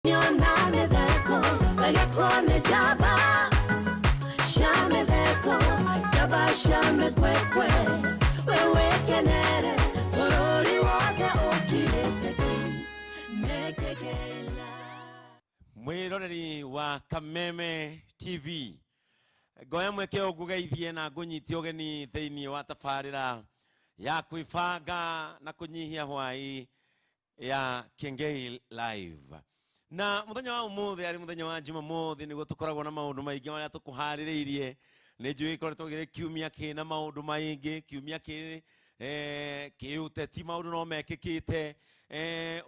Nyona mĩtheko wegekwo nĩ njamba cia mĩtheko, njamba cia mĩkwekwe, we wĩkenere bũrũri wothe ũkirĩte ki nĩkĩgĩla. Mwiroreri wa Kameme TV, ngoya mweke ũyũ ngũgeithie na ngũnyitie ũgeni thĩinĩ wa tabarĩra ya kwĩbanga na kũnyihia hwai ya Kengei Live. Na muthenya wa umuthi ari muthenya wa Jumamothi, niguo tukoragwo na maundu maingi maria tukuhaririirie. Ni njui ikoretwo giri kiumia kina maundu maingi, kiumia kiri kiuteti, maundu no mekikite,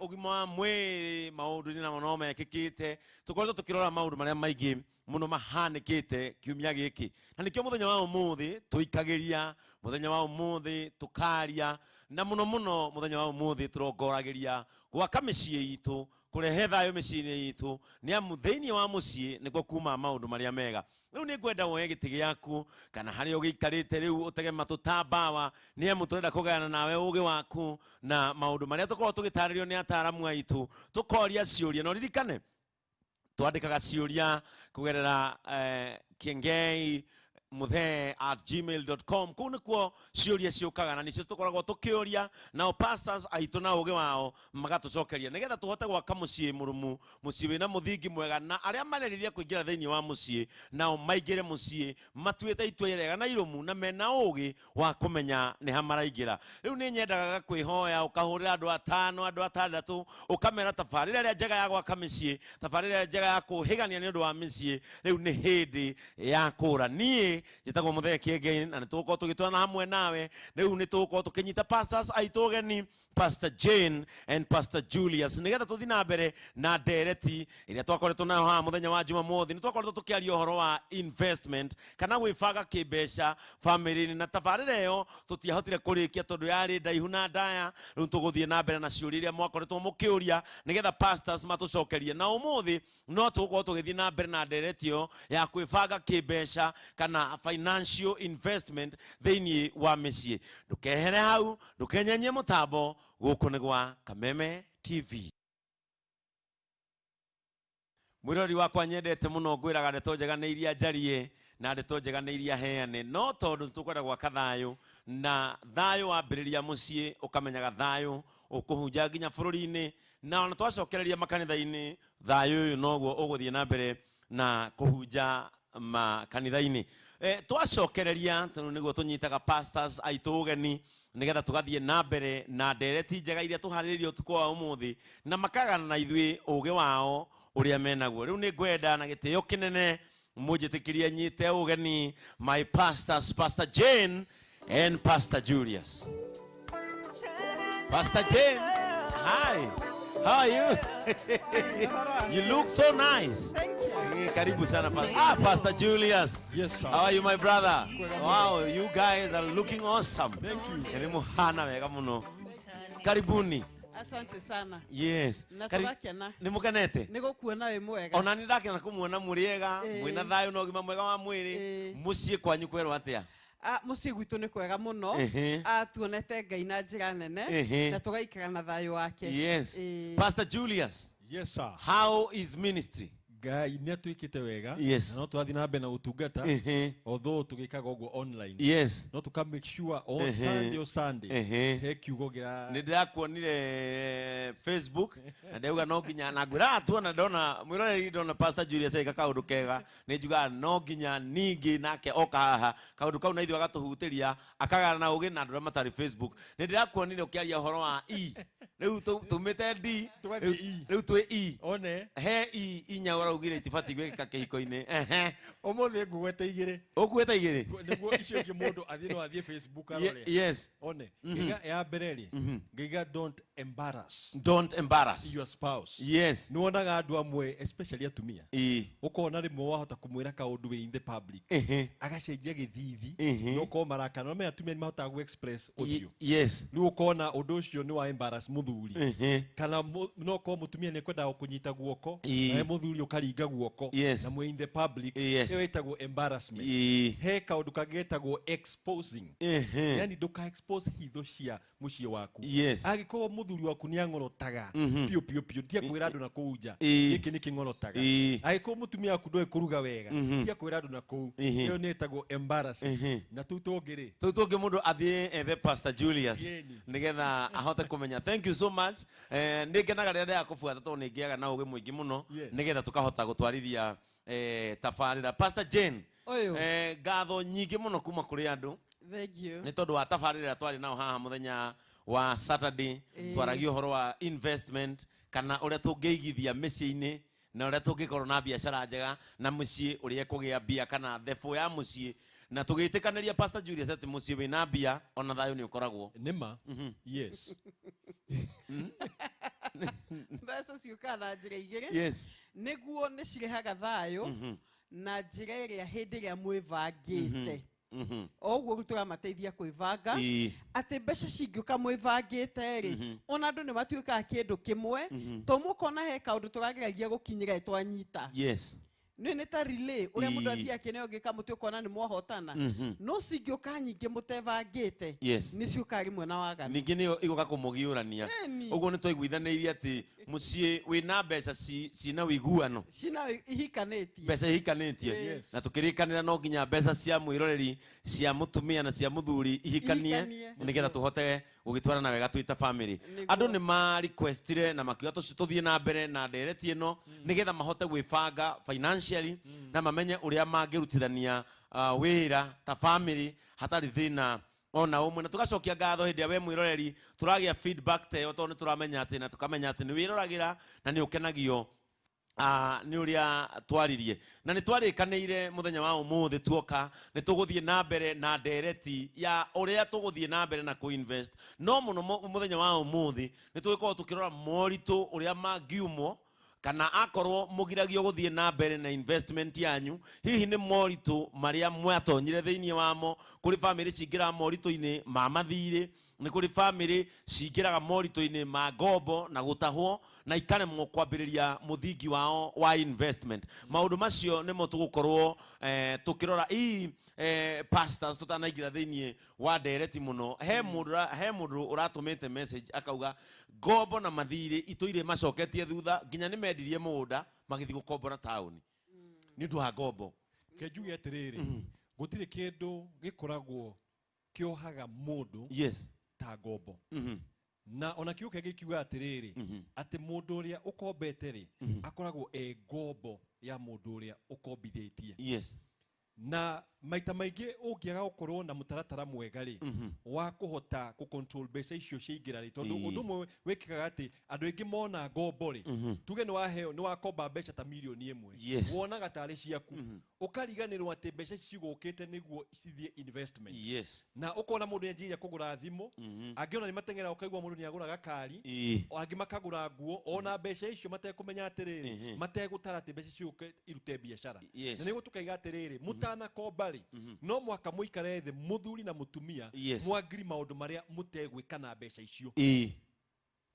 ugima wa mwiri maundu namo no mekikite. Tukoretwo tukirora maundu maria maingi muno mahanikite kiumia giki, na nikio muthenya wa umuthi tuikagiria, muthenya wa umuthi tukaria, na muno muno muthenya wa umuthi turongoragiria gwaka miciĩ itũ, kũrehe thayũ mĩciĩ-inĩ itũ, nĩ amu thĩinĩ wa mũciĩ nĩkuo kuma maũndũ marĩa mega. Rĩu nĩ ngwenda woe gĩtĩ gĩaku kana harĩa ũgĩikarĩte rĩu ũtege matũ ta mbawa, nĩ amu tũrenda kũgayana nawe ũgĩ waku na maũndũ marĩa tũkoragwo tũgĩtarĩrio nĩ ataaramu aitũ, tũkoria ciũria. Na ũririkane twandĩkaga ciũria kũgerera Kiengei muthee@gmail.com. Kũu nĩkuo ciũria ciũkaga na nĩcio tũkoragwo tũkĩũria, nao pastors aitũ na ũgĩ wao magatũcokeria nĩgetha tũhote gwaka mũciĩ mũrũmu, mũciĩ wĩna mũthingi mwega, na arĩa mareriria kũingĩra thĩinĩ wa mũciĩ nao maingĩre mũciĩ matuĩte itua rĩega na irũmu na mena ũgĩ wa kũmenya nĩ ha maraingĩra. Rĩu nĩ nyendaga kwĩhoya ũkahũrĩra andũ atano, andũ atandatũ, ũkamera tabarĩra ĩrĩa njega ya gwaka mĩciĩ, tabarĩra ĩrĩa njega ya kũhĩgania nĩ ũndũ wa mĩciĩ. Rĩu nĩ hĩndĩ ya kũra. Niĩ njĩtagwo Mũthee Kĩengei na nĩ tũgũkorwo tũgĩtwarana hamwe nawe. Rĩu nĩ tũgũkorwo tũkĩnyita pastors aitũ ũgeni, Pastor Jane and Pastor Julius, nĩgetha tũthiĩ na mbere na ndereti ĩrĩa twakoretwo nayo haha mũthenya wa Jumamothi. Nĩ twakoretwo tũkĩaria ũhoro wa investment kana gwĩbanga kĩmbeca famĩlĩ-inĩ, na tabarĩra ĩyo tũtiahotire kũrĩkia tondũ yarĩ ndaihu na ndaya. Rĩu tũgũthiĩ na mbere na ciũria iria mwakoretwo mũkĩũria nĩgetha pastors matũcokerie, na ũmũthĩ no tũgũkorwo tũgĩthiĩ na mbere na ndereti ĩyo ya kwĩbanga kĩmbeca kana financial investment thĩinĩ wa mĩciĩ. Ndũkehere hau, ndũkenyenyie mũtambo, gũkũ nĩ gwa Kameme TV. Mwĩrori wakwa nyendete mũno, ngwĩraga ndeto njega nĩ iria njarie na ndeto njega nĩ iria heane, no tondũ nĩtũkwenda gwaka thayũ, na thayũ wambĩrĩria mũciĩ ũkamenyaga thayũ ũkũhunja nginya bũrũri-inĩ, na ona twacokereria makanitha-inĩ thayũ ũyũ noguo ũgũthiĩ na mbere na kũhunja makanitha-inĩ. Twacokereria tondũ nĩguo tũnyitaga pastors aitũ ũgeni nĩgetha tũgathiĩ na mbere na ndereti njega iria tũharĩrĩirie ũtukũ wa ũmũthĩ, na makagana na ithuĩ ũgĩ wao ũrĩa menaguo. Rĩu nĩ ngwenda na gĩtĩo kĩnene mũnjĩtĩkĩrie nyite ũgeni my pastors, Pastor Jane and Pastor Julius. Pastor Jane, hi, how are you? You look so nice. Thank you. Karibu sana. Pastor Julius. Yes, sir. How are you, my brother? Wow, you guys are looking awesome. Thank you. Ni muhana wega muno. Karibuni. Asante sana. Yes. Na tũgakena. Nĩ mũkenete? Nĩ gũkuona wĩ mwega. Ona nĩ ndakena kũmuona mũrĩega, mwĩna thayũ na ũgima mwega wa mwĩrĩ. Mũciĩ kwanyu kwerwo atĩa? Mũciĩ gwitũ nĩ kwega mũno. Tuonete Ngai na njĩra nene na tũgaikara na thayũ wake. Yes. Pastor Julius. Yes, sir. How is ministry? Ngai nĩ atwĩkĩte wega. Yes. Na no tũrathiĩ na mbere na gũtungata. Although tũgĩkaga ũguo online. Yes. No tũka make sure o Sunday, o Sunday, he kiugo gĩra Nĩ ndĩrakuonire Facebook na ndauga no nginya na ngwĩra tuona ndona mwĩroreri ndona Pastor Julius eka kaũndũ kega, nĩ njugaga no nginya ningĩ nake oka haha kaũndũ kau na ithuĩ agatũhutĩria akagana na ũgĩ na andũ arĩa matarĩ Facebook. Nĩ ndĩrakuonire ũkĩaria ũhoro wa E. Rĩu tumĩte D, Tũgathiĩ E. rĩu twĩ E. One. He E inya ũraugire itibatiĩ gwĩkĩka kĩhiko-inĩ. Ũmũthĩ ngũgwete igĩrĩ. Ũkuĩte igĩrĩ? Nĩguo icio ingĩ mũndũ athiĩ no athiĩ Facebook arore. Yes. One. Ngaiga ya mbere rĩ, ngaiga don't embarrass. Don't embarrass your spouse. Yes. Nĩ wonaga andũ amwe especially atumia. Ũkona rĩmwe wahota kũmwĩra kaũndũ wĩ in the public. Agacenjia gĩthithi. Na ũkorwo marakara. No menya atumia nĩ mahotaga gũ express ũthiũ. Yes. Rĩu ũkona ũndũ ũcio nĩ wa embarrass mũthuri. Kana no ũkorwo mũtumia nĩ ekwendaga kũnyita guoko, nawe mũthuri ũkarigwo. mũkaringa guoko Yes. na mwĩ in the public. Yes. Ĩyo ĩtagwo embarrassment. He kaũndũ kangĩ getagwo exposing. Yani ndũka expose hitho cia mũciĩ waku. Yes. Angĩkorwo mũthuri waku nĩ ang'orotaga piũ piũ piũ, tiga kwĩra andũ na kũu nja, gĩkĩ nĩ kĩng'orotaga. Angĩkorwo mũtumia waku ndoĩ kũruga wega, tiga kwĩra andũ na kũu. Ĩyo nĩ ĩtagwo embarrassing. Na tũu tũngĩ rĩ, Tũu tũngĩ mũndũ athiĩ ethe Pastor Julius Yeni. nĩgetha ahote kũmenya. Thank you so much. Nĩ ngenaga rĩrĩa ndĩrakũbuata tondũ nĩ ngĩaga na ũgĩ mũingĩ mũno Yes. nĩgetha tũkahota gũtwarithia tabarĩra. Pastor Jane, Ũyũ. Ngatho nyingĩ mũno kuma kũrĩ andũ. Thank you. Nĩ tondũ wa tabarĩra twarĩ nao haha mũthenya wa Saturday, twaragia ũhoro wa investment kana ũrĩa tũngĩigithia mĩciĩ-inĩ na ũrĩa tũngĩkorwo na biacara njega na mũciĩ ũrĩa ĩkũgĩa mbia kana thebũ ya mũciĩ, na tũgĩtĩkanĩria Pastor Julius atĩ mũciĩ wĩna mbia ona thayũ nĩ ũkoragwo. Nĩma. Yes. Mbeca ciũkaga na njĩra igĩrĩ. Yes. Nĩguo nĩ cirehaga thayũ na njĩra ĩrĩa hĩndĩ ĩrĩa mwĩbangĩte. O ũguo rĩu tũramateithia kwĩbanga. Atĩ mbeca cingĩũka mwĩbangĩte rĩ, ona andũ nĩ matuĩkaga kĩndũ kĩmwe, to mũkona he kaũndũ tũrageragia gũkinyĩra twanyita. Yes. Nĩ nĩ ta relay ũrĩa mũndũ Ĩĩ. athiaga kĩneo gĩkamũtĩ ũkona nĩ mwahotana. No cingĩũka nyingĩ mũtebangĩte, Yes. nĩ ciũkaga rĩmwe na waganu. Ningĩ nĩyo ĩgũka kũmũgiũrania. Ĩni. Ũguo nĩ twaiguithanĩirie atĩ mũciĩ wĩna mbeca cina ũiguano. Cina ihikanĩtie. Mbeca ihikanĩtie. Yes. Na tũkĩrĩkanĩra no nginya mbeca cia mwĩroreri, cia mũtumia na cia mũthuri ihikanie, Ihikanie. nĩgetha tũhote gũgĩtwarana wega twĩ ta family. Nĩguo. Andũ nĩ ma requestire na makiuga tũthiĩ na mbere na ndereti ĩno nĩgetha mahote gwĩbanga financially na mamenye ũrĩa mangĩrutithania wĩra ta family hatarĩ thĩna ona ũmwe. Na tũgacokia ngatho hĩndĩ ĩrĩa we mwĩroreri tũragĩa feedback ta ĩyo, tondũ nĩ tũramenya atĩ na tũkamenya atĩ nĩ wĩroragĩra na nĩ ũkenagio nĩ ũrĩa twaririe. Na nĩ twarĩkanĩire mũthenya wa ũmũthĩ tuoka nĩ tũgũthiĩ na mbere na ndereti ya ũrĩa tũgũthiĩ na mbere na kũ-invest. No mũno mũthenya wa ũmũthĩ nĩ tũgĩkorwo tũkĩrora moritũ ũrĩa mangiumwo kana akorwo mũgiragio gũthiĩ na mbere na investment yanyu, hihi nĩ moritũ marĩa mwatonyire thĩinĩ wamo. Kũrĩ family cingĩraga moritũ-inĩ ma mathirĩ, nĩ kũrĩ family cingĩraga moritũ-inĩ ma ngombo na gũtahwo na ikaremwo kwambĩrĩria mũthingi wao wa investment. Maũndũ macio nĩmo tũgũkorwo tũkĩrora. Ii pastors tũtanaingĩra thĩinĩ wa ndereti mũno, he mũndũ ũratũmĩte message akauga ngombo na mathirĩ itũire macoketie thutha nginya nĩ mendirie mũgũnda magĩthiĩ gũkombora taũni nĩ ũndũ wa ngombo. Ke njuge atĩrĩrĩ, gũtirĩ kĩndũ gĩkoragwo kĩohaga mũndũ Yes. ta ngombo. Na ona kiugo kĩngĩ kiuga atĩrĩrĩ, atĩ mũndũ ũrĩa ũkombete rĩ, akoragwo e ngombo ya mũndũ ũrĩa ũkombithĩtie. Yes. Na maita maingĩ ũngĩaga gũkorwo na mũtaratara mwega rĩ, wa kũhota kũ control mbeca icio ciaingĩra rĩ, tondũ ũndũ ũmwe wĩkĩkaga atĩ andũ aingĩ mona ngombo rĩ, tuge nĩ waheo, nĩ wakomba mbeca ta mirioni ĩmwe, Yes. wonaga tarĩ ciaku, ũkariganĩrwo atĩ mbeca ici cigũkĩte nĩguo cithiĩ investment. Yes. Na ũkona mũndũ nĩanjĩrĩria kũgũra thimũ, angĩona nĩ mateng'era ũkaigua mũndũ nĩagũra gakari, angĩ makagũra nguo, ona mbeca icio matekũmenya atĩrĩrĩ, mategũtara atĩ mbeca ciũke irute biacara. Yes. Na nĩguo tũkaiga atĩrĩrĩ, mũtanakomba rĩ, no mũhaka mũikare thĩ mũthuri na mũtumia, Yes. mwangiri maũndũ marĩa mũtegwĩka na mbeca icio.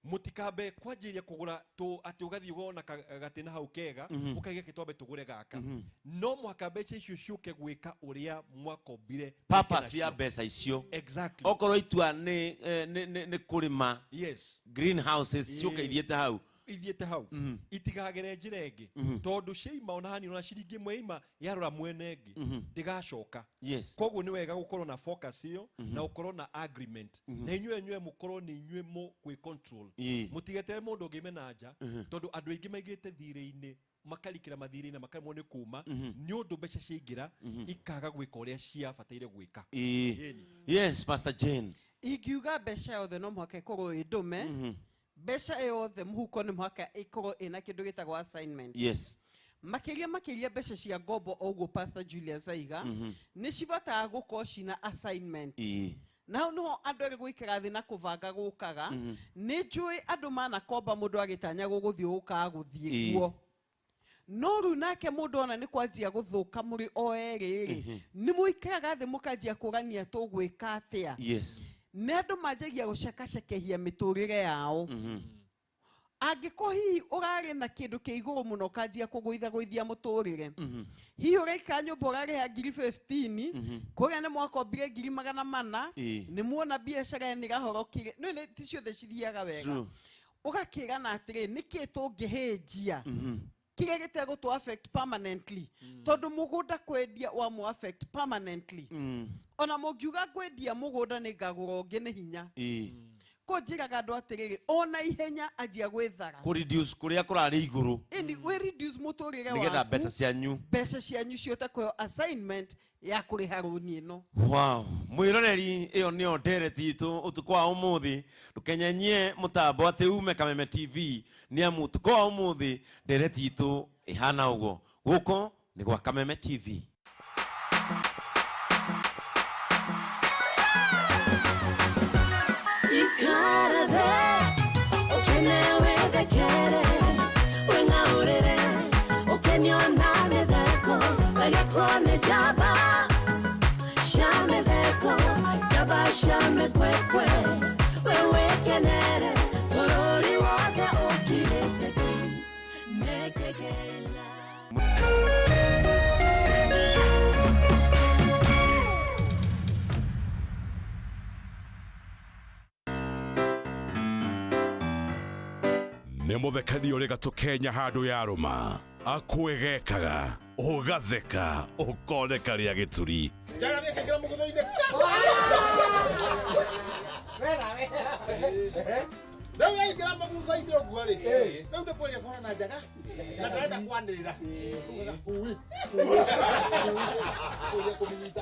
Mũtikambe kwanjĩrĩria kũgũra tũ atĩ ũgathiĩ ũgona gatĩna hau kega, ũkaiga kĩ twambe tũgũre gaka. No mũhaka mbeca icio ciũke gwĩka ũrĩa mwakombire Purpose ya mbeca icio. Exactly. Okorwo itua nĩ kũrĩma Yes. greenhouses ciũke ithiĩte hau. Ithiĩte hau. Itigagere njĩra ĩngĩ. Tondũ ciaima ona hanini, ona ciringi ĩmwe yaima yarora mwene ĩngĩ, ndĩgacoka. Yes. Koguo nĩ wega gũkorwo na focus ĩyo, na gũkorwo na agreement. Na inyuĩ enyuĩ mũkorwo nĩ inyuĩ mũkwĩ control. Mũtigetere mũndũ ũngĩ mena nja, tondũ andũ aingĩ maigĩte thirĩ-inĩ, makarikĩra mathirĩ-inĩ na makaremwo nĩ kuma, nĩ ũndũ mbeca ciaingĩra, ikaga gwĩka ũrĩa ciabataire gwĩka. Ĩni. Yes, Pastor Jane. Ingiuga mbeca yothe no mũhaka ĩkorwo ĩ ndũme. Mbeca yothe mũhuko nĩ mũhaka ĩkorwo ĩna kĩndũ gĩtagwo assignment. Yes. Makĩria makĩria mbeca cia ngombo o ũguo Pastor Julius aiga, nĩ cibataga gũkorwo cina assignment. Na hau nĩho andũ erĩ gũikara thĩ na kũbanga gũkaga. Nĩ njũĩ andũ manakomba mũndũ agĩtanya gũgũthiĩ gũkaga gũthiĩ kuo. No rĩu nake mũndũ ona nĩ kwanjia gũthũka mũrĩ o erĩ rĩ, nĩ mũikaraga thĩ mũkanjia kũrania tũgwĩka atĩa. Yes. Nĩ andũ manjagia gũcekacekehia mĩtũrĩre yao. Angĩkorwo hihi ũrarĩ na kĩndũ kĩ igũrũ mũno ũkanjia kũgũithagũithia mũtũrĩre, hihi ũraikara nyũmba ũrarĩha ngiri 15, kũrĩa nĩ mwakombire ngiri 400, nĩ muona biacara nĩ ĩrahorokire, no nĩ ti ciothe cithiaga wega. Ũgakĩrana atĩrĩ, nĩkĩ tũngĩhĩnjia kĩrĩa gĩtegũtũ affect permanently, tondũ mũgũnda kwendia wa mũ affect permanently. Ona mũngiuga ngwendia mũgũnda nĩ ngagũra ũngĩ, nĩ hinya. Ko njĩraga andũ atĩrĩrĩ, ona ihenya anjia gwĩthara, kũ reduce kũrĩa kũrarĩ igũrũ, ĩni wĩ reduce mũtũrĩre nĩgetha waku, mbeca cianyu, mbeca cianyu cihote kũheo assignment ya kũrĩha rũni ĩno. Wow, mwiroreri, ĩyo nĩyo ndereti itũ ũtukũ wa ũmũthĩ. Ndũkenyenyie mũtambo atĩ ume Kameme TV, nĩ amu ũtukũ wa ũmũthĩ ndereti itũ ĩhana ũguo. Gũkũ nĩ gwa Kameme TV. Ikara thĩ ũkene wĩthekere wĩng'aũrĩre ũkenio na mĩtheko wegekwo nĩ njamba cia mĩtheko, njamba cia mĩkwekwe, we wĩkenere bũrũri wothe ũkirĩte ki nĩkĩgĩla. Nĩ mũthekania ũrĩ gatũ Kenya handũ ya rũma akwĩgekaga ũgatheka ũkoneka rĩa gĩturi. Njaga gĩkĩingĩra mũgũthũ-inĩ. Rĩu yaingĩra mũgutho-inĩ ũguo rĩ, rĩu nĩ kwendia kũhana njaga na ndarenda kwanĩrĩra. Ui, ui, ui, kũmĩnyita.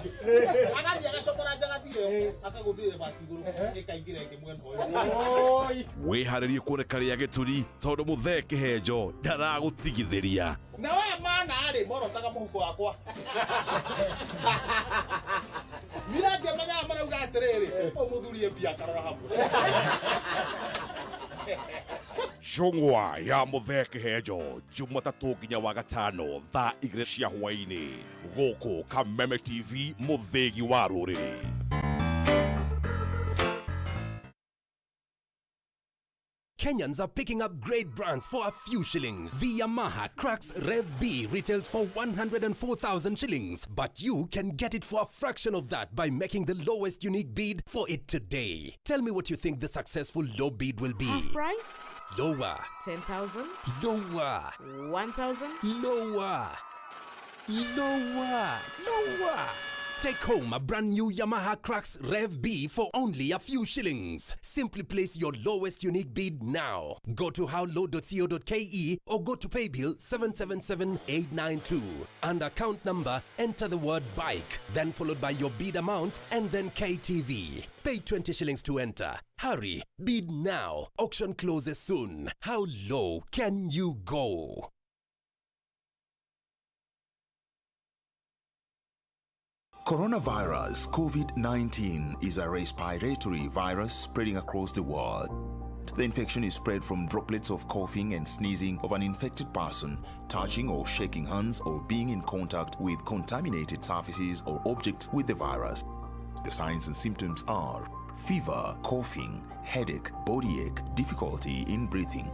Agathiĩ agacokora njagathi ĩyo, akagũthĩra bati igũrũ, ĩkaingĩra ĩngĩ mwena ũyũ. Wĩharĩrie kuoneka rĩa gĩturi tondũ mũthee kĩhenjo ndaragũtigithĩria. Na waya mana rĩ, morotaga mũhuko wakwa. Nira ngĩmenyaga marauga atĩrĩrĩ, ũyũ mũthuri e mbia akarora hamwe. Njũng'wa ya mũthee kĩhenjo, Jumatatũ nginya wa gatano thaa 2 cia hwaĩ-inĩ, gũkũ Kameme TV, mũthĩgi wa rũrĩrĩ. Kenyans are picking up great brands for a few shillings. The Yamaha Crux Rev B retails for 104,000 shillings, but you can get it for a fraction of that by making the lowest unique bid for it today. Tell me what you think the successful low bid will be. Half price? Lower. 10,000? Lower. 1,000? Lower. Lower. Lower. Take home a brand new Yamaha Crux Rev B for only a few shillings. Simply place your lowest unique bid now. Go to howlow.co.ke or go to paybill 777892. And account number, enter the word bike, then followed by your bid amount and then KTV. Pay 20 shillings to enter. Hurry, bid now. Auction closes soon. How low can you go? Coronavirus COVID-19 is a respiratory virus spreading across the world. The infection is spread from droplets of coughing and sneezing of an infected person, touching or shaking hands, or being in contact with contaminated surfaces or objects with the virus. The signs and symptoms are fever, coughing, headache, body ache, difficulty in breathing.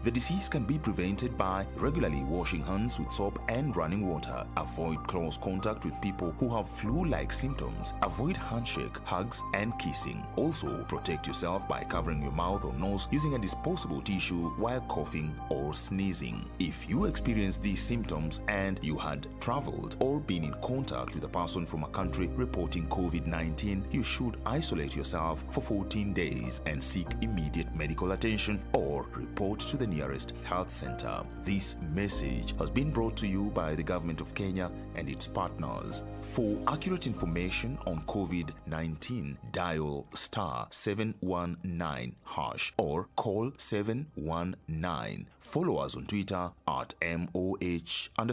The disease can be prevented by regularly washing hands with soap and running water. Avoid close contact with people who have flu-like symptoms. Avoid handshake, hugs, and kissing. Also, protect yourself by covering your mouth or nose using a disposable tissue while coughing or sneezing. If you experience these symptoms and you had traveled or been in contact with a person from a country reporting COVID-19, you should isolate yourself for 14 days and seek immediate medical attention or report to the nearest health center. This message has been brought to you by the government of Kenya and its partners. For accurate information on COVID-19, dial star 719 hash or call 719. Follow us on Twitter at MOH_Kenya,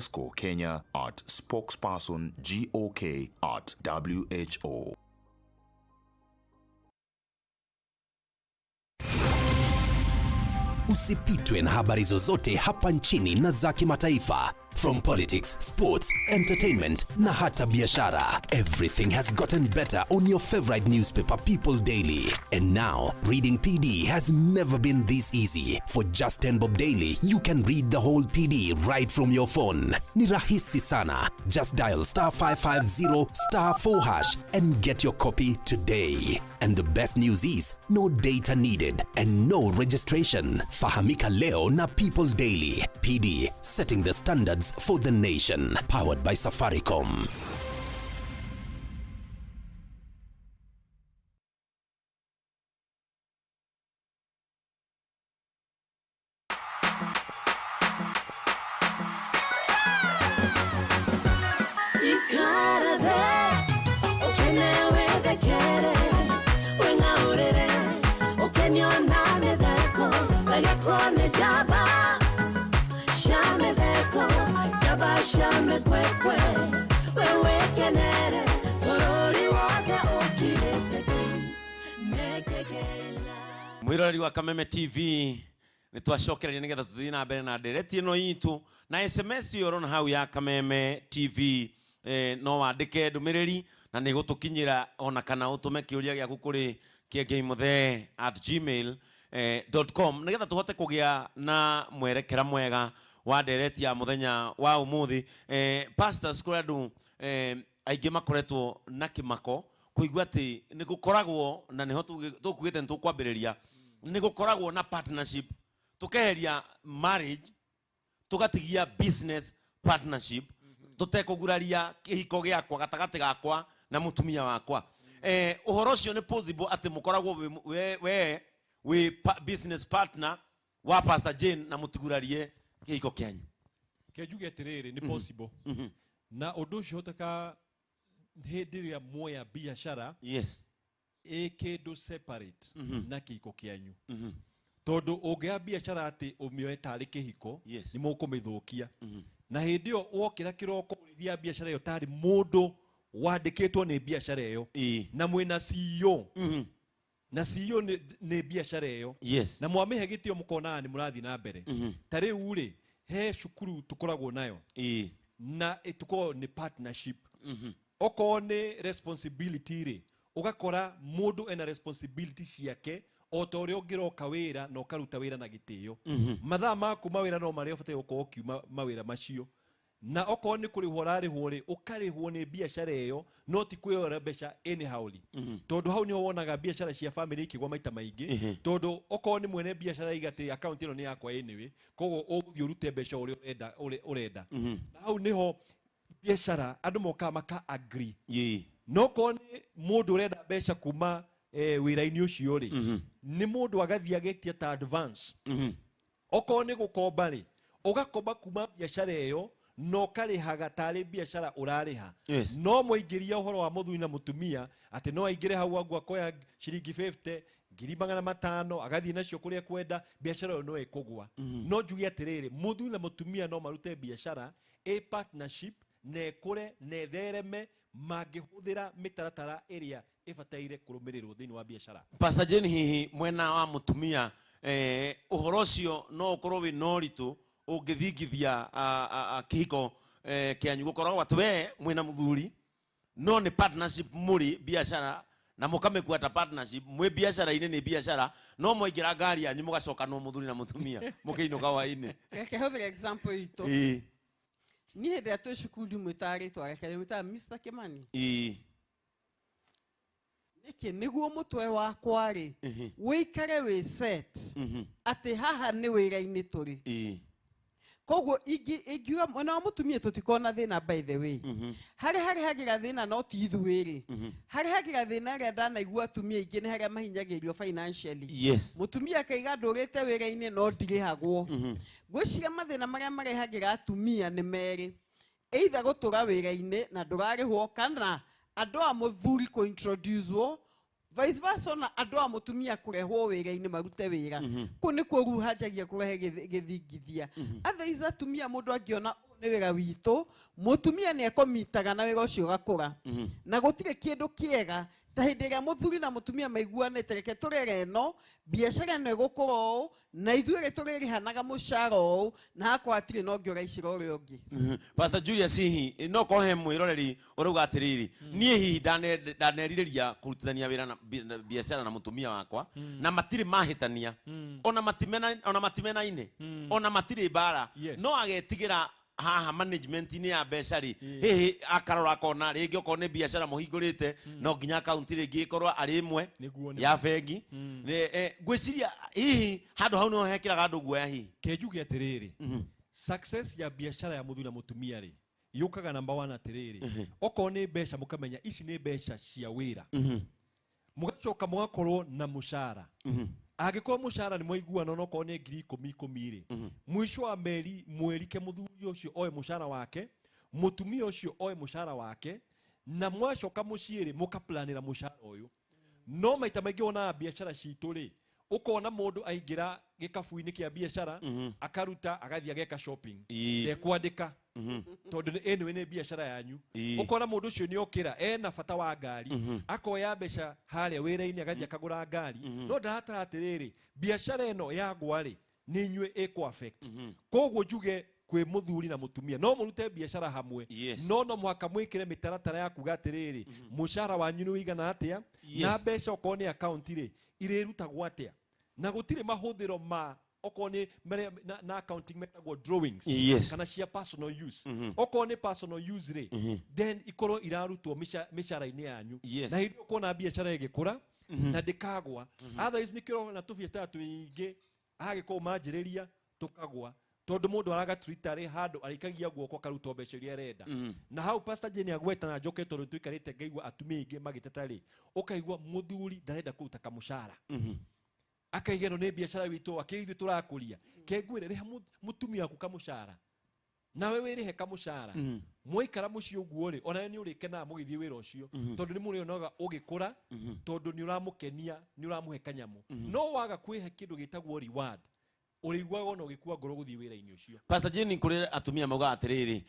at spokesperson GOK, at WHO. Usipitwe na habari zozote hapa nchini na za kimataifa. From politics, sports, entertainment na hata biashara. Everything has gotten better on your favorite newspaper People Daily. And now, reading PD has never been this easy. For just 10 bob daily, you can read the whole PD right from your phone. Ni rahisi sana. Just dial star 550 star 4 hash and get your copy today. And the best news is no data needed and no registration. Fahamika leo na People Daily. PD, setting the standards for the nation. Powered by Safaricom. Ikara thĩ, ũkene wĩthekere, wĩng'aũrĩre, ũkenio na mĩtheko, wegekwo nĩ njamba cia mĩtheko, njamba cia mĩkwekwe, we wĩkenere, bũrũri wothe ũkirĩte ki, nĩkĩkĩla. Mwiroreri wa Kameme TV, nä twacokereria nä getha tå thiä na mbere na ndereti ä no itå na SMS ĩyo ũrona hau ya Kameme TV, no wandä ke ndå mä rä ri na nä gå tå kinyä ra ona kana å tå me kä å ria gä aku kå rä kiengeimuthe at gmail dot com nä getha tå hote kå gä a na mwerekera mwega wa ndereti ya muthenya wa umuthi. Pastors, kå rä andå aingä makoretwo na kä mako kũigua atĩ nĩ gũkoragwo na nĩho tũkugĩte nĩ tũkwambĩrĩria nĩ gũkoragwo na partnership, tũkeheria marriage tũgatigia business partnership, tũtekũguraria kĩhiko gĩakwa gatagatĩ gakwa na mũtumia wakwa. Ũhoro ũcio nĩ possible atĩ mũkoragwo we wĩ business partner wa Pastor Jane na mũtigurarie kĩhiko kĩanyu? Ke njuge atĩrĩrĩ, nĩ possible, na ũndũ ũcio hoteka hĩndĩ ĩrĩa muoya biacara ĩ kĩndũ separate na kĩhiko kĩanyu, tondũ ũngĩoya biacara atĩ ũmĩoe tarĩ kĩhiko, nĩ mũkũmĩthũkia. Na hĩndĩ ĩyo wokĩra kĩroko ũrĩthia biacara ĩyo tarĩ mũndũ wandĩkĩtwo nĩ biacara ĩyo, na mwĩna CEO, na CEO nĩ biacara ĩyo, na mwamĩhe gĩtĩo, mũkonaga nĩ mũrathiĩ na mbere. Ta rĩu rĩ, he cukuru tũkoragwo nayo na ĩtũkoragwo nĩ partnership. Okorwo nĩ responsibility rĩ, ũgakora mũndũ ena responsibility ciake o ta ũrĩa ũngĩroka wĩra na ũkaruta wĩra na gĩtĩo. Mathaa ma kuma wĩra no marĩa ũbataire gũkorwo ũkiuma mawĩra macio, na okorwo nĩ kũrĩhwo ũrarĩhwo rĩ, ũkarĩhwo nĩ biacara ĩyo, no ti kwĩyora mbeca anyhowly, tondũ hau nĩho wonaga biacara cia family ikĩgwa maita maingĩ, tondũ okorwo nĩ mwene biacara aiga atĩ account ĩno nĩ yakwa anyway, koguo ũgũthiĩ ũrute mbeca ũrĩa ũrenda, ũrĩa ũrenda. Na hau nĩho biacara andũ mokaga maka agree. No korwo nĩ mũndũ ũrenda mbeca kuma wĩra-inĩ ũcio rĩ, nĩ mũndũ agathiĩ agetia ta advance. Okorwo nĩ gũkomba rĩ, ũgakomba kuma biacara ĩyo na ũkarĩhaga tarĩ biacara ũrarĩha. No mwaingĩria ũhoro wa mũthuri na mũtumia atĩ no aingĩre hau angu akoya ciringi 50 ngiri 500 agathiĩ nacio kũrĩa kwenda, biacara ĩyo no ĩkũgwa. No njuge atĩrĩrĩ, mũthuri na mũtumia no marute biacara ĩ partnership na ĩkũre na ĩthereme mangĩhũthĩra mĩtaratara ĩrĩa ĩbataire kũrũmĩrĩrwo thĩinĩ wa biacara. Pastor Jane, hihi mwena wa mũtumia, ũhoro ũcio no ũkorwo wĩ na ũritũ ũngĩthingithia kĩhiko kĩanyu, gũkoragwo atĩ we mwĩna mũthuri no nĩ partnership mũrĩ biacara na mũkamĩkua ta partnership, mwĩ biacara-inĩ nĩ biacara, no mwaingĩra ngari yanyu mũgacoka no mũthuri na mũtumia mũkĩinũka hwaĩ-inĩ? Reke hũthĩre example itũ. Niĩ hĩndĩ ĩrĩa twĩ cukuru ndimwĩtaga rĩtwa rĩake, ndĩmwĩtaga Mr. Kimani. Nĩkĩ? Nĩguo mũtwe wakwa rĩ wĩikare wĩ set atĩ haha nĩ wĩra-inĩ tũrĩ. Koguo ingiuga mwena wa mũtumia tũtikona thĩna. By the way, harĩa harehagĩra thĩna no ti ithuĩ rĩ, harehagĩra thĩna ĩrĩa ndanaigua atumia aingĩ nĩ harĩa mahinyagĩrĩrio financially. Mũtumia akaiga ndũrĩte wĩra-inĩ no ndirĩhagwo. Ngwĩciria mathĩna marĩa marehagĩra atumia nĩ merĩ: either gũtũra wĩra-inĩ na ndũrarĩhwo, kana andũ a mũthuri kũ-introduce-wo, vice versa, ona andũ a mũtumia kũrehwo wĩra-inĩ marute wĩra. Kũu nĩkuo rĩu hanjagia kũrehe gĩthingithia. Otherwise atumia, mũndũ angĩona ũyũ nĩ wĩra witũ, mũtumia nĩ ekomitaga na wĩra ũcio ũgakũra, na gũtirĩ kĩndũ kĩega Ta hĩndĩ ĩrĩa mũthuri na mũtumia maiguanĩte, reke tũrere ĩno biacara ĩno ĩgũkũra ũũ na ithuĩ rĩ tũrĩrĩhanaga mũcara ũũ, na hakwa hatirĩ na ũngĩ ũraicĩra ũrĩa ũngĩ. Pastor Julius, hihi no korwo he mwĩroreri ũrauga atĩrĩrĩ, niĩ hihi ndanerirĩria kũrutithania wĩra na biacara na mũtumia wakwa, na matirĩ mahĩtania, ona matimenaine, ona matirĩ mbara, no agetigĩra haha management-inĩ ya mbeca rĩ, hihi akarora akona rĩngĩ okorwo nĩ biacara mũhingũrĩte, no nginya akaunti rĩngĩ ĩkorwo arĩ ĩmwe ya bengi. Ngwĩciria hihi handũ hau nĩho hekĩraga andũ guoya hihi. Kenjuge atĩrĩrĩ, success ya biacara ya mũthuri na mũtumia rĩ, yũkaga number one atĩrĩrĩ, okorwo nĩ mbeca mũkamenya ici nĩ mbeca cia wĩra, mũgacoka mũgakorwo na mũcara. Angĩkorwo mũcara nĩ mwaiguana, onokorwo nĩ 10,000 10,000 rĩ, mũico wa meri mweri ke mũthuri ũcio oe mũcara wake, mũtumia ũcio oe mũcara wake, na mwacoka mũciĩ rĩ, mũkaplanĩra mũcara ũyũ. No maita maingĩ wonaga biacara citũ rĩ, ũkona mũndũ aingĩra gĩkabu-inĩ kĩa biacara, akaruta agathiĩ ageka shopping, ndekwandĩka tondũ anyway nĩ biacara yanyu. Ũkona mũndũ ũcio nĩ okĩra ena bata wa ngari, akoya mbeca harĩa wĩra-inĩ agathiĩ akagũra ngari, no ndaratara atĩrĩrĩ, biacara ĩno yagwa rĩ, nĩ inyuĩ ĩkũ affect. Koguo njuge kwĩ mũthuri na mũtumia no mũrute biacara hamwe, no mũhaka mwĩkĩre mĩtaratara ya kuga atĩrĩrĩ, mũcara wanyu nĩ ũigana atĩa, na mbeca okorwo nĩ akaunti rĩ, irĩrutagwo atĩa, na gũtirĩ mahũthĩro ma okorwo nĩ na accounting metagwo drawings kana cia personal use. Okorwo nĩ personal use rĩ, then ikorwo irarutwo mĩcara-inĩ yanyu, na hĩndĩ ĩyo ũkuona biacara ĩgĩkũra na ndĩkagwa. Otherwise nĩkĩo ũrona tũbiacara tũingĩ agĩkorwo manjĩrĩria tũkagwa, tondũ mũndũ aragatwita rĩ handũ arĩikagia guoko akarutwo mbeca iria arenda. Na hau Pastor Jane agweta na njoke, tondũ tũikarĩte ngaigua atumia aingĩ magĩteta rĩ, ũkaigua mũthuri ndarenda kũruta kamũcara, akaiga ĩno nĩ biacara witũ, akĩ ithuĩ tũrakũria. Kengwĩre, rĩha mũtumia waku kamũcara, nawe wĩrĩhe kamũcara. Mwaikara mũciĩ ũguo rĩ, onawe nĩ ũrĩkenaga mũgĩthiĩ wĩra ũcio, tondũ nĩ mũrĩonaga ũgĩkũra, tondũ nĩ ũramũkenia, nĩ ũramũhe kanyamũ. No waga kwĩhe kĩndũ gĩtagwo reward, ũrĩiguaga ona ũgĩkua ngoro gũthiĩ wĩra-inĩ ũcio. Pastor Jane, kũrĩ atumia maugaga atĩrĩrĩ,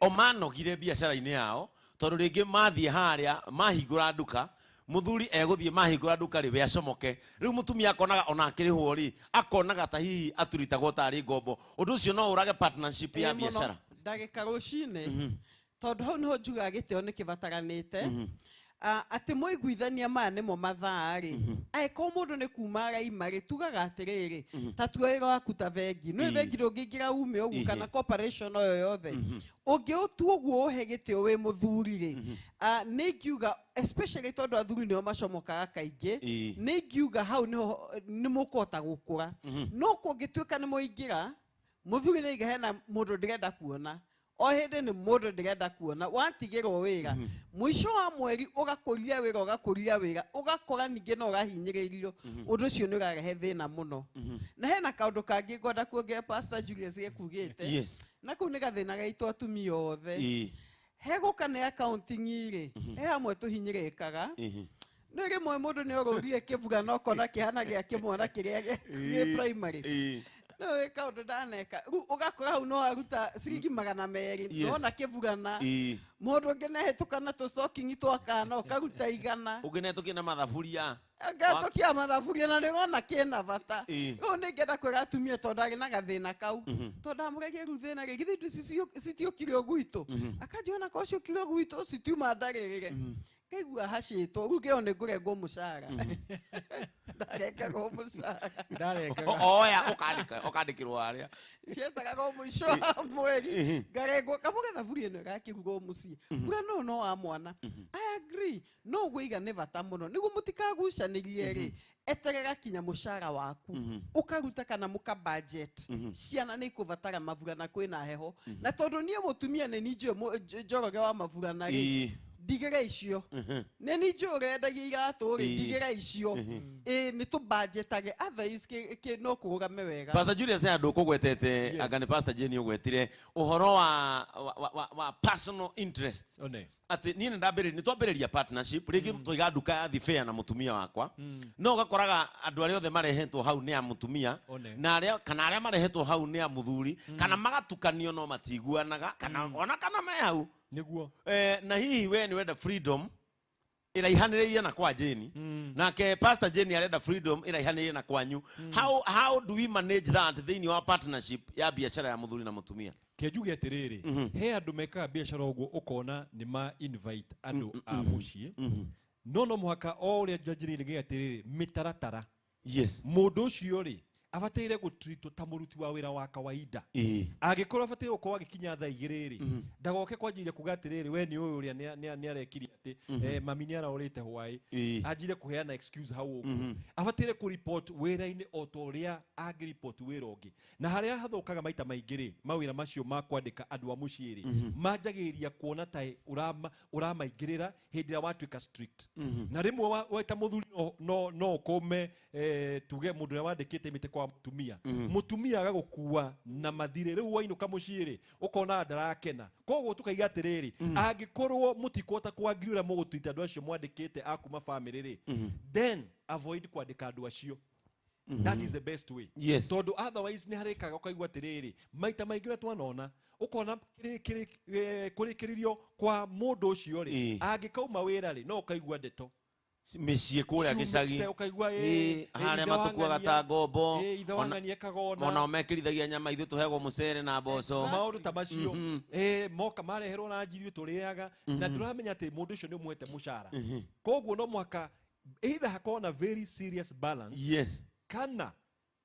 o manogire biacara-inĩ yao, tondũ rĩngĩ mathiĩ harĩa mahingũra nduka, mũthuri egũthiĩ mahingũra nduka rĩ, we acomoke. Rĩu mũtumia akonaga ona akĩrĩhwo rĩ, akonaga ta hihi aturitagwo tarĩ ngombo. Ũndũ ũcio no ũrage partnership ya Ĩĩ mũno. biacara? Ndagĩka rũcinĩ, tondũ hau nĩho njugaga gĩtĩo nĩ kĩbataranĩte. Ah, atĩ mwaiguithania maya nĩmo mathaa rĩ, angĩkorwo mũndũ nĩ kuma araima rĩ, tugaga atĩrĩrĩ, ta tua wĩra waku ta bengi nĩ bengi, ndũngĩingĩra ume ũguo, kana corporation o yothe ũngĩũtua ũguo, ũhe gĩtĩo wĩ mũthuri rĩ. Ah, nĩ ingiuga especially tondũ athuri nĩo macomokaga kaingĩ, nĩ ingiuga hau nĩho nĩ mũkũhota gũkũra. No kũngĩtuĩka nĩ mũingĩra, mũthuri nĩ aiga hena mũndũ ndĩrenda kuona o hĩndĩ, nĩ mũndũ ndĩrenda kuona, watigĩrwo wĩra mũico wa mweri, ũgakũria wĩra, ũgakũria wĩra, ũgakora ningĩ no ũrahinyĩrĩrio. Ũndũ ũcio nĩ ũrarehe thĩna mũno. Na hena kaũndũ kangĩ ngwenda kuongerera Pastor Julius ekugĩte, na kau nĩ gathĩna gaitũ atumia othe. Hegũka nĩ accounting rĩ, he hamwe tũhinyĩrĩkaga. Nĩ rĩmwe mũndũ nĩ orũrie kĩbugano ũkona kĩhana gĩa kĩmwana kĩrĩa gĩ primary. No wĩ kaũndũ ndaneka rĩu, ũgakora hau no aruta ciringi 200, nona kĩbugana, mũndũ ũngĩ nehĩtũka na tũ-stocking twa kana ũkaruta 100. Ũngĩ netũkie na mathaburia. Ngatũkia mathaburia na nĩrona kĩna bata. Rĩu nĩ ngĩenda kwĩra atumia, tondũ ndarĩ na gathĩna kau, tondũ ndamũragia rĩu thĩna rĩ, githĩ indo ici citiũkire o gwitũ? Akanjĩra ona korwo ciũkire gwitũ citiuma ndarĩrĩre. Ngaigua hacĩtwo rĩu, ngĩo nĩ ngũrengwo mũcara, ndarengagwo mũcara. Ndarengaga. Oya ũkandĩka, ũkandĩkĩrwo harĩa. Cietagagwo mũico wa mweri ngarengwo kamũge thaburia ĩno ĩgakĩrugwo mũciĩ mbura no no wa mwana. I agree, no ũguo iga nĩ bata mũno nĩguo mũtikagucanĩrie rĩ, eterera kinya mũcara waku ũkaruta kana mũka budget. Ciana nĩ ikũbatara maburana, kwĩna heho, na tondũ niĩ mũtumia nĩ ni njũĩ njoroge wa maburana rĩ, ndigĩra icio, nĩ ni njũĩ ũrendagia iratũ rĩ, ndigĩra icio, ĩ nĩ tũbanjetage, otherwise no kũrũgame wega. Pastor Julius, andũ kũgwetete, anga nĩ Pastor Jane ũgwetire ũhoro wa personal interest, One. atĩ niĩ nĩ ndambĩrĩria, nĩ twambĩrĩria partnership rĩngĩ, twaiga nduka ya thibĩa na mũtumia wakwa, no ũgakoraga andũ arĩa othe marehetwo hau nĩ a mũtumia, One. na arĩa kana arĩa marehetwo hau nĩ a mũthuri, kana magatukanio, no matiguanaga kana ona kana me hau. Na hihi we nĩ wenda freedom. Ĩraihanĩrĩirie na kwa Jane, nake Pastor Jane arenda freedom ĩraihanĩrĩirie na kwanyu. How do we manage that thĩinĩ wa partnership ya biacara ya mũthuri na mũtumia? Ke njuge atĩrĩrĩ, he andũ mekaga biacara ũguo, ũkona nĩ ma invite andũ a mũciĩ, no mũhaka o ũrĩa njanjĩrĩire atĩrĩrĩ, mĩtaratara. Mũndũ ũcio rĩ, abataire gũtritwo ta mũruti wa wĩra wa kawaida. Angĩkorwo abataire gũkorwo agĩkinya thaa 2 rĩ, ndagoke kwanjĩrĩria kuga atĩrĩrĩ, we nĩ ũyũ ũrĩa nĩ arekire atĩ mami nĩ arorĩte hwaĩ, anjire kũheana excuse hau ũguo. Abataire kũ-report wĩra-inĩ o ta ũrĩa angĩ-report wĩra ũngĩ. Na harĩa hathũkaga maita maingĩ rĩ, mawĩra macio ma kwandĩka andũ a mũciĩ rĩ, manjagĩrĩria kuona ta ũramaingĩrĩra hĩndĩ ĩrĩa watuĩka strict. Na rĩmwe we ta mũthuri no ũkũme, tuge mũndũ ũrĩa wandĩkĩte mĩtĩ kwa mũtumia, mũtumia agagũkua na mathirĩ. Rĩu wainũka mũciĩ rĩ, ũkona ndarakena. Koguo tũkaiga atĩrĩrĩ, angĩkorwo mũtikũhota kwangiri ũrĩa mũgũtwita andũ acio mwandĩkĩte a kuma family rĩ, then avoid kwandĩka andũ acio. That is the best way. Tondũ otherwise nĩ harĩkaga ũkaigua atĩrĩrĩ, maita maingĩ ũrĩa twanona, ũkona kũrĩkĩrĩrio kwa mũndũ ũcio rĩ, angĩkauma wĩra rĩ, no ũkaigua ndeto mĩciĩ kũrĩa gĩcagi, ũkaigua harĩa matũkuaga ta ngombo, ithe wa ng'ania kagona, onao mekĩrithagia nyama, ithuĩ tũheagwo mũcere na mboco. Maũndũ ta macio moka mareherwo na njirio tũrĩaga, na ndũramenya atĩ mũndũ ũcio nĩ ũmũhete mũcara. Koguo no mũhaka either hakorwo na very serious balance, kana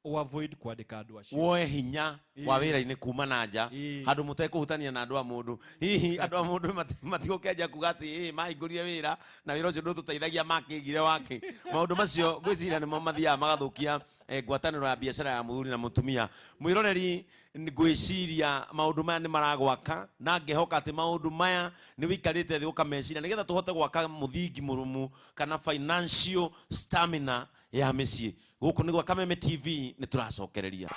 avoid kwandĩka andũ acio. Woe hinya wa wĩra-inĩ kuma na nja, handũ mũtekũhutania na andũ a mũndũ. Hihi andũ a mũndũ matigũkĩanjia kuga atĩ mahingũrire wĩra na wĩra ũcio ndũtũteithagia, makĩigire wake. Maũndũ macio ngwĩciria nĩmo mathiaga magathũkia ngwatanĩro ya biacara ya mũthuri na mũtumia. Mwĩroreri, ngwĩciria maũndũ maya nĩ maragwaka, na ngehoka atĩ maũndũ maya nĩ wĩikarĩte thĩ ũkameciria nĩgetha tũhote gwaka mũthingi mũrũmu kana financial stamina ya mĩciĩ. Gũkũ nĩ gwa Kameme TV, nĩ tũracokereria.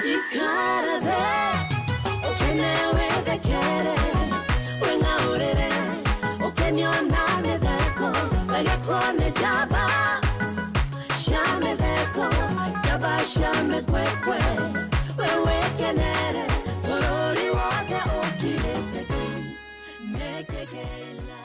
Ikara thĩ, ũkene wĩthekere, wĩng'aũrĩre, ũkenio na mĩtheko, wegekwo nĩ njamba cia mĩtheko, njamba cia mĩkwekwe, we wĩkenere, bũrũri wothe ũkirĩte ki, nĩkĩkĩla.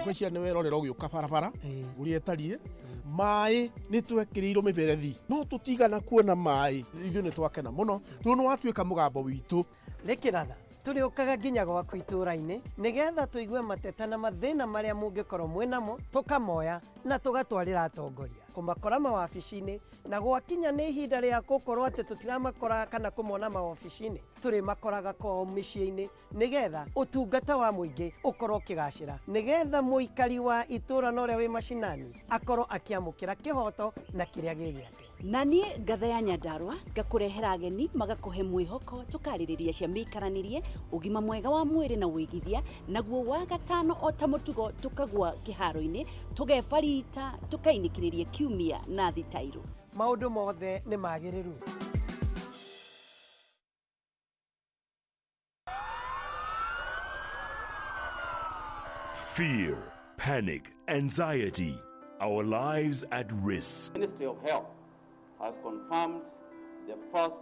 Ngwĩciria nĩ werorera ũgĩũka barabara ũrĩa ĩtariĩ, maĩ nĩ twekĩrĩirwo mĩberethi, no tũtigana kuona maĩ. Ithuĩ nĩ twakena mũno tondũ nĩ watuĩka mũgambo witũ. Rĩkĩratha tũrĩũkaga nginya gwaku itũũra-inĩ nĩgetha tũigue mateta na mathĩna marĩa mũngĩkorwo mwĩnamo, tũkamoya na tũgatwarĩra atongoria kũmakora mawabici-inĩ. Na gwakinya nĩ ihinda rĩa gũkorwo atĩ tũtiramakora kana kũmona mawabici-inĩ, tũrĩmakoraga kwao mĩciĩ-inĩ nĩgetha ũtungata wa mũingĩ ũkorwo ũkĩgacĩra, nĩgetha mũikari wa itũũra na ũrĩa wĩ macinani akorwo akĩamũkĩra kĩhoto na kĩrĩa gĩ gĩake. Na niĩ ngatha ya Nyandarua ngakũrehera ageni magakũhe mwĩhoko, tũkarĩrĩria cia mĩikaranĩrie, ũgima mwega wa mwĩrĩ na wĩigithia. Naguo wa gatano o ta mũtugo tũkagwa kĩharo-inĩ, tũgebarita, tũkainĩkĩrĩria kiumia na thitairũ. Maũndũ mothe nĩ magĩrĩru. Fear, panic, anxiety, our lives at risk. The Ministry of Health has confirmed the first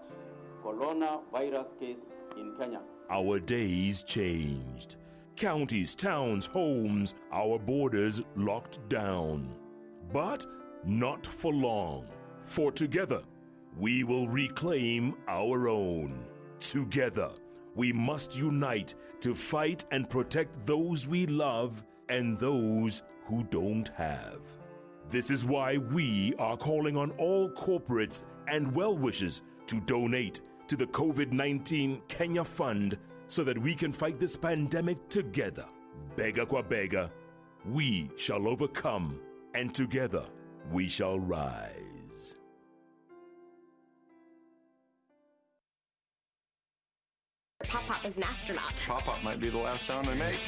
coronavirus case in Kenya. Our days changed. Counties, towns, homes, our borders locked down. But not for long. For together, we will reclaim our own. Together, we must unite to fight and protect those we love and those who don't have. This is why we are calling on all corporates and well-wishers to donate to the COVID-19 Kenya Fund so that we can fight this pandemic together. Bega kwa bega, we shall overcome, and together we shall rise. Pop Pop is an astronaut. Pop Pop might be the last sound I make.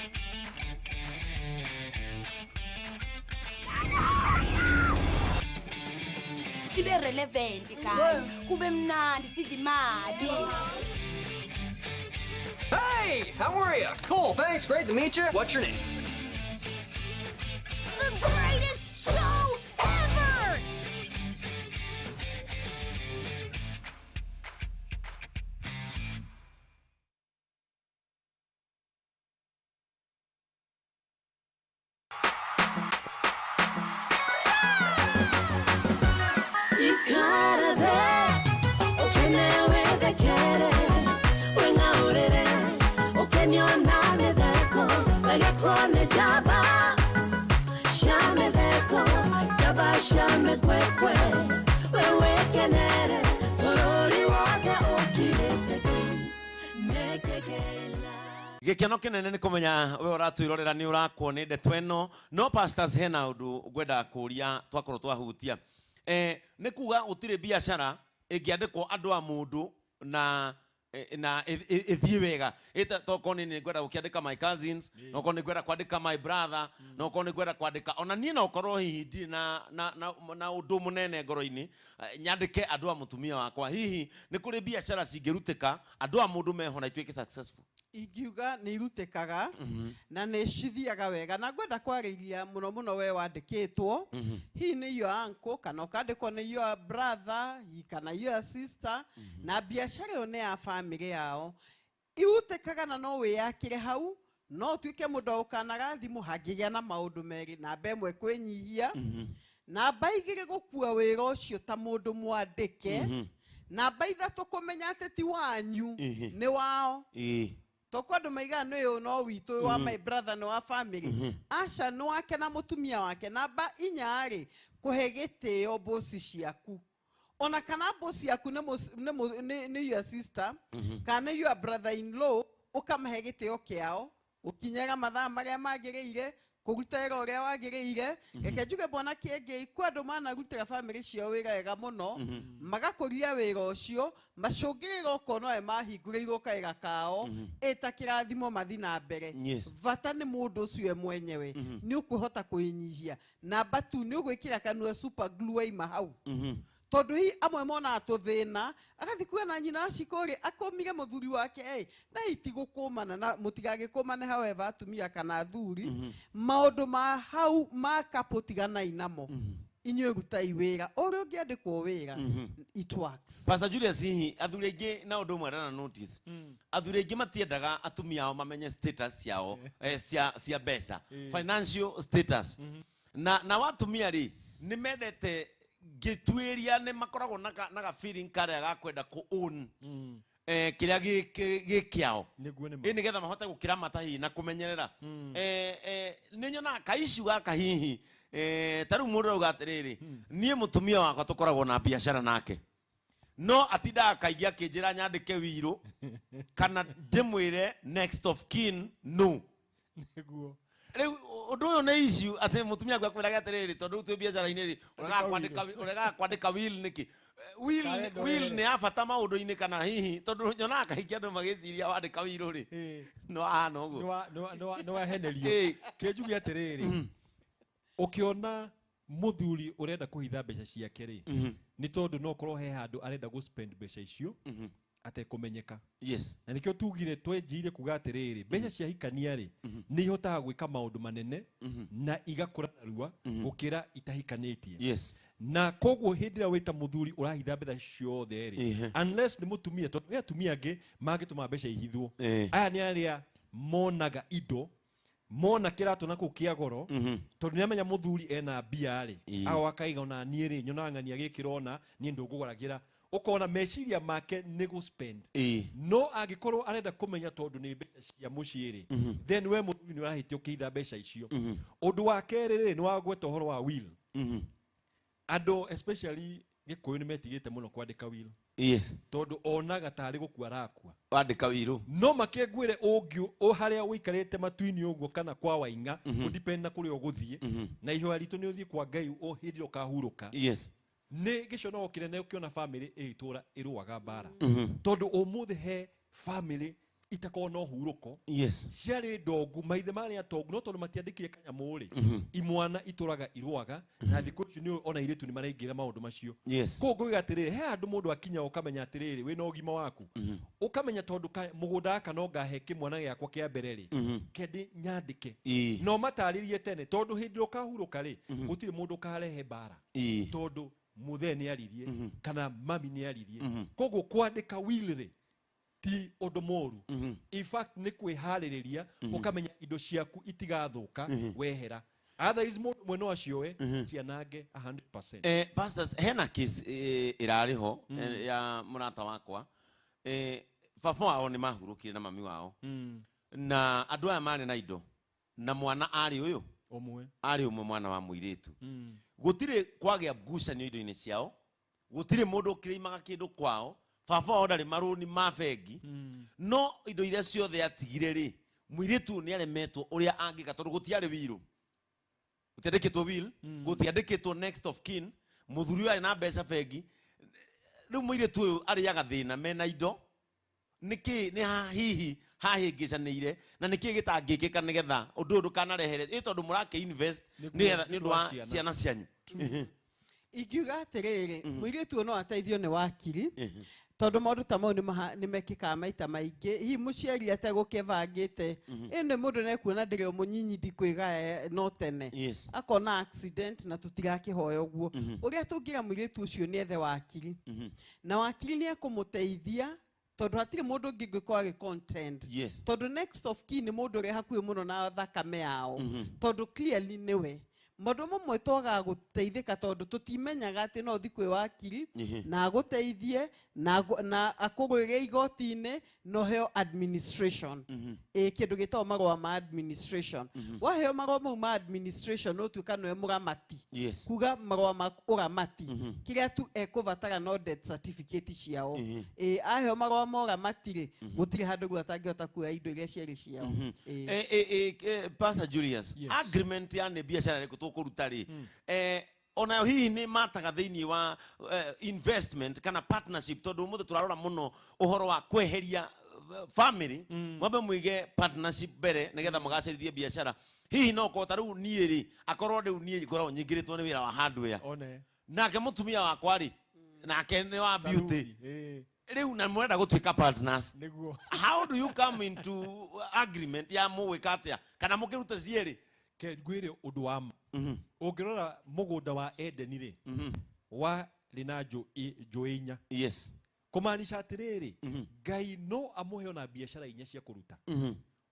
Sibe relevant guys. Kube mnandi sidle imali. Hey, how are you? Cool, thanks. Great to meet you. What's your name? The greatest show ever! Ikarabe, ukene wethekere, wing'aũrĩre, ũkenio na mĩtheko, wegekwo nĩ njamba cia mĩtheko, njamba cia mĩkwekwe, we wĩkenere, bũrũri wothe ũkirĩte ki, nĩkĩkĩla. Gĩkeno kĩnene nĩ kũmenya we ũratwĩrorera nĩ ũrakwo nĩ ndeto ĩno. No pastors, hena ũndũ ngwendaga kũria twakorwo twahutia. Nĩ kuga gũtirĩ biacara ĩngĩandĩkwo andũ a mũndũ na na ĩthiĩ wega. Tokorwo nĩ ngwenda gũkĩandĩka my cousins, no okorwo nĩ ngwenda kwandĩka my brother, no okorwo nĩ ngwenda kwandĩka ona niĩ, no okorwo hihi ndirĩ na ũndũ mũnene ngoro-inĩ, nyandĩke andũ a mũtumia wakwa. Hihi nĩ kũrĩ biacara cingĩrutĩka andũ a mũndũ meho na ituĩke successful? Ingiuga nĩ irutĩkaga na nĩ cithiaga wega, na ngwenda kwarĩria mũno mũno we wandĩkĩtwo, hihi nĩ your uncle kana ũkandĩkwo nĩ your brother, hihi kana your sister, na biacara ĩyo nĩ ya famĩlĩ yao. Irutĩkaga na no wĩyakĩre hau, no ũtuĩke mũndũ ũkanaga thimũ hangĩgĩa na maũndũ merĩ. Namba ĩmwe, kwĩnyihia. Namba igĩrĩ, gũkua wĩra ũcio ta mũndũ mwandĩke. Namba ithatũ, kũmenya atĩ ti wanyu, nĩ wao. Toko andũ maigaga nĩ ũyũ no witũ, ũyũ wa my brother, nĩ wa family. Aca, nĩ wake na mũtumia wake. Namba inya rĩ, kũhe gĩtĩo bosi ciaku, ona kana bosi yaku nĩ nĩ your sister kana nĩ your brother in law, ũkamahe gĩtĩo kĩao, gũkinyaga mathaa marĩa magĩrĩire, kũruta wĩra ũrĩa wagĩrĩire. Reke njuge, bwana Kĩengei, kwĩ andũ manarutĩra bamĩrĩ ciao wĩra wega mũno, magakũria wĩra ũcio, macũngĩrĩra ũkona we mahingũrĩirwo kawĩra kao ĩta kĩrathimo mathi na mbere. Bata nĩ mũndũ ũcio we mwenyewe nĩ ũkwĩhota kwĩnyihia. Namba tu, nĩ ũgwĩkĩra kanua super glue waima hau, tondũ hihi amwe monaga tũthĩna, agathiĩ kuga na nyina acikũrĩ akũmire mũthuri wake, na itigũkũmana na mũtigagĩkũmane. However, atumia kana athuri, maũndũ ma hau ma couple tiganai namo. Inyuĩ rutai wĩra ũrĩa ũngĩandĩkwo wĩra, it works. Pastor Julius, hihi athuri aingĩ, na ũndũ ũmwe ndana notice, athuri aingĩ matiendaga atumia ao mamenye status ciao cia mbeca, financial status, na watumia rĩ, nĩ mendete ngĩtuĩria nĩ makoragwo na ga feeling karĩa ga kwenda kũ own kĩrĩa gĩ kĩao. Nĩguo nĩ ma. Ĩ nĩgetha mahote gũkĩramata hihi na kũmenyerera. Nĩ nyonaga kaiciu gaka hihi, ta rĩu mũndũ auga atĩrĩrĩ, niĩ mũtumia wakwa tũkoragwo na biacara nake, no atindaga kaingĩ akĩnjĩra nyandĩke wirũ kana ndĩmwĩre next of kin no. Nĩguo. Rĩu ũndũ ũyũ nĩ issue atĩ mũtumia aku akwĩraga atĩrĩrĩ, tondũ rĩu twĩ biacara-inĩ rĩ, ũregaga kwandĩka will nĩkĩ? Will Karenda will ũrere. nĩ ya bata maũndũ-inĩ kana hihi tondũ nyonaga kaingĩ andũ magĩciria wandĩka will rĩ, no ahana ũguo. Nĩ wahenerio. Kĩnjuge atĩrĩrĩ, ũkĩona mũthuri ũrenda kũhitha mbeca ciake rĩ, nĩ tondũ no korwo he handũ arenda gũ spend mbeca icio atekũmenyeka. Na nĩkĩo tugire twenjiire kuga atĩrĩrĩ, mbeca cia hikania rĩ, nĩ ihotaga gwĩka maũndũ manene na igakũra narua gũkĩra itahikanĩtie. Na koguo hĩndĩ ĩrĩa wĩta mũthuri ũrahitha mbeca ciothe rĩ, unless nĩ mũtumia, tondũ he atumia angĩ mangĩtũma mbeca ihithwo. Aya nĩ arĩa monaga indo, mona kĩratũ na kũu kĩa goro, tondũ nĩ amenya mũthuri ena mbia rĩ, ago akaiga ona niĩ rĩ, nyonaga ng'ania gĩkĩra, ona niĩ ndũngũgũragĩra. Ũkona meciria make nĩ gũ spend. No angĩkorwo arenda kũmenya tondũ nĩ mbeca cia mũciĩ rĩ, then we mũthuri nĩ ũrahĩtia ũkĩhitha mbeca icio. Ũndũ wa kerĩ rĩ, nĩ wagweta ũhoro wa will. Andũ especially Gĩkũyũ nĩ metigĩte mũno kwandĩka will, tondũ onaga tarĩ gũkua arakua wandĩka wirũ. No makĩngwĩre ũngĩ o harĩa ũikarĩte matu-inĩ ũguo kana kwa waing'a, ũdepend na kũrĩa ũgũthiĩ, na ihoya ritũ nĩ ũthiĩ kwa Ngai o hĩndĩ ĩrĩa ũkahurũka. Nĩ gĩconoko kĩnene ũkĩona bamĩrĩ ĩgĩtũra ĩrũaga mbara, tondũ ũmũthĩ he bamĩrĩ itakoragwo na ũhurũko. Ciarĩ ndongu, maithe marĩ atongu, no tondũ matiandĩkire kanyamũ rĩ, imwana itũraga irũaga, na thikũ ici nĩ ona airĩtu nĩ maraingĩra maũndũ macio. Koguo ngũiga atĩrĩrĩ, he handũ mũndũ akinya ũkamenya atĩrĩrĩ, wĩna ũgima waku, ũkamenya tondũ mũgũnda gaka no ngahe kĩmwana gĩakwa kĩa mbere rĩ, kende nyandĩke no matarĩrie tene, tondũ hĩndĩ ĩrĩa ũkahurũka rĩ, gũtirĩ mũndũ ũkarehe mbara, tondũ mũthee nĩ aririe kana mami nĩ aririe. Koguo kwandĩka will rĩ ti ũndũ mũru. In fact, nĩ kwĩharĩrĩria, ũkamenya indo ciaku itigathũka wehera. Otherwise mũndũ ũmwe no acioe cianange 100%. Pastors, hena case ĩrarĩ ho ya mũrata wakwa. Baba wao nĩ mahurũkire na mami wao, na andũ aya marĩ na indo na mwana arĩ ũyũ ũmwe, arĩ ũmwe, mwana wa mũirĩtu. Gũtirĩ kwagĩa ngucanio indo-inĩ ciao, gũtirĩ mũndũ ũkĩrĩimaga kĩndũ kwao, baba wao ndarĩ marũni ma bengi, no indo iria ciothe atigire rĩ, mũirĩtu ũyũ nĩ aremetwo ũrĩa angĩka, tondũ gũtiarĩ will, gũtiandĩkĩtwo will, gũtiandĩkĩtwo next of kin. Mũthuri ũyũ arĩ na mbeca bengi. Rĩu mũirĩtu ũyũ arĩaga thĩna mena indo. Nĩkĩ nĩ hihi hahĩngĩcanĩire, na nĩkĩ gĩtangĩkĩka nĩgetha ũndũ ũyũ ndũkanarehere ĩ, tondũ mũrakĩ invest nĩgetha nĩ ũndũ wa ciana. Ciana cianyu? Ingiuga atĩrĩrĩ, mũirĩtu ũyũ no ateithio nĩ wakiri, tondũ maũndũ ta mau nĩ mekĩkaga maita maingĩ, hihi mũciari ategũkĩbangĩte. Ĩ nĩ mũndũ nekuona ndĩrĩ o mũnyinyi, ndikwĩgaya no tene akona accident, na tũtirakĩhoya ũguo. Ũrĩa tũngĩra mũirĩtu ũcio nĩ ethe wakiri, na wakiri nĩ ekũmũteithia, tondũ hatirĩ mũndũ ũngĩ ũngĩkorwo agĩ contend, tondũ next of kin nĩ mũndũ ũrĩa hakuhĩ mũno na thakame yao, tondũ clearly nĩwe. Maũndũ mamwe twagaga gũteithĩka tondũ tũtimenyaga atĩ no ũthiĩ kwĩ wakiri na agũteithie na akũgũrĩre igoti-inĩ na ũheo administration, ĩ kĩndũ gĩtagwo marũa ma administration. Waheo marũa mau ma administration, ũtuĩka nĩwe mũramati, kuga marũa ma ũramati. Kĩrĩa tu ekũbatara no death certificate ciao. Ĩ aheo marũa ma ũramati rĩ, gũtirĩ handũ rĩu atangĩhota kuoya indo iria ciarĩ ciao. Ĩ. Pastor Julius, agreement ya nĩ biacara ĩrĩkũ tũkũruta rĩ, onayo hihi nĩ mataga thĩinĩ wa investment kana partnership? Tondũ ũmũthĩ tũrarora mũno ũhoro wa kweheria family, mwambe mũige partnership mbere nĩgetha mũgacĩrithie biacara. Hihi no korwo ta rĩu niĩ rĩ, akorwo rĩu niĩ ngoragwo nyingĩrĩtwo nĩ wĩra wa hardware, one nake mũtumia wakwa rĩ, nake nĩ wa beauty, Saluni, rĩu na mwenda gũtuĩka partners, nĩguo how do you come into agreement ya mũgwĩka atĩa kana mũkĩrute cierĩ? Ke ngwĩre ũndũ wa ma, ũngĩrora mũgũnda wa Edeni rĩ, warĩ na njũĩ inya, kũmaanisha atĩrĩrĩ, Ngai no amũhe ona biacara inya cia kũruta.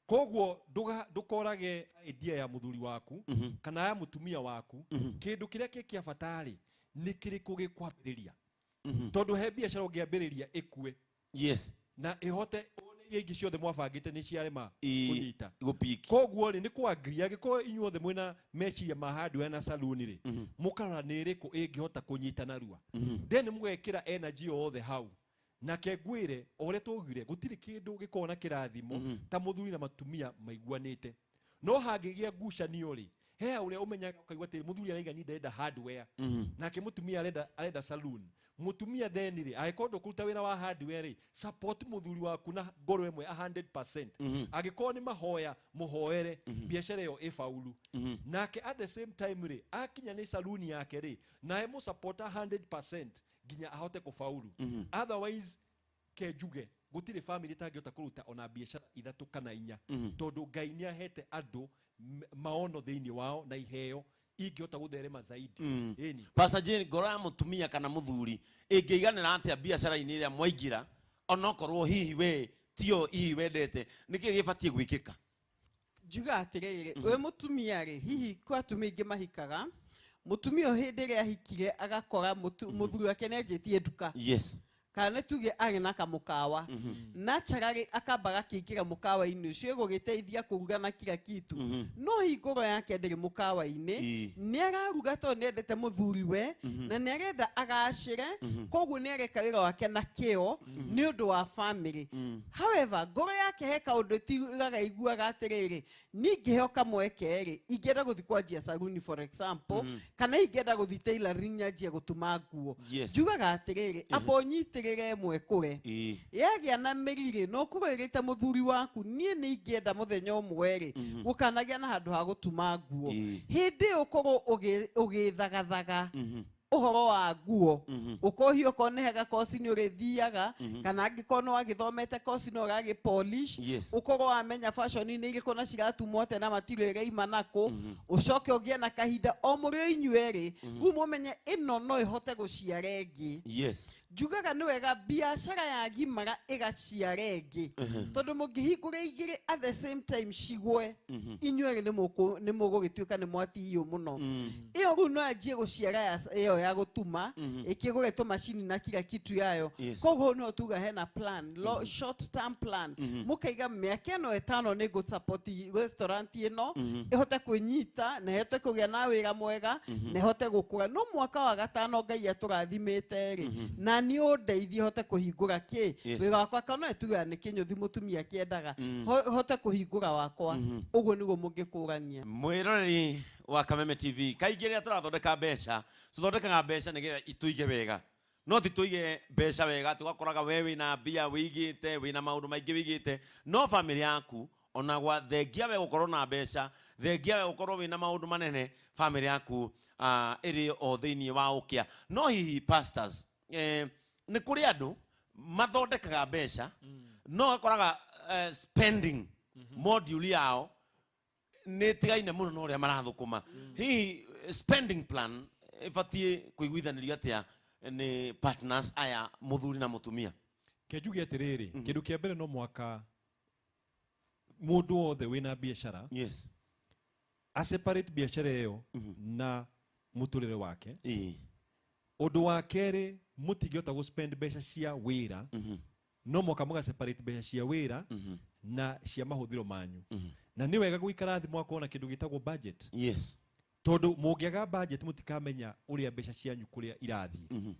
Koguo ndũkorage idea ya mũthuri waku kana ya mũtumia waku. Kĩndũ kĩrĩa kĩ kĩa bata rĩ, nĩ kĩrĩkũ gĩkwambĩrĩria, tondũ he biacara ũngĩambĩrĩria ĩkue na ĩhote one iria ingĩ ciothe mwabangĩte nĩ ciarema kũnyita. Gũpiki. Koguo rĩ, nĩ kwangiria angĩkorwo inyuothe mwĩna meciria ma hardware na saluni rĩ, mũkarora nĩ ĩrĩkũ ĩngĩhota kũnyita narua, then mũgekĩra energy yothe hau. Na ke ngwĩre o ũrĩa twaugire, gũtirĩ kĩndũ gĩkoragwo na kĩrathimo ta mũthuri na matumia maiguanĩte. No hangĩgĩa ngucanio rĩ, he ũrĩa ũmenyaga ũkaigua atĩ mũthuri araiga niĩ ndĩrenda hardware, nake mũtumia arenda saloon. Mũtumia then rĩ, angĩkorwo ndũkũruta wĩra wa hardware rĩ, support mũthuri waku na ngoro ĩmwe 100%. Angĩkorwo nĩ mahoya, mũhoere biacara ĩyo ĩfaulu. Nake at the same time rĩ, akinya nĩ saloon yake rĩ, nawe mũsupport 100% nginya ahote kũfaulu. Otherwise, ke njuge gũtirĩ family ĩtangĩhota kũruta ona biacara ithatũ kana inya, tondũ Ngai nĩ ahete andũ maono thĩinĩ wao na iheo ingĩhota gũtherema zaidi. Ĩni. Pastor Jane, ngoro ya mũtumia kana mũthuri ĩngĩiganĩra atĩa biacara-inĩ ĩrĩa mwaingĩra, onokorwo hihi we tio hihi wendete? Nĩkĩ gĩbatiĩ gwĩkĩka? Njuga atĩrĩrĩ, wĩ mũtumia rĩ, hihi kwa atumia aingĩ mahikaga, mũtumia ũyũ hĩndĩ ĩrĩa ahikire agakora mũthuri wake nĩ anjĩtie nduka, kana nĩ tuge arĩ na kamũkawa, naturally akamba agakĩingĩra mũkawa-inĩ ũcio ĩgũgĩteithia kũruga na kila kitu, no hingũro yake ndĩrĩ mũkawa-inĩ. Nĩ araruga tondũ nĩ endete mũthuri we na nĩ arenda agacĩre, koguo nĩ areka wĩra wake na kĩo nĩ ũndũ wa family. However, ngoro yake he kaũndũ ĩtigaga, iguaga atĩrĩrĩ, niĩ ingĩheo kamweke rĩ, ingĩenda gũthiĩ kwanjia saluni, for example, kana ingĩenda gũthiĩ tailoring nyanjie gũtuma nguo. Njugaga atĩrĩrĩ, amba ũnyitĩrĩre. Weterere ĩmwe ĩkũre. Yagĩa na mĩri rĩ, no ũkũgũrĩte mũthuri waku, niĩ nĩ ingĩenda mũthenya ũmwe rĩ, gũkanagĩa na handũ ha gũtuma nguo. Hĩndĩ ĩyo ũkorwo ũgĩthagathaga ũhoro wa nguo, ũkohi okorwo nĩ hega koci nĩ ũrĩthiaga, kana angĩkorwo nĩ wagĩthomete koci no ũragĩ polish, ũkorwo wamenya fashion nĩ irĩkũ na ciratumwo atĩa na material ĩraima nakũ, ũcoke ũgĩe na kahinda o mũrĩ o inyuĩ erĩ, rĩu mũmenye ĩno no ĩhote gũciara ĩngĩ. Njugaga nĩ wega biacara yagimara ĩgaciara ĩngĩ, tondũ mũngĩhingũra igĩrĩ at the same time cigwe, inyuĩ erĩ nĩ mũgũgĩtuĩka nĩ mwatihio mũno. Ĩyo rĩu no yanjie gũciara ĩyo ya gũtuma, ĩkĩgũre tũmacini na kila kitu yayo. Koguo no tuga hena plan, short term plan, mũkaiga mĩaka ĩno 5 nĩ ngũ support restaurant ĩno, ĩhote kwĩnyita na ĩhote kũgĩa na wĩra mwega, na ĩhote gũkũra. No mwaka wa 5 Ngai atũrathimĩte rĩ, na nĩ ũndeithie hote kũhingũra kĩ wĩra wakwa, kana no tuga nĩ kĩnyũthi mũtumia kĩendaga, hote kũhingũra wakwa. Ũguo nĩguo mũngĩkũrania. Mwĩroreri wa Kameme TV, kaingĩ rĩrĩa tũrathondeka mbeca, tũthondekaga mbeca nĩgetha itũige wega, no ti tũige mbeca wega tũgakoraga we wĩna mbia wĩigĩte, wĩna maũndũ maingĩ wĩigĩte, no bamĩrĩ yaku ona gwa thengia we gũkorwo na mbeca, thengia we gũkorwo wĩna maũndũ manene, bamĩrĩ yaku ĩrĩ o thĩinĩ wa ũkĩa. No hihi pastors, nĩ kũrĩ andũ mathondekaga mbeca, no gakoraga spending module yao nĩ ĩtigaine mũno na ũrĩa marathũkũma. Hihi spending plan ĩbatiĩ kũiguithanĩrio atĩa nĩ partners aya, mũthuri na mũtumia? Ke njuge atĩrĩrĩ, kĩndũ kĩa mbere no mwaka mũndũ wothe wĩna biacara a separate biacara ĩyo na mũtũrĩre wake. Ũndũ wa kerĩ, mũtingĩhota gũ spend mbeca cia wĩra, no mwaka mũga separate mbeca cia wĩra na cia mahũthĩro manyu. Na nĩ wega gũikara thĩ mwakorwo na kĩndũ gĩtagwo budget. Tondũ mũngĩaga budget mũtikamenya ũrĩa mbeca cianyu kũrĩa irathiĩ.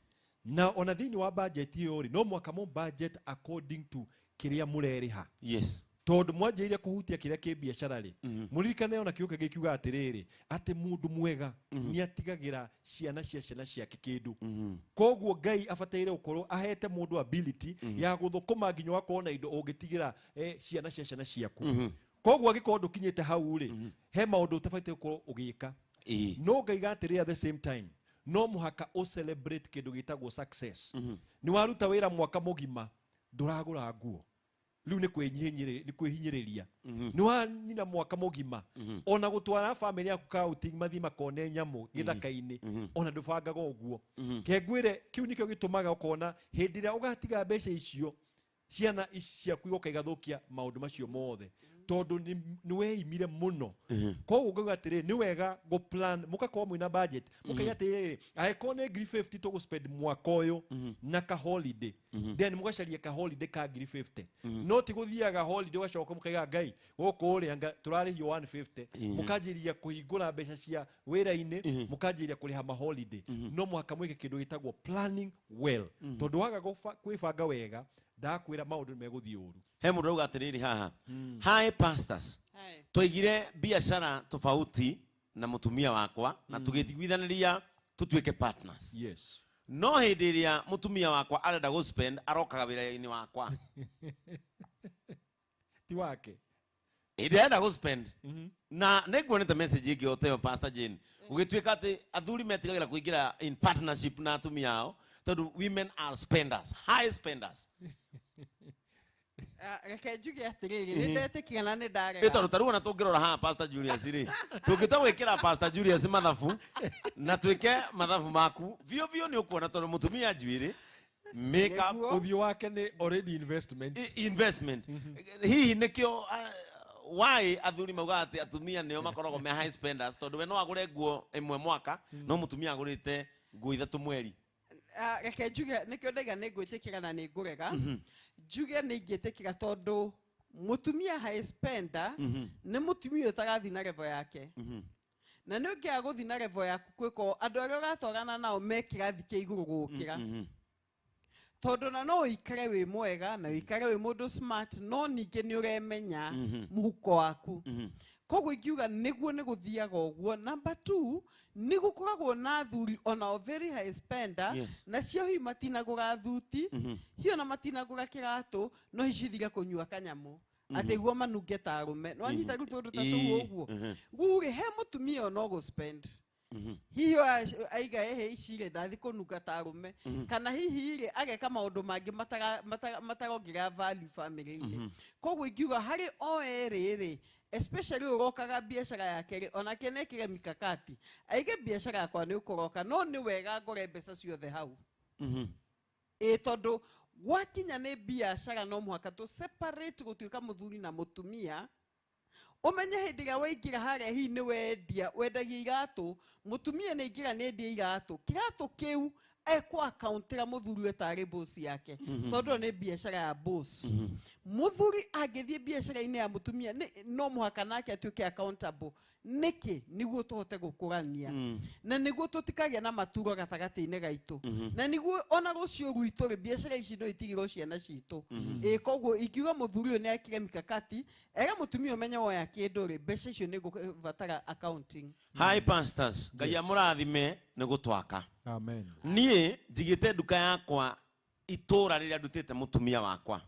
Na ona thĩinĩ wa budget ĩyo rĩ, no mwaka mũ budget according to kĩrĩa mũrerĩha. Tondũ mwanjĩrĩria kũhutia kĩrĩa kĩ biacara rĩ, mũririkane ona kiugo kĩngĩ kiuga atĩrĩrĩ, atĩ mũndũ mwega nĩ atigagĩra ciana cia ciana ciake kĩndũ. Koguo Ngai abataire gũkorwo ahete mũndũ ability ya gũthũkũma nginya ũgakorwo na indo ũngĩtigĩra ciana cia ciana ciaku. Koguo angĩkorwo ndũkinyĩte hau rĩ, he maũndũ ũtabataire gũkorwo ũgĩka. No ngaiga atĩrĩ, at the same time no mũhaka ũ celebrate kĩndũ gĩtagwo success. Nĩ waruta wĩra mwaka mũgima ndũragũra nguo, rĩu nĩ kwĩhinyĩrĩria. Nĩ wanina mwaka mũgima ona gũtwara family yaku ka outing mathiĩ makone nyamũ gĩthaka-inĩ, ona ndũbangaga ũguo. Ke ngwĩre kĩu nĩkĩo gĩtũmaga ũkona hĩndĩ ĩrĩa ũgatiga mbeca icio, ciana ici ciaku igoka igathũkia maũndũ macio mothe, tondũ nĩ weimire mũno. Koguo ngauga atĩrĩ, nĩ wega gũ plan, mũgakorwo mwĩna budget, mũkaiga atĩrĩrĩ, angĩkorwo nĩ ngiri 50 tũgũ spend mwaka ũyũ na ka holiday, then mũgacaria ka holiday ka ngiri 50. No ti gũthiaga holiday ũgacoka mũkaiga Ngai gũkũ rĩ anga tũrarĩhio 150, mũkanjĩrĩria kũhingũra mbeca cia wĩra-inĩ, mũkanjĩrĩria kũrĩha ma holiday. No mũhaka mwĩke kĩndũ gĩtagwo planning well, tondũ waga kwĩbanga wega, ndakwĩra maũndũ nĩ megũthiĩ ũru. He mũndũ auga atĩrĩrĩ haha, hi pastors, twaigire biacara tofauti na mũtumia wakwa na tũgĩtigithanĩria tũtuĩke partners. No hĩndĩ ĩrĩa mũtumia wakwa arenda gũ spend, arokaga wĩra-inĩ wakwa. Ti wake. Hĩndĩ ĩrĩa arenda gũ spend. Na nĩ nguonete message ĩngĩ o ta ĩyo, Pastor Jane, gũgĩtuĩka atĩ athuri metigagĩra kũingĩra in partnership na atumia ao tondũ women are spenders, high spenders. Reke njuge atĩrĩrĩ, nĩ ndetĩkĩra na nĩ ndarega. Ĩ tondũ ta rĩu ona tũngĩrora haha Pastor Julius rĩ, tũngĩtua gwĩkĩra Pastor Julius mathabu na twĩke mathabu maku biũ biũ, nĩ ũkuona tondũ mũtumia njuĩrĩ, makeup, ũthiũ wake nĩ already investment. Investment. Hihi nĩkĩo why athuri maugaga atĩ atumia nĩo makoragwo me high spenders, tondũ we no agũre nguo ĩmwe mwaka, no mũtumia agũrĩte nguo 3 mweri? Reke njuge nĩkĩo ndaiga nĩ ngwĩtĩkĩra na nĩ ngũrega. Njuge nĩ ingĩtĩkĩra tondũ mũtumia high spender nĩ mũtumia ũtarathi na level yake. Na nĩ ũngĩaga gũthiĩ na level yaku, kwĩko andũ arĩa ũratwarana nao me kĩrathi kĩa igũrũ gũgũkĩra. Tondũ na no ũikare wĩ mwega na ũikare wĩ mũndũ smart, no ningĩ nĩ ũremenya mũhuko waku. Koguo ingiuga nĩguo nĩ gũthiaga ũguo. Number two, nĩ gũkoragwo na athuri onao very high spender, nacio hihi matinagũra thuti, hihi ona matinagũra kĩratũ, no hihi cithire kũnyua kanyamũ atĩ guo manunge ta arũme. Nĩwanyita rĩu tũndũ ta tũu ũguo. Rĩu rĩ, he mũtumia ona ũgũ spend, hihi aiga ehe ici rĩ, ndathi kũnunga ta arũme, kana hihi rĩ, ageka maũndũ mangĩ matarongerera value family-inĩ. Koguo ingiuga harĩ o erĩ rĩ, especially ũrokaga biacara yake rĩ, onake nĩekĩre mikakati, aige biacara yakwa nĩ ũkũroka, no nĩ wega ngore mbeca ciothe hau. Ĩ tondũ gwakinya nĩ biacara, no mũhaka tũ separate gũtuĩka mũthuri na mũtumia. Ũmenye hĩndĩ ĩrĩa waingĩra harĩa, hihi nĩ wendia, wendagia iratũ, mũtumia nĩ aingĩra nĩ endia iratũ, kĩratũ kĩu ekũ accountĩra mũthuri we tarĩ boss yake, tondũ ĩyo nĩ biacara ya boss. Mũthuri angĩthiĩ biacara-inĩ ya mũtumia, no mũhaka nake atuĩke accountable. Nĩkĩ? Nĩguo tũhote gũkũrania, na nĩguo tũtikagĩa na maturo gatagatĩ-inĩ gaitũ, na nĩguo ona rũciũ rwitũ rĩ, biacara ici no itigĩrwo ciana citũ. Ĩ koguo ingiuga mũthuri ũyũ nĩ ekire mikakati, ere mũtumia ũmenye woya kĩndũ rĩ, mbeca icio nĩ ngũbatara accounting. Hi pastors, Ngai amũrathime nĩ gũtwaka. Amen. Niĩ njigĩte nduka yakwa itũra rĩrĩa ndutĩte mũtumia wakwa.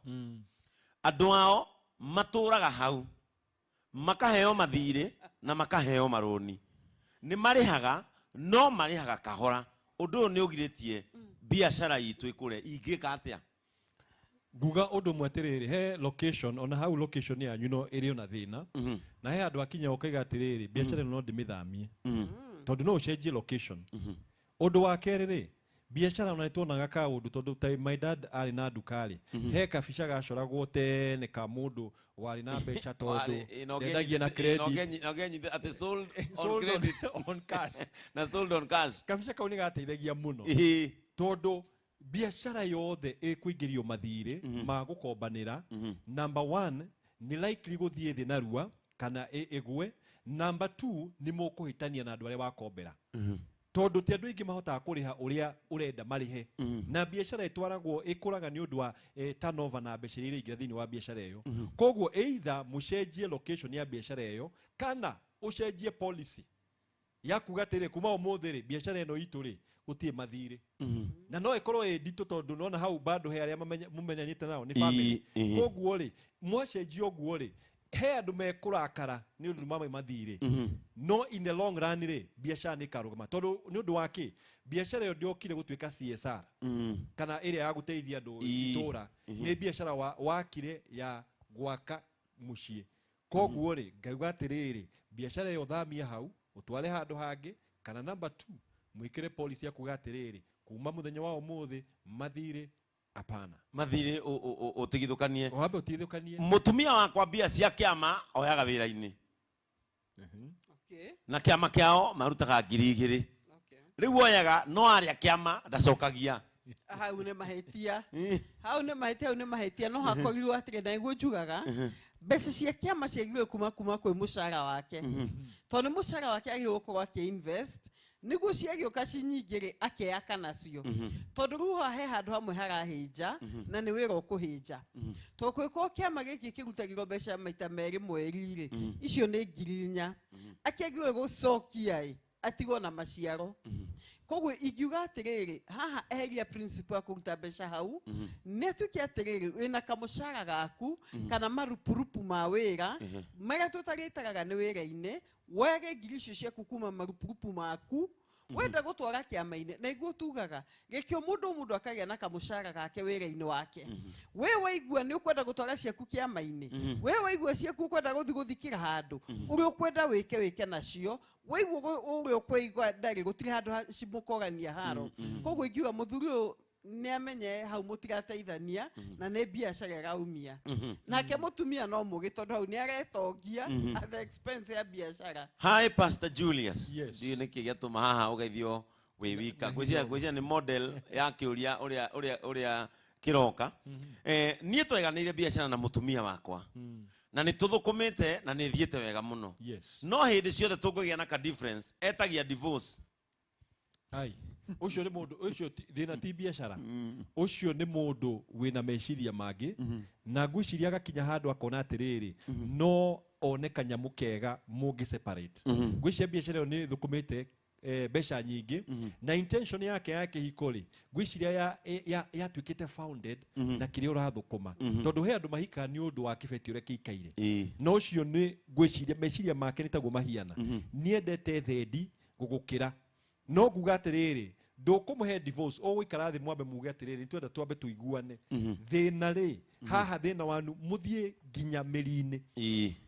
Andũ ao matũraga hau, makaheo mathirĩ na makaheo marũni. Nĩ marĩhaga, no marĩhaga kahora. Ũndũ ũyũ nĩ ũgirĩtie biacara itũ ĩkũre. Ingĩka atĩa? Nguga ũndũ ũmwe atĩrĩrĩ, he location, ona hau location yanyu no ĩrĩ ona thĩna, na he handũ akinya ũkaiga atĩrĩrĩ, biacara ĩno no ndĩmĩthamie, tondũ no ũcenjie location. Ũndũ wa kerĩ rĩ, biacara ona nĩtuonaga kaũndũ, tondũ ta my dad arĩ na nduka rĩ, he kabica gacoragwo tene ka mũndũ warĩ na mbeca, tondũ ndendagia na credit. Atĩ sold on Sold on, credit on cash. Na sold on cash. Kabica kau nĩ gateithagia mũno, tondũ biacara yothe ĩkũingĩrio mathirĩ ma gũkombanĩra, number one, nĩ likely gũthiĩ thĩ narua kana ĩgwe. Number two, nĩ mũkũhĩtania na andũ arĩa wakombera, tondũ ti andũ aingĩ mahotaga kũrĩha ũrĩa ũrenda marĩhe. Na biacara ĩtwaragwo ĩkũraga nĩ ũndũ wa turnover na mbeca iria iraingĩra thĩinĩ wa biacara ĩyo. Koguo either mũcenjie location ya biacara ĩyo, kana ũcenjie policy ya kuga atĩrĩ, kuma ũmũthĩ rĩ, biacara ĩno itũ rĩ, gũtirĩ mathirĩ. Na no ĩkorwo ĩ nditũ, tondũ nona hau bado he arĩa mũmenyanĩte nao nĩ family. Koguo rĩ, mwacenjia ũguo rĩ, he andũ mekũrakara nĩ ũndũ mamwe mathirĩ, no in the long run rĩ, biacara nĩ ĩkarũgama. Tondũ nĩ ũndũ wa kĩ? Biacara ĩyo ndĩokire gũtuĩka CSR kana ĩrĩa ya gũteithia andũ itũra, nĩ biacara wakire ya gwaka mũciĩ. Koguo rĩ, ngauga atĩrĩrĩ, biacara ĩyo thamia hau ũtware handũ hangĩ, kana number two, mwĩkĩre policy ya kuga atĩrĩrĩ, kuma mũthenya wa ũmũthĩ mathirĩ hapana. Mathirĩ ũtigithũkanie. Wambe ũtigithũkanie. Mũtumia wakwa mbia cia kĩama oyaga wĩra-inĩ, na kĩama kĩao marutaga 2000. Rĩu oyaga, no arĩa kĩama ndacokagia. Hau nĩ mahĩtia, hau nĩ mahĩtia, hau nĩ mahĩtia. No hakorirwo atĩrĩ, na nĩguo njugaga mbeca cia kĩama ciagĩrĩirwo kuma kwĩ mũcara wake, tondũ nĩ mũcara wake agĩrĩirwo gũkorwo akĩ-invest, nĩguo ciagĩũka ci nyingĩ rĩ, akeaka nacio. Tondũ rĩu haha he handũ hamwe harahĩnja, na nĩ wĩra ũkũhĩnja, tondũ kũngĩkorwo kĩama gĩkĩ kĩrutagĩrwo mbeca maita merĩ mweri rĩ, icio nĩ 4000 akĩagĩrĩirwo gũcokia ĩ atigwo na maciaro. Koguo ingiuga atĩrĩrĩ, haha eheria principle ya kũruta mbeca hau. Nĩ atuĩke atĩrĩrĩ, wĩna kamũcara gaku kana marupurupu ma wĩra marĩa tũtarĩtaraga nĩ wĩra-inĩ, woyage ngiri icio ciaku kuma marupurupu maku wenda gũtwara kĩama-inĩ. Na iguo tugaga reke mũndũ o mũndũ akagĩa na kamũcara gake wĩra-inĩ wake. We waigua nĩ ũkwenda gũtwara ciaku kĩama-inĩ, we waigua ciaku ũkwenda gũthiĩ gũthikĩra handũ ũrĩa ũkwenda wĩke, wĩke nacio. Waigua ũrĩa ũkũigua ndarĩ, gũtirĩ handũ cimũkorania haro. Koguo ingiuga mũthuri ũyũ nĩ amenye hau mũtigateithania, na nĩ biacara ĩraumia. Nake mũtumia no mũgĩ, tondũ hau nĩ aretongia at the expense ya biacara. Hi Pastor Julius. Yes. Ndiũĩ nĩkĩ gĩatũma haha ũgeithio wĩ wika. Ngwĩciria nĩ model ya kĩũria ũrĩa kĩroka. Niĩ tweganĩire biacara na mũtumia wakwa, na nĩ tũthũkũmĩte na nĩ thiĩte wega mũno. No hĩndĩ ciothe tũngĩgĩa na ka difference, etagia divorce. Ai. Ũcio nĩ mũndũ ũcio thĩna ti biacara. Ũcio nĩ mũndũ wĩna meciria mangĩ, na ngwĩciria agakinya handũ akona atĩrĩrĩ, no one kanyamũ kega mũngĩ separate. Ngwĩciria biacara ĩyo nĩ ĩthũkũmĩte mbeca nyingĩ, na intention yake ya kĩhiko rĩ, ngwĩciria yatuĩkĩte founded na kĩrĩa ũrathũkũma, tondũ he andũ mahikaga nĩ ũndũ wa kĩbeti ũrĩa kĩikaire. Na ũcio nĩ ngwĩciria meciria make nĩ taguo mahiana, nĩendete thendi gũgũkĩra. No nguga atĩrĩrĩ, ndũkũmũhe divorce, ũgũikara thĩ mwambe muge atĩrĩrĩ, nĩtwenda twambe tũiguane thĩna rĩ haha, thĩna wanyu mũthiĩ nginya mĩri-inĩ,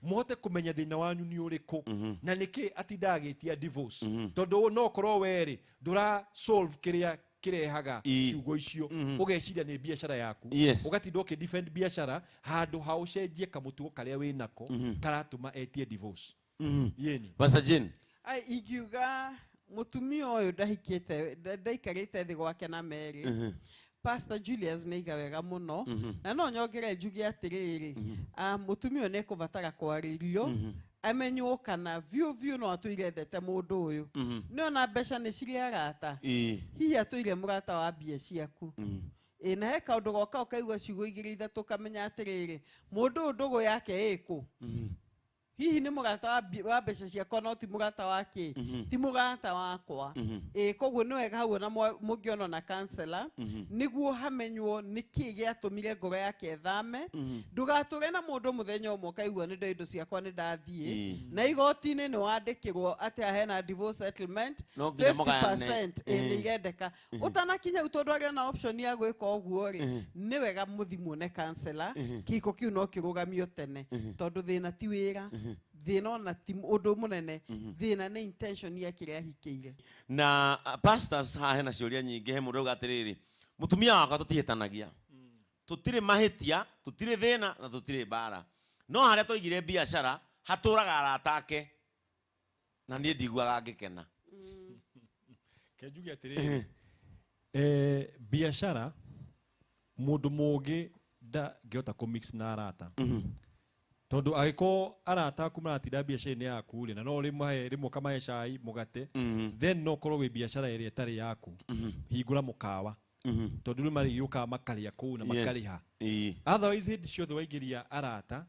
mũhote kũmenya thĩna wanyu nĩ ũrĩkũ na nĩkĩ atindaga agĩtia divorce, tondũ no korwo we rĩ ndũra solve kĩrĩa kĩrehaga ciugo icio, ũgeciria nĩ biacara yaku, ũgatinda ũkĩ defend biacara handũ ha ũcenjie kamũtugo karĩa wĩnako karatũma etie divorce. Yeni. Pastor Jane. Ai, ingiuga mũtumia ũyũ ndahikĩte, ndaikarĩte thĩ gwake na Mary. Pastor Julius nĩ aiga wega mũno, na no nyongere njuge atĩrĩrĩ, mũtumia ũyũ nĩ ekũbatara kwarĩrio, amenywo kana biũ biũ no atũire endete mũndũ ũyũ. Nĩ ona mbeca nĩ cirĩ arata. Hihi atũire mũrata wa mbia ciaku. Ĩ na he kaũndũ goka ũkaigua ciugo igĩrĩ ithatũ, ũkamenya atĩrĩrĩ, mũndũ ũyũ ndũgũ yake ĩkũ. Hihi nĩ mũrata wa mbeca ciakwa, no ti mũrata wa kĩ, ti mũrata wakwa. Ĩ koguo nĩ wega hau ona mũngĩonwo na counselor, nĩguo hamenywo nĩkĩ gĩatũmire ngoro yake ĩthame. Ndũgatũre na mũndũ mũthenya ũmwe ũkaigua nĩ ndoĩ indo ciakwa nĩ ndathiĩ, na igoti-inĩ nĩ wandĩkĩrwo atĩ hena divorce settlement No nginya mũgayane. 50% ĩ nĩ irendeka ũtanakinya hau, tondũ arĩ na option ya gwĩka ũguo rĩ, nĩ wega mũthi muone counselor. Kĩhiko kĩu no kĩrũgamio tene, tondũ thĩna ti wĩra, thĩna ona ti ũndũ mũnene, thĩna nĩ intention ya kĩrĩa ahikĩire. Na pastors, haha hena ciũria nyingĩ. He mũndũ auga atĩrĩrĩ, mũtumia wakwa tũtihĩtanagia, tũtirĩ mahĩtia, tũtirĩ thĩna na tũtirĩ mbara, no harĩa twaigire biacara hatũraga arata ake na niĩ ndiguaga ngĩkena. Ke njuge atĩrĩrĩ, biacara mũndũ mũngĩ ndangĩhota kũ mix na arata, tondũ angĩkorwo arata aku maratinda biacara-inĩ yaku rĩ, na no rĩmahe rĩmwe ũkamahe cai mũgate, then no ũkorwo wĩ biacara ĩrĩa ĩtarĩ yaku, hingũra mũkawa, tondũ rĩu marĩgĩũkaga makarĩa kũu na makarĩha. Otherwise hĩndĩ ciothe waingĩria arata,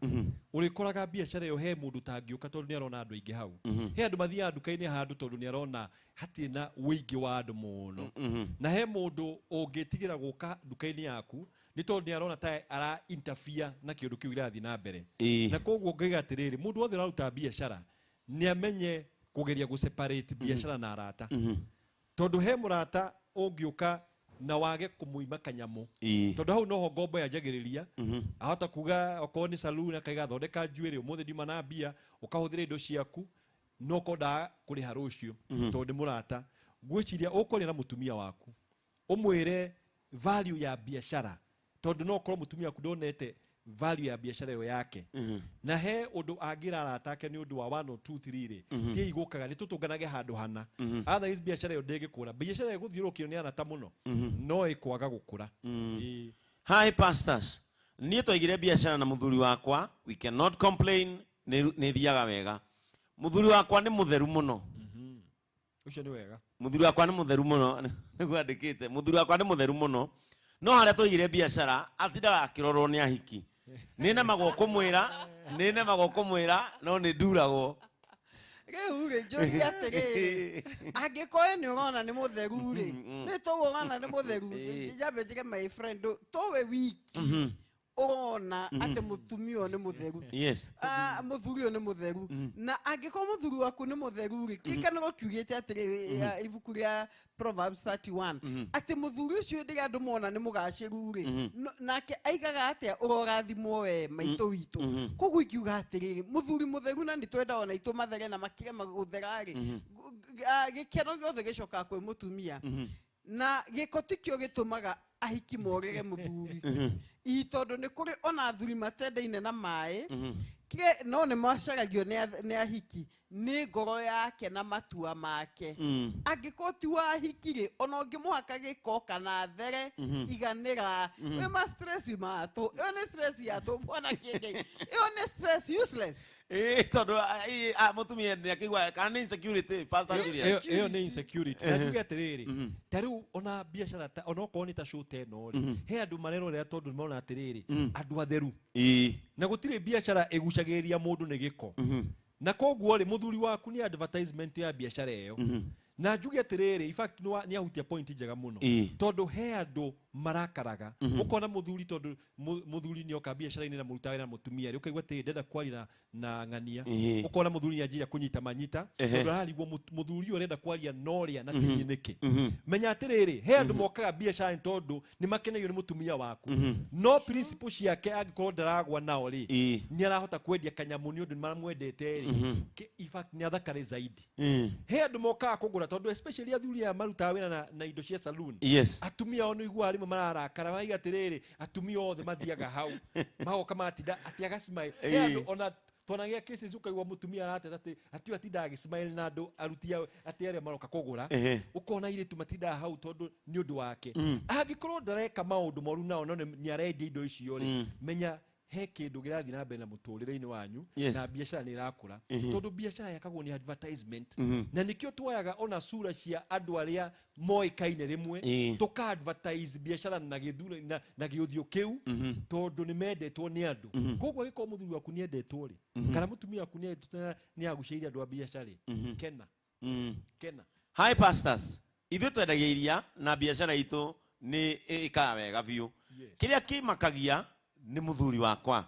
ũrĩkoraga biacara ĩyo he mũndũ ũtangĩũka tondũ nĩ arona andũ aingĩ hau. He andũ mathiaga nduka-inĩ handũ tondũ nĩ arona hatirĩ na ũingĩ wa andũ mũno, na he mũndũ ũngĩtigĩra gũka nduka-inĩ yaku nĩ tondũ nĩ arona ta ara interfere na kĩũndũ kĩu kĩrathiĩ na mbere. Na koguo ngaiga atĩrĩrĩ, mũndũ wothe ũraruta biacara nĩ amenye kũgeria gũ separate biacara na arata, tondũ he mũrata ũngĩũka na wage kũmũima kanyamũ, tondũ hau noho ngombo yanjagĩrĩria. Ahota kuga okorwo nĩ saloon, akaiga thondeka njuĩrĩ ũmũthĩ, ndiuma na mbia, ũkahũthĩra indo ciaku, no korwo ndaga kũrĩha rũciũ, tondũ nĩ mũrata. Ngwĩciria ũkwaria na mũtumia waku, ũmwĩre value ya biacara, tondũ no korwo mũtumia waku ndonete value ya biacara ĩyo yake, na he ũndũ angĩra arata ake nĩ ũndũ wa 1 or 2 3 rĩ, tie igũkaga nĩ tũtũnganage handũ hana. Otherwise biacara ĩyo ndĩngĩkũra. Biacara ĩgũthiũrũrũkio nĩ arata mũno no ĩkwaga gũkũra. Ĩĩ. Hi pastors, niĩ twaigire biacara na mũthuri wakwa, we cannot complain, nĩ thiaga wega. Mũthuri wakwa nĩ mũtheru mũno. Ũcio nĩ wega. Mũthuri wakwa nĩ mũtheru mũno, nĩguo andĩkĩte, mũthuri wakwa nĩ mũtheru mũno, no harĩa twaigire biacara atindaga akĩrorwo nĩ ahiki. Nĩ nemagwo kũmwĩra, nĩ nemagwo kũmwĩra, no nĩ nduragwo. Rĩu rĩ, njũrie atĩrĩrĩ, angĩkorwo nĩ ũrona nĩ mũtheru rĩ, nĩ tũũ ũrona nĩ mũtheru, njambe njĩre my friend, towe wiki ũrona atĩ mũtumia ũyũ nĩ mũtheru, mũthuri ũyũ nĩ mũtheru, na angĩkorwo mũthuri waku nĩ mũtheru rĩ, kĩrĩkanĩro kiugĩte atĩrĩrĩ, ibuku rĩa Proverbs 31, atĩ mũthuri ũcio hĩndĩ ĩrĩa andũ mona nĩ mũgacĩru rĩ, nake aigaga atĩa, ũrorathimwo we maitũ witũ. Koguo ingiuga atĩrĩrĩ, mũthuri mũtheru, na nĩ twendaga ona itũ mathere na makĩrema gũthera rĩ, gĩkeno gĩothe gĩcokaga kwĩ mũtumia, na gĩko tikĩo gĩtũmaga ahiki morĩre mũthuri, ii tondũ nĩ kũrĩ ona athuri matendaine na maĩ kire, no nĩ macaragio nĩ ahiki. Nĩ ngoro yake na matua make. Angĩkorwo ti wahiki rĩ, ona ũngĩmũhaka gĩko kana there, iganĩra. Wĩ ma stress matũ, ĩyo nĩ stress yatũ bwana kĩngĩ, ĩyo nĩ stress useless. Ĩĩ, tondũ mũtumia nĩ akĩigua kana nĩ insecurity, Pastor Julius? Ĩyo nĩ insecurity. Na njuge atĩrĩrĩ, ta rĩu ona biacara ta onokorwo nĩ ta show ta ĩno rĩ, he andũ marerorera tondũ nĩmarona atĩrĩrĩ, andũ atheru, na gũtirĩ biacara ĩgucagĩrĩria mũndũ nĩ gĩko, na koguo rĩ, mũthuri waku nĩ advertisement ya biacara ĩyo. Na njuge atĩrĩrĩ, in fact nĩ ahutia point njega mũno, tondũ he andũ marakaraga, ũkona mũthuri, tondũ mũthuri nĩ oka biacara-inĩ na mũruta wĩra na mũtumia rĩ, ũkaigua atĩ ndenda kwaria na ng'ania, ũkona mũthuri nĩ anjĩria kũnyita manyita, tondũ ararigwo mũthuri ũyũ ũrenda kwaria na ũrĩa na ti niĩ nĩkĩ. Menya atĩrĩrĩ, he andũ mokaga biacara-inĩ tondũ nĩ makenagio nĩ mũtumia waku, no principle ciake angĩkorwo ndaragwa nao rĩ, nĩ arahota kwendia kanyamũ nĩ ũndũ nĩ maramwendete rĩ. In fact nĩ athakare zaidi. He andũ mokaga kũgũra tondũ especially athuri aya marutaga wĩra na indo cia saloon, atumia ao nĩ iguaga rĩmwe mararakara, maraiga atĩrĩrĩ, atumia othe mathiaga hau magoka matinda atĩ agacimile. He andũ ona twanagĩa cases ũkaigua mũtumia arateta atĩ atĩ ũyũ atindaga agĩsmile na andũ aruti atĩ arĩa maroka kũgũra. Ũkona airĩtu matindaga hau tondũ nĩ ũndũ wake. Angĩkorwo ndareka maũndũ moru nao, no nĩ arendia indo icio rĩ, menya he kĩndũ kĩrathiĩ na mbere na mũtũrĩre-inĩ wanyu, na biacara nĩ ĩrakũra, tondũ biacara yakagwo nĩ advertisement. Na nĩkĩo tuoyaga ona sura cia andũ arĩa moĩkaine rĩmwe, tũka advertise biacara na gĩthura na gĩũthiũ kĩu, tondũ nĩ mendetwo nĩ andũ. Koguo angĩkorwo mũthuri waku nĩ endetwo rĩ, kana mũtumia waku nĩ endetwo na nĩ agucĩrĩirie andũ a biacara rĩ, kena, kena. Hi pastors, ithuĩ twendagia iria na biacara itũ nĩ ĩkaga wega biũ. Kĩrĩa kĩmakagia nĩ mũthuri wakwa,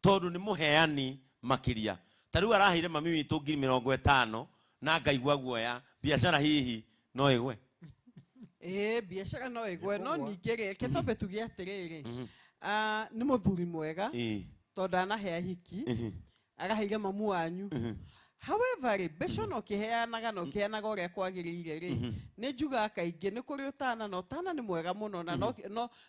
tondũ nĩ mũheani makĩria. Ta rĩu araheire mami witũ 50,000 na ngaigua guoya biacara hihi no ĩgwe. Ĩĩ, biacara no ĩgwe, no Ĩkũgwa. ningĩ rĩ, reke twambe tuge atĩrĩrĩ, nĩ mũthuri mwega, tondũ anahe ahiki, araheire mamu wanyu. However rĩ, mbeca ona ũkĩheanaga na ũkĩheanaga ũrĩa kwagĩrĩire rĩ, nĩ njugaga kaingĩ nĩ kũrĩ ũtana, na ũtana nĩ mwega mũno, na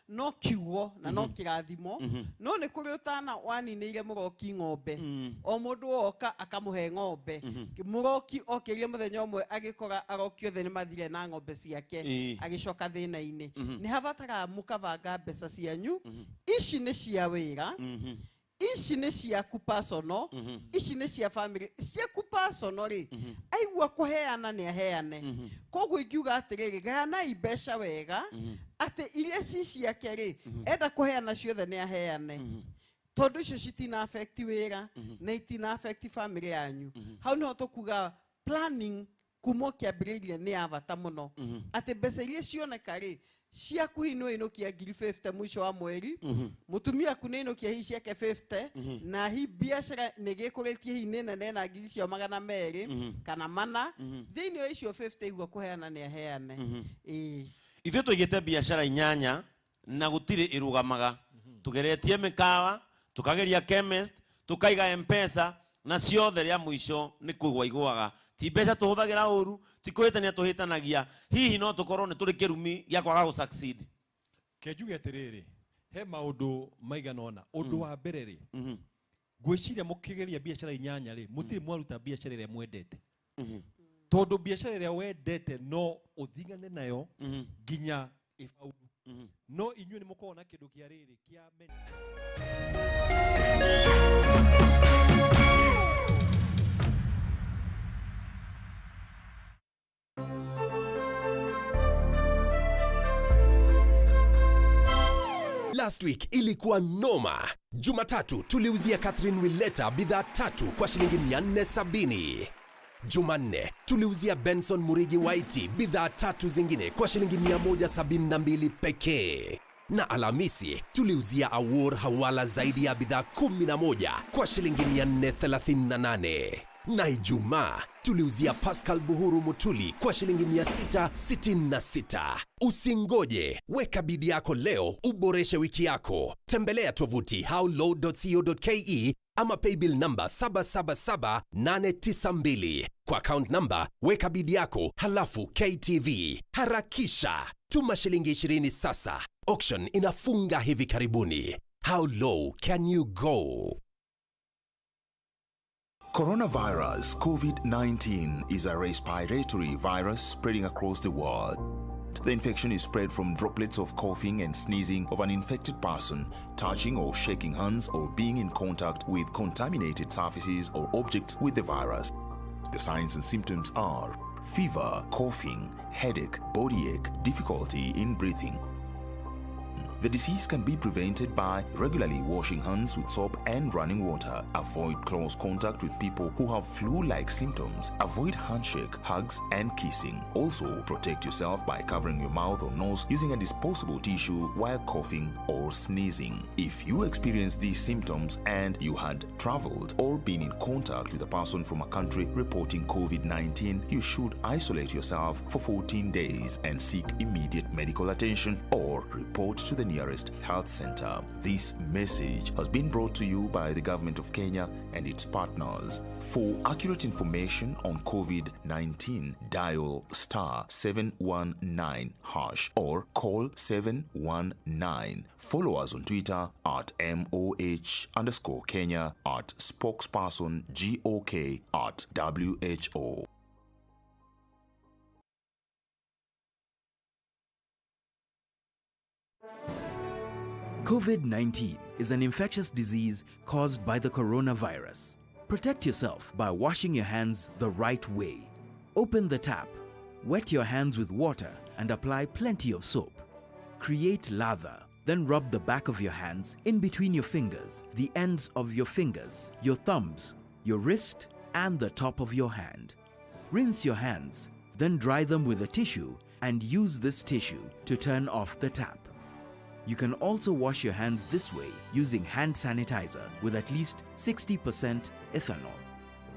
no kiugo na no kĩrathimo, no nĩ kũrĩ ũtana waninĩire mũroki ng'ombe. O mũndũ oka akamũhe ng'ombe. Mũroki okĩrire mũthenya ũmwe agĩkora aroki othe nĩ mathire na ng'ombe ciake, agĩcoka thĩna-inĩ. Nĩ habataraga mũkabanga mbeca cianyu. Ici nĩ cia wĩra, ici nĩ ciaku personal, ici nĩ cia family. Ciaku personal rĩ, aigua kũheana nĩ aheane. Koguo ingiuga atĩrĩrĩ, gayanai mbeca wega, atĩ iria ci ciake rĩ, enda kũheana ciothe nĩ aheane, tondũ icio citina affect wĩra na itina affect family yanyu. Hau nĩho tũkuga planning kuma ũkĩambĩrĩria nĩ ya bata mũno, atĩ mbeca iria cioneka rĩ, ciaku hihi nĩ wainũkia 50,000 mũico wa mweri, mũtumia waku nĩ ainũkia hihi ciake 50, na hi biacara nĩ gĩkũrĩtie hihi nĩ nene na ngiri cio 200 kana 400. Thĩinĩ wa icio 50, igua kũheana nĩ aheane. Ĩĩ. Ithuĩ tũigĩte biacara inyanya na gũtirĩ ĩrũgamaga. Tũgeretie mĩkawa, tũkageria chemist, tũkaiga Mpesa, na ciothe rĩa mũico nĩ kũgwa igũaga. Ti mbeca tũhũthagĩra ũru, ti kũhĩtania tũhĩtanagia, hihi no tũkorwo nĩ tũrĩ kĩrumi gĩa kwaga gũ succeed. Ke njuge atĩrĩrĩ, he maũndũ maigana ũna. Ũndũ wa mbere rĩ, ngwĩciria mũkĩgeria biacara inyanya rĩ, mũtirĩ mwaruta biacara ĩrĩa mwendete, tondũ biacara ĩrĩa wendete no ũthing'ane nayo nginya ĩbauru. No inyuĩ nĩ mũkoragwo na kĩndũ kĩa rĩrĩ kĩa men- Last week ilikuwa noma. Jumatatu tuliuzia Catherine Willeta bidhaa tatu kwa shilingi 470. Jumanne tuliuzia Benson Murigi Waiti bidhaa tatu zingine kwa shilingi 172 pekee. Na Alhamisi tuliuzia Awor Hawala zaidi ya bidhaa 11 kwa shilingi 438. Na Ijumaa tuliuzia Pascal Buhuru Mutuli kwa shilingi 666. Usingoje, weka bidi yako leo uboreshe wiki yako. Tembelea tovuti howlow.co.ke ama paybill number 777892. Kwa account number, weka bidi yako halafu KTV. Harakisha, tuma shilingi 20 sasa. Auction inafunga hivi karibuni. How low can you go? Coronavirus COVID 19 is a respiratory virus spreading across the world. The infection is spread from droplets of coughing and sneezing of an infected person, touching or shaking hands, or being in contact with contaminated surfaces or objects with the virus. The signs and symptoms are fever, coughing, headache, body ache, difficulty in breathing. The disease can be prevented by regularly washing hands with soap and running water. Avoid close contact with people who have flu like symptoms. Avoid handshake, hugs, and kissing. Also, protect yourself by covering your mouth or nose using a disposable tissue while coughing or sneezing. If you experience these symptoms and you had traveled or been in contact with a person from a country reporting COVID 19, you should isolate yourself for 14 days and seek immediate medical attention or report to the nearest health center. This message has been brought to you by the government of Kenya and its partners. For accurate information on COVID 19, dial star 719 hash or call 719. Follow us on Twitter at MOH underscore Kenya, at spokesperson GOK, at WHO. COVID 19 is an infectious disease caused by the coronavirus. Protect yourself by washing your hands the right way. Open the tap, wet your hands with water, and apply plenty of soap. Create lather, then rub the back of your hands in between your fingers, the ends of your fingers, your thumbs, your wrist, and the top of your hand. Rinse your hands, then dry them with a tissue and use this tissue to turn off the tap. You can also wash your hands this way using hand sanitizer with at least 60% ethanol.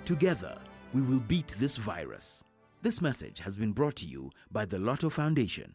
Together, we will beat this virus. This message has been brought to you by the Lotto Foundation.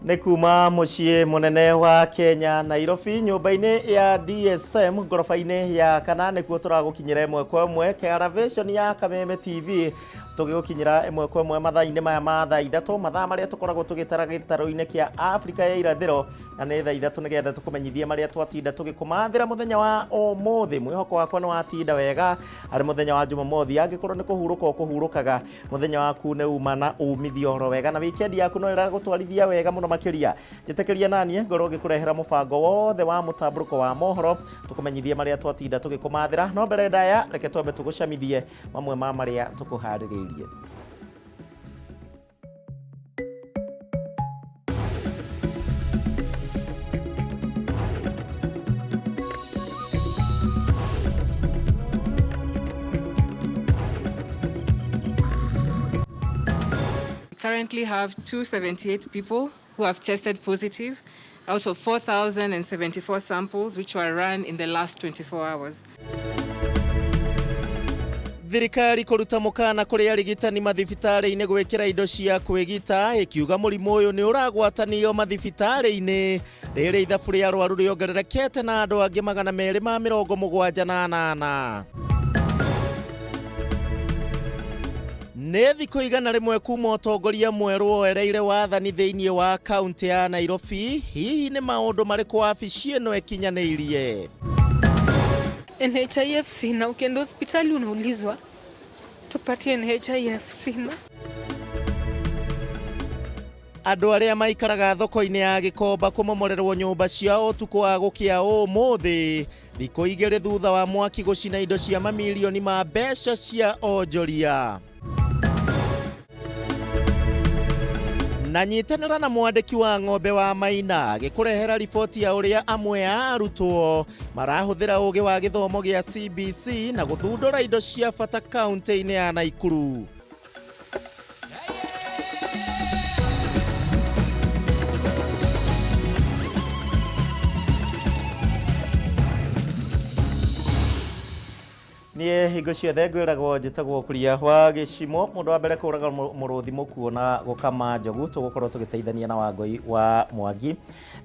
Nĩ kuma mũciĩ mũnene wa Kenya Nairobi, nyũmba-inĩ ya DSM ngoroba-inĩ ya kana, nĩkuo tũragũkinyĩra ĩmwe kwa ĩmwe Caravation ya Kameme TV, tũgĩgũkinyĩra ĩmwe kwa ĩmwe mathaa-inĩ maya ma thaa 3, mathaa marĩa tũkoragwo tũgĩtara gĩtarũ-inĩ kĩa Afrika ya irathĩro, na nĩ thaa 3, nĩgetha tũkũmenyithie marĩa twatinda tũgĩkũmathĩra mũthenya wa ũmũthĩ. Mwĩhoko wakwa nĩ watinda wega arĩ mũthenya wa Jumamothi. Angĩkorwo nĩ kũhurũka ũkũhurũkaga, mũthenya waku nĩ uma na umithio oro wega, na weekend yaku no ĩragũtwarithia wega mũno makĩria. Njĩtĩkĩria naniĩ ngorwo ngĩkũrehera mũbango wothe wa mũtambũrũko wa mohoro, tũkũmenyithie marĩa twatinda tũgĩkũmathĩra. No mbere ndaya, reke twambe tũgũcamithie mamwe ma marĩa tũkũharĩrĩirie. We currently have 278 people who have tested positive out of 4,074 samples which were run in the last 24 hours. Thirikari kũruta mũkana kũrĩ arigitani mathibitarĩ-inĩ gwĩkĩra indo cia kwĩgita, ĩkiuga mũrimũ ũyũ nĩ ũragwatanio mathibitarĩ-inĩ. Rĩrĩ ithabu rĩa arwaru rĩongererekete na andũ angĩ 278. Nĩ thikũ 100 kuma ũtongoria mwerũ woereire wathani thĩinĩ wa kaunti ya Nairobi. Hihi nĩ maũndũ marĩkũ wabici ĩno ĩkinyanĩirie? NHIF sina. Ukienda hospitali unaulizwa tupatie NHIF, sina. Andũ arĩa maikaraga thoko-inĩ ya Gĩkomba kũmomorerwo nyũmba ciao ũtukũ wa gũkĩa ũmũthĩ, thikũ 2 thutha wa mwaki gũcina indo cia mamirioni ma mbeca cia onjoria. Na nyitanĩra na mwandĩki wa ng'ombe wa Maina agĩkũrehera riboti ya ũrĩa amwe a arutwo marahũthĩra ũgĩ wa gĩthomo gĩa CBC na gũthundũra indo cia bata kaunti-inĩ ya Naikuru. Niĩ hingo ciothe ngwĩragwo njĩtagwo Kuria wa Gĩcimo, mũndũ wa mbere kũraga mũrũthi mũkuo na gũkama njogu. Tũgũkorwo tũgĩteithania na Wangũi wa Mwangi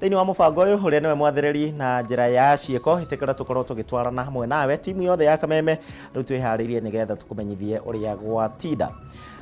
thĩinĩ wa mũbango ũyũ, ũrĩa nĩwe mwathĩrĩri na njĩra ya ciĩko. Ĩtĩkĩra tũkorwo tũgĩtwarana hamwe nawe, timu yothe ya Kameme rĩu twĩharĩirie nĩgetha tũkũmenyithie ũrĩa gwatinda.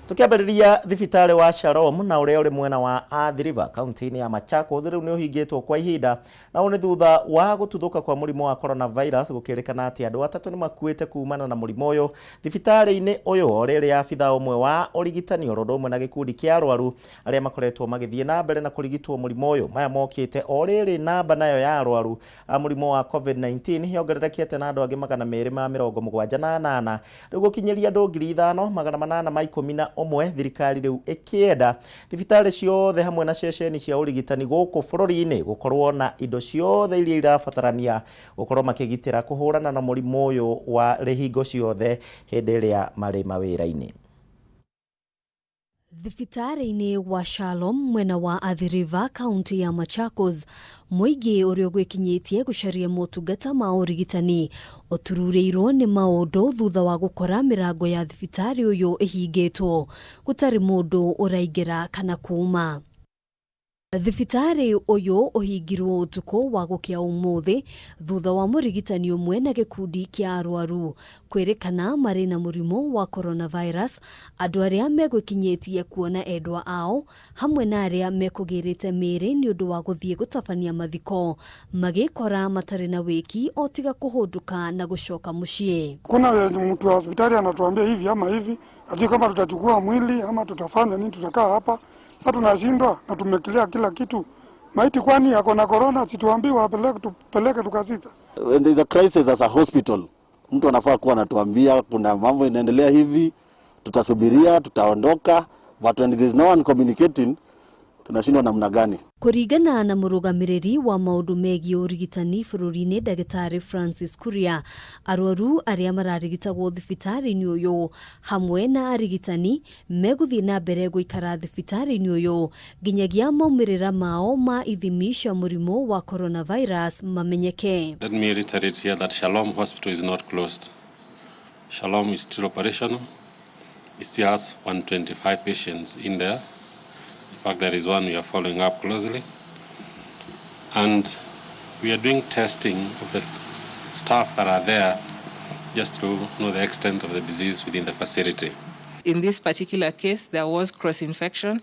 Tũkĩambĩrĩria thibitarĩ wa Shalom na ũrĩa ũrĩ mwena wa Athi River kaunti-inĩ ya Machakos rĩu nĩ ũhingĩtwo kwa ihinda, na ũũ nĩ thutha wa gũtuthũka kwa mũrimũ wa coronavirus. Gũkĩrĩkana atĩ andũ 3 nĩ makuĩte kumana na mũrimũ ũyũ thibitarĩ-inĩ ũyũ, o rĩrĩ abithaa ũmwe wa ũrigitani oro ũndũ ũmwe na gĩkundi kĩa arwaru arĩa makoretwo magĩthiĩ na mbere na kũrigitwo mũrimũ ũyũ. Maya mokĩte o rĩrĩ namba nayo ya arwaru a mũrimũ wa COVID-19 yongererekete na andũ angĩ 278, rĩu gũkinyĩria andũ 5811. Thirikari rĩu ĩkĩenda thibitarĩ ciothe hamwe na ceceni cia ũrigitani gũkũ bũrũri-inĩ gũkorwo na indo ciothe iria irabatarania gũkorwo makĩgitĩra kũhũrana na mũrimũ ũyũ wa rĩhingo ciothe hĩndĩ ĩrĩa marĩ mawĩra-inĩ. Thibitarĩ-inĩ wa Shalom mwena wa Athi River kaunti ya Machakos, mũingĩ ũrĩa ũgwĩkinyĩtie gũcaria motungata ma ũrigitani ũtururĩirwo nĩ maũndũ thutha wa gũkora mĩrango ya thibitarĩ ũyũ ĩhingĩtwo, gũtarĩ mũndũ ũraingĩra kana kuma. Thibitarĩ ũyũ ũhingirwo ũtukũ wa gũkĩa ũmũthĩ thutha wa mũrigitani ũmwe na gĩkundi kĩa arwaru kwĩrĩkana marĩ na mũrimũ wa coronavirus. Andũ arĩa megwĩkinyĩtie kuona endwa ao hamwe na arĩa mekũgĩrĩte mĩĩrĩ nĩ ũndũ wa gũthiĩ gũtabania mathiko magĩkora matarĩ na wĩki o tiga kũhũndũka na gũcoka mũciĩ. Kuna mtu wa hospitali anatuambia hivi ama hivi, hatujui kama tutachukua mwili ama tutafanya nini, tutakaa hapa sasa tunashindwa na tumekilia kila kitu. Maiti kwani ako na corona, situambiwa apeleke, tupeleke tukazika. When there is a crisis as a hospital, mtu anafaa kuwa anatuambia kuna mambo inaendelea hivi, tutasubiria, tutaondoka, but when there is no one communicating, tunashindwa namna gani? Kũringana na mũrũgamĩrĩri wa maũndũ megiĩ ũrigitani bũrũri-inĩ Ndagĩtarĩ Francis Kuria, arwaru arĩa mararigitagwo thibitarĩ-inĩ ũyũ hamwe na arigitani megũthiĩ na mbere gũikara thibitarĩ-inĩ ũyũ nginyagia maumĩrĩra mao ma ithimi cia mũrimũ wa coronavirus mamenyeke. Let me reiterate here that Shalom Hospital is not closed. Shalom is still operational. It still has 125 patients in there. In fact, there is one we are following up closely. And we are doing testing of the staff that are there just to know the extent of the disease within the facility. In this particular case, there was cross-infection,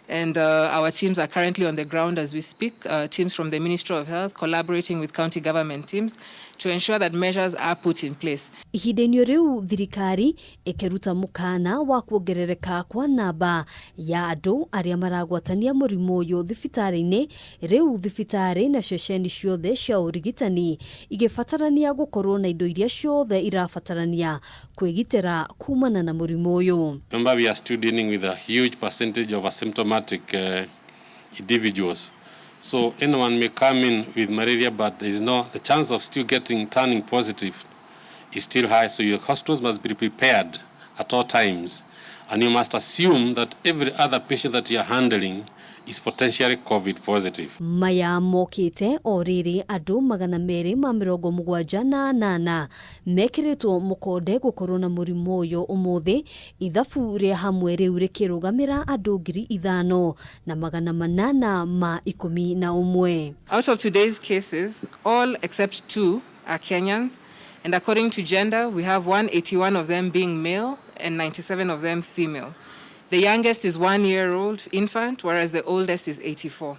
and our teams are currently on the ground as we speak, teams from the Ministry of Health collaborating with county government teams to ensure that measures are put in place. Ihinda-inĩ rĩu thirikari ĩkĩruta mũkana wa kuongerereka kwa namba ya andũ arĩa maragwatania mũrimũ ũyũ thibitarĩ-inĩ. Rĩu thibitarĩ na ceceni ciothe cia ũrigitani igĩbatarania gũkorwo na indo iria ciothe irabatarania kwĩgitĩra kumana na mũrimũ ũyũ. Remember, we are still dealing with a huge percentage of asymptomatic individuals. So anyone may come in with malaria, but there is no, the chance of still getting turning positive is still high. So your hospitals must be prepared at all times. And you must assume that every other patient that you are handling is potentially COVID positive. Maya mokĩte o rĩrĩ andũ 278 mekĩrĩtwo mũkonde gũkorwo na mũrimũ ũyũ ũmũthĩ, ithabu rĩa hamwe rĩu rĩkĩrũgamĩra andũ 5811. Out of today's cases, all except 2 are Kenyans, and according to gender, we have 181 of them being male and 97 of them female. The youngest is 1-year-old infant, whereas the oldest is 84.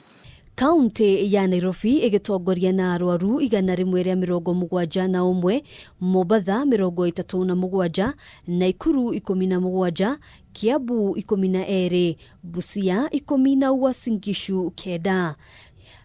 Kaunti ya Nairobi ĩgĩtongoria na arwaru 171, Mombatha 37, Naikuru 17, Kiambu 12, Busia 10 na Uasin Gishu 9.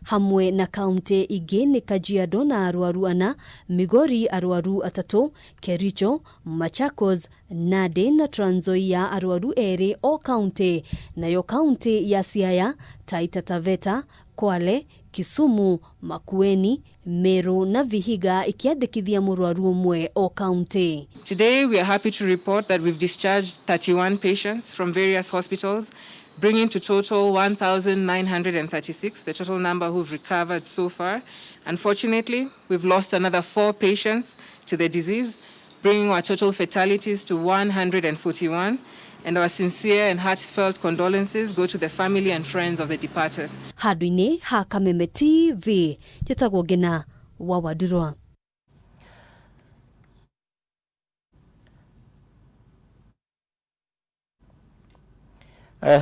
Hamwe na kaunti ingĩ nĩ Kajiado na arwaru 4, Migori arwaru 3, Kericho, Machakos, Nandi na Trans Nzoia arwaru 2 o kaunti, nayo kaunti ya Siaya, Taita Taveta, Kwale, Kisumu, Makueni, Meru na Vihiga ikiandĩkithia mũrwaru ũmwe o kaunti. Today we are happy to report that we've discharged 31 patients from various hospitals, bringing to total 1,936, the total number who've recovered so far. Unfortunately, we've lost another 4 patients to the disease, bringing our total fatalities to 141, and our sincere and heartfelt condolences go to the family and friends of the departed. Handũ-inĩ ha Kameme TV, njĩtagwo Ngina wa Wandurwa.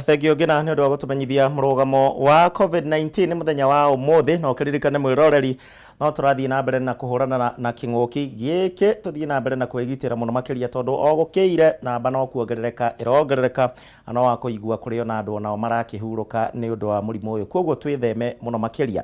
Thengio Ngina nĩ ũndũ wa gũtũmenyithia mũrũgamo wa COVID-19 mũthenya wa ũmũthĩ, na ũkĩririkane mwĩroreri no tũrathiĩ na mbere na kũhũrana na kĩng'ũki gĩkĩ, tũthiĩ na mbere na kwĩgitĩra mũno makĩria tondũ o gũkĩire namba no kuongerereka ĩrongerereka, na no wakũigua kũrĩ ona andũ onao marakĩhurũka nĩ ũndũ wa mũrimũ ũyũ, koguo twĩtheme mũno makĩria.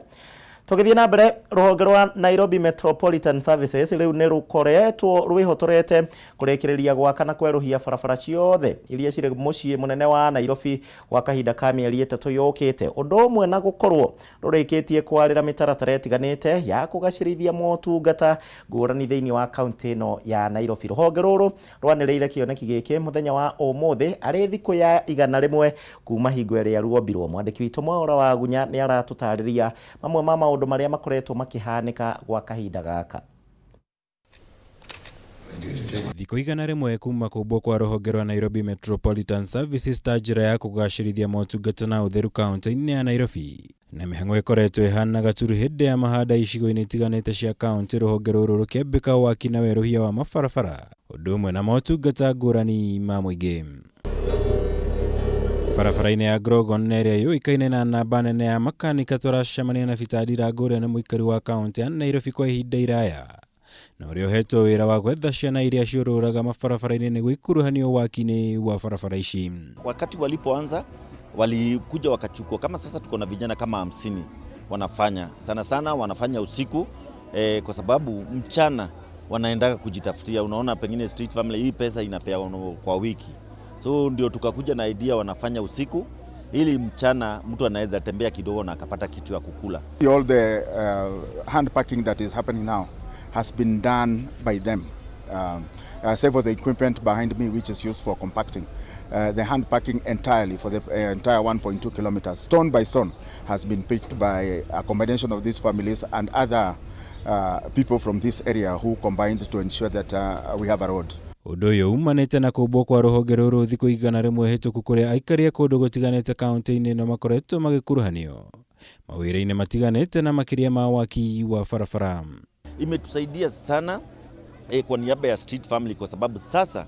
Tũgĩthiĩ na mbere, rũhonge rwa Nairobi Metropolitan Services rĩu nĩ rũkoretwo rwĩhotorete kũrĩkĩrĩria gwaka na kwerũhia barabara ciothe iria cirĩ mũciĩ mũnene wa Nairobi gwa kahinda ka mĩeri 3 yũkĩte, ũndũ ũmwe na gũkorwo rũrĩkĩtie kwarĩra mĩtaratara ĩtiganĩte ya kũgacĩrithia motungata ngũrani thĩinĩ wa kaunti ĩno ya Nairobi. Rũhonge rũrũ rwanĩrĩire kĩoneki gĩkĩ mũthenya wa ũmũthĩ arĩ thikũ ya 101 kuma hingo ĩrĩa ruombirwo. Mwandĩki witũ Mwaũra wa Gunya nĩ aratũtarĩria mamwe ma maũndũ marĩa makoretwo makĩhanĩka gwa kahinda gaka. Thikũ 101 kuma kũmbwo kwa rũhonge rwa Nairobi Metropolitan Services ta njĩra ya kũgacĩrithia motungata na ũtheru kaunti-inĩ ya Nairobi, na mĩhang'o ĩkoretwo ĩhana gaturu hĩndĩ ya mahanda icigo-inĩ itiganĩte cia kaunti, rũhonge rũrũ rũkĩambĩka waki na werũhia wa mabarabara ũndũ ũmwe na motungata ngũrani ma mũingĩ. Barabara-inĩ ya Grogon ĩrĩa yũĩkaine na namba nene ya makanika, tũracemania na Peter Ndirango ũrĩa nĩ mũikari wa kaunti ya Nairobi kwa ihinda iraya, na ũrĩa ũhetwo wĩra wa gwetha ciana iria ciũrũraga mabarabara-inĩ nĩguo ikuruhanio waki-inĩ wa barabara ici. Wakati walipoanza walikuja wakachukua, kama sasa tuko na vijana kama 50 wanafanya sana sana, wanafanya usiku kwa sababu mchana wanaendaga kujitafutia. Unaona, pengine street family hii pesa inapewa kwa wiki, so ndio tukakuja na idea wanafanya usiku ili mchana mtu anaweza tembea kidogo na akapata kitu ya kukula. All the hand packing that is happening now has been done by them. Save for the equipment behind me which is used for compacting. The hand packing entirely for the entire 1.2 kilometers, stone by stone, has been picked by a combination of these families and other people from this area who combined to ensure that we have a road. Ũndũ ũyũ umanĩte na kũmbwo kwa rũhonge rũrũ thikũ 101 hĩtũku, kũrĩa aikari a kũndũ gũtiganĩte kaunti-inĩ ĩno makoretwo magĩkuruhanio mawĩra-inĩ matiganĩte na makĩria ma waki wa barabara. Imetusaidia sana kwa niaba ya street family, kwa sababu sasa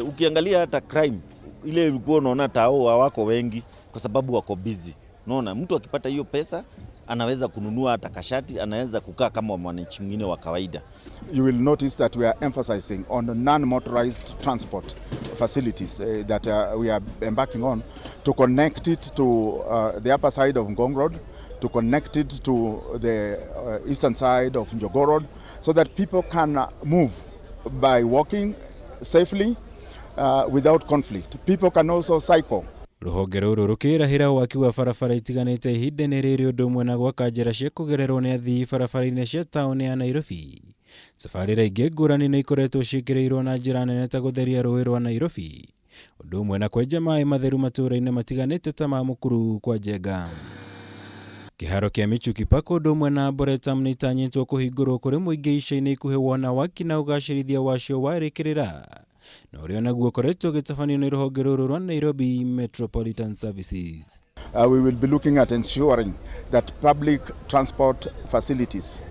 ukiangalia hata crime ile ulikuwa unaona tao hawako wengi kwa sababu wako busy. Unaona, mtu akipata hiyo pesa anaweza kununua hata kashati, anaweza kukaa kama mwananchi mwingine wa kawaida. You will notice that we are emphasizing on non-motorized transport facilities that we are embarking on to connect it to the upper side of Ngong Road, to connect it to the eastern side of Njogoo Road, so that people can move by walking safely without conflict. People can also cycle. Rũhonge rũrũ rũkĩrahĩra waki wa barabara itiganĩte ihinda-inĩ rĩrĩ ũndũ ũmwe na gwaka njĩra cia kũgererwo nĩ athii barabara-inĩ cia taũni ya Nairobi. Tabarĩra ingĩ ngũrani nĩ ikoretwo ciĩkĩrĩirwo na njĩra nene ta gũtheria rũĩ rwa Nairobi, ũndũ ũmwe na kwenja maĩ matheru matũũra-inĩ matiganĩte ta ma Mukuru kwa Njenga. Kĩharo kĩa Michuki Park ũndũ ũmwe na Arboretum nĩ itanyĩtwo kũhingũrwo kũrĩ mũingĩ ica-inĩ ikuhĩ wona waki na ũgacĩrithia wacio warĩkĩrĩra, na ũrĩa onaguo ũkoretwo ũgĩtabanio nĩ rũhonge rũrũ rwa Nairobi Metropolitan Services. We will be looking at ensuring that public transport facilities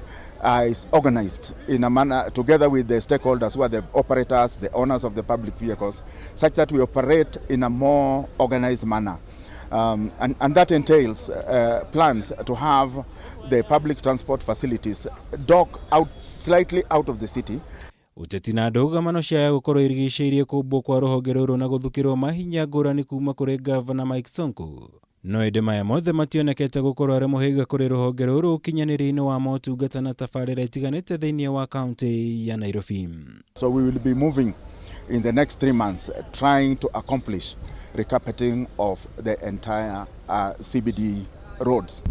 is organized in a manner together with the stakeholders who are the operators, the owners of the public vehicles, such that we operate in a more organized manner. And that entails plans to have the public transport facilities dock out slightly out of the city. Ũteti na ndũgamano ciaya gũkorwo irigicĩirie kũmbwo kwa rũhonge rũrũ na gũthukĩrwo mahinya ngũrani kuma kũrĩ ngavana Mike Sonko. No ĩndĩ maya mothe mationekete gũkorwo arĩ mũhĩnga kũrĩ rũhonge rũrũ ũkinyanĩria-inĩ wa motungata na tabarĩra itiganĩte thĩinĩ wa kaunti ya Nairobi. So we will be moving in the next 3 months trying to accomplish recarpeting of the entire CBD roads.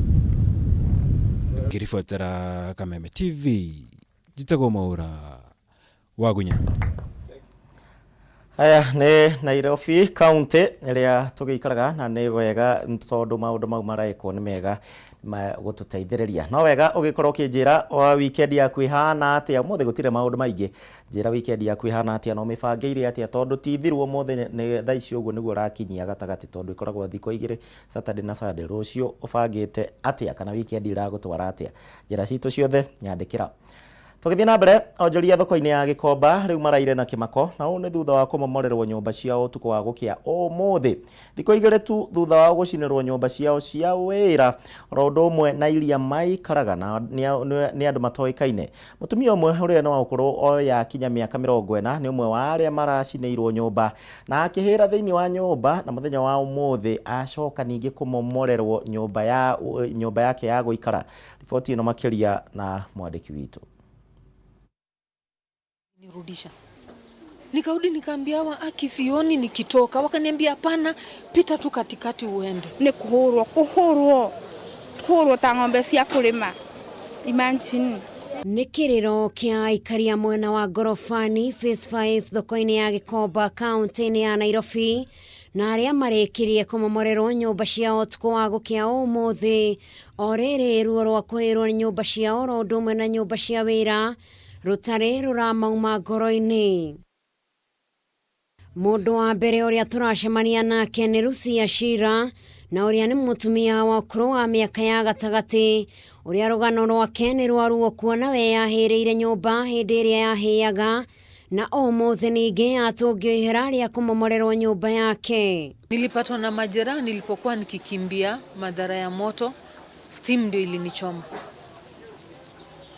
Ngĩribotera Kameme TV, njĩtagwo Mwaũra Wagunya. Aya nĩ Nairobi County ĩrĩa tũgĩikaraga na nĩ wega tondũ maũndũ mau marekwo nĩ mega gũtũteithĩrĩria. No wega ũgĩkorwo ũkĩnjĩra o weekend yaku ĩhana atĩa. Ũmũthĩ gũtirĩ maũndũ maingĩ, njĩra weekend yaku ĩhana atĩa na ũmĩbangĩire atĩa, tondũ ti thiru ũmũthĩ nĩ thaa ici ũguo nĩguo ũrakinyia gatagatĩ, tondũ ĩkoragwo thikũ igĩrĩ, Saturday na Sunday. Rũciũ ũbangĩte atĩa kana weekend ĩragũtwara atĩa? Njĩra citũ ciothe nyandĩkĩra. Tũgĩthiĩ na mbere, onjoria thoko-inĩ ya Gĩkomba rĩu maraire na kĩmako, na ũũ nĩ thutha wa kũmomorerwo nyũmba ciao ũtukũ wa gũkĩa ũmũthĩ. Thikũ igĩrĩ tu thutha wa gũcinĩrwo nyũmba ciao cia wĩra oro ũndũ ũmwe na iria maikaraga na nĩ andũ matoĩkaine. Mũtumia ũmwe ũrĩa nĩ wa ũkũrũ o yakinya mĩaka 40 nĩ ũmwe wa arĩa maracinĩirwo nyũmba na akĩhĩra thĩinĩ wa nyũmba, na mũthenya wa ũmũthĩ acoka ningĩ kũmomorerwo nyũmba yake ya gũikara. Riboti ĩno makĩria na mwandĩki witũ. Nirudisha. Nikarudi nikaambia hawa aki sioni nikitoka, wakaniambia hapana, pita tu katikati uende. Ni kuhurwo kuhurwo kuhurwo ta ng'ombe cia kulima. Imagine. Nĩ kĩrĩro kĩa aikari a mwena wa Ngorobani Phase 5 thoko-inĩ ya Gĩkomba kaunti-inĩ ya Nairobi, na arĩa marĩkirie kũmomorerwo nyũmba ciao ũtukũ wa gũkĩa ũmũthĩ. O rĩrĩ ruo rwa kũhĩrwo nĩ nyũmba ciao oro ũndũ ũmwe na nyũmba cia wĩra rũtarĩ rũramauma ngoro-inĩ. Mũndũ wa mbere ũrĩa tũracemania nake nĩ Lucia Shira, na ũrĩa nĩ mũtumia wa ũkũrũ wa mĩaka ya gatagatĩ, ũrĩa rũgano rwake nĩ rwa ruo kuona we yahĩrĩire nyũmba hĩndĩ ĩrĩa yahĩaga, na ũmũthĩ ningĩ atũngio ihera rĩa kũmomorerwo nyũmba yake. Nilipatwa na majeraha nilipokuwa nikikimbia madhara ya moto, steam ndio ilinichoma.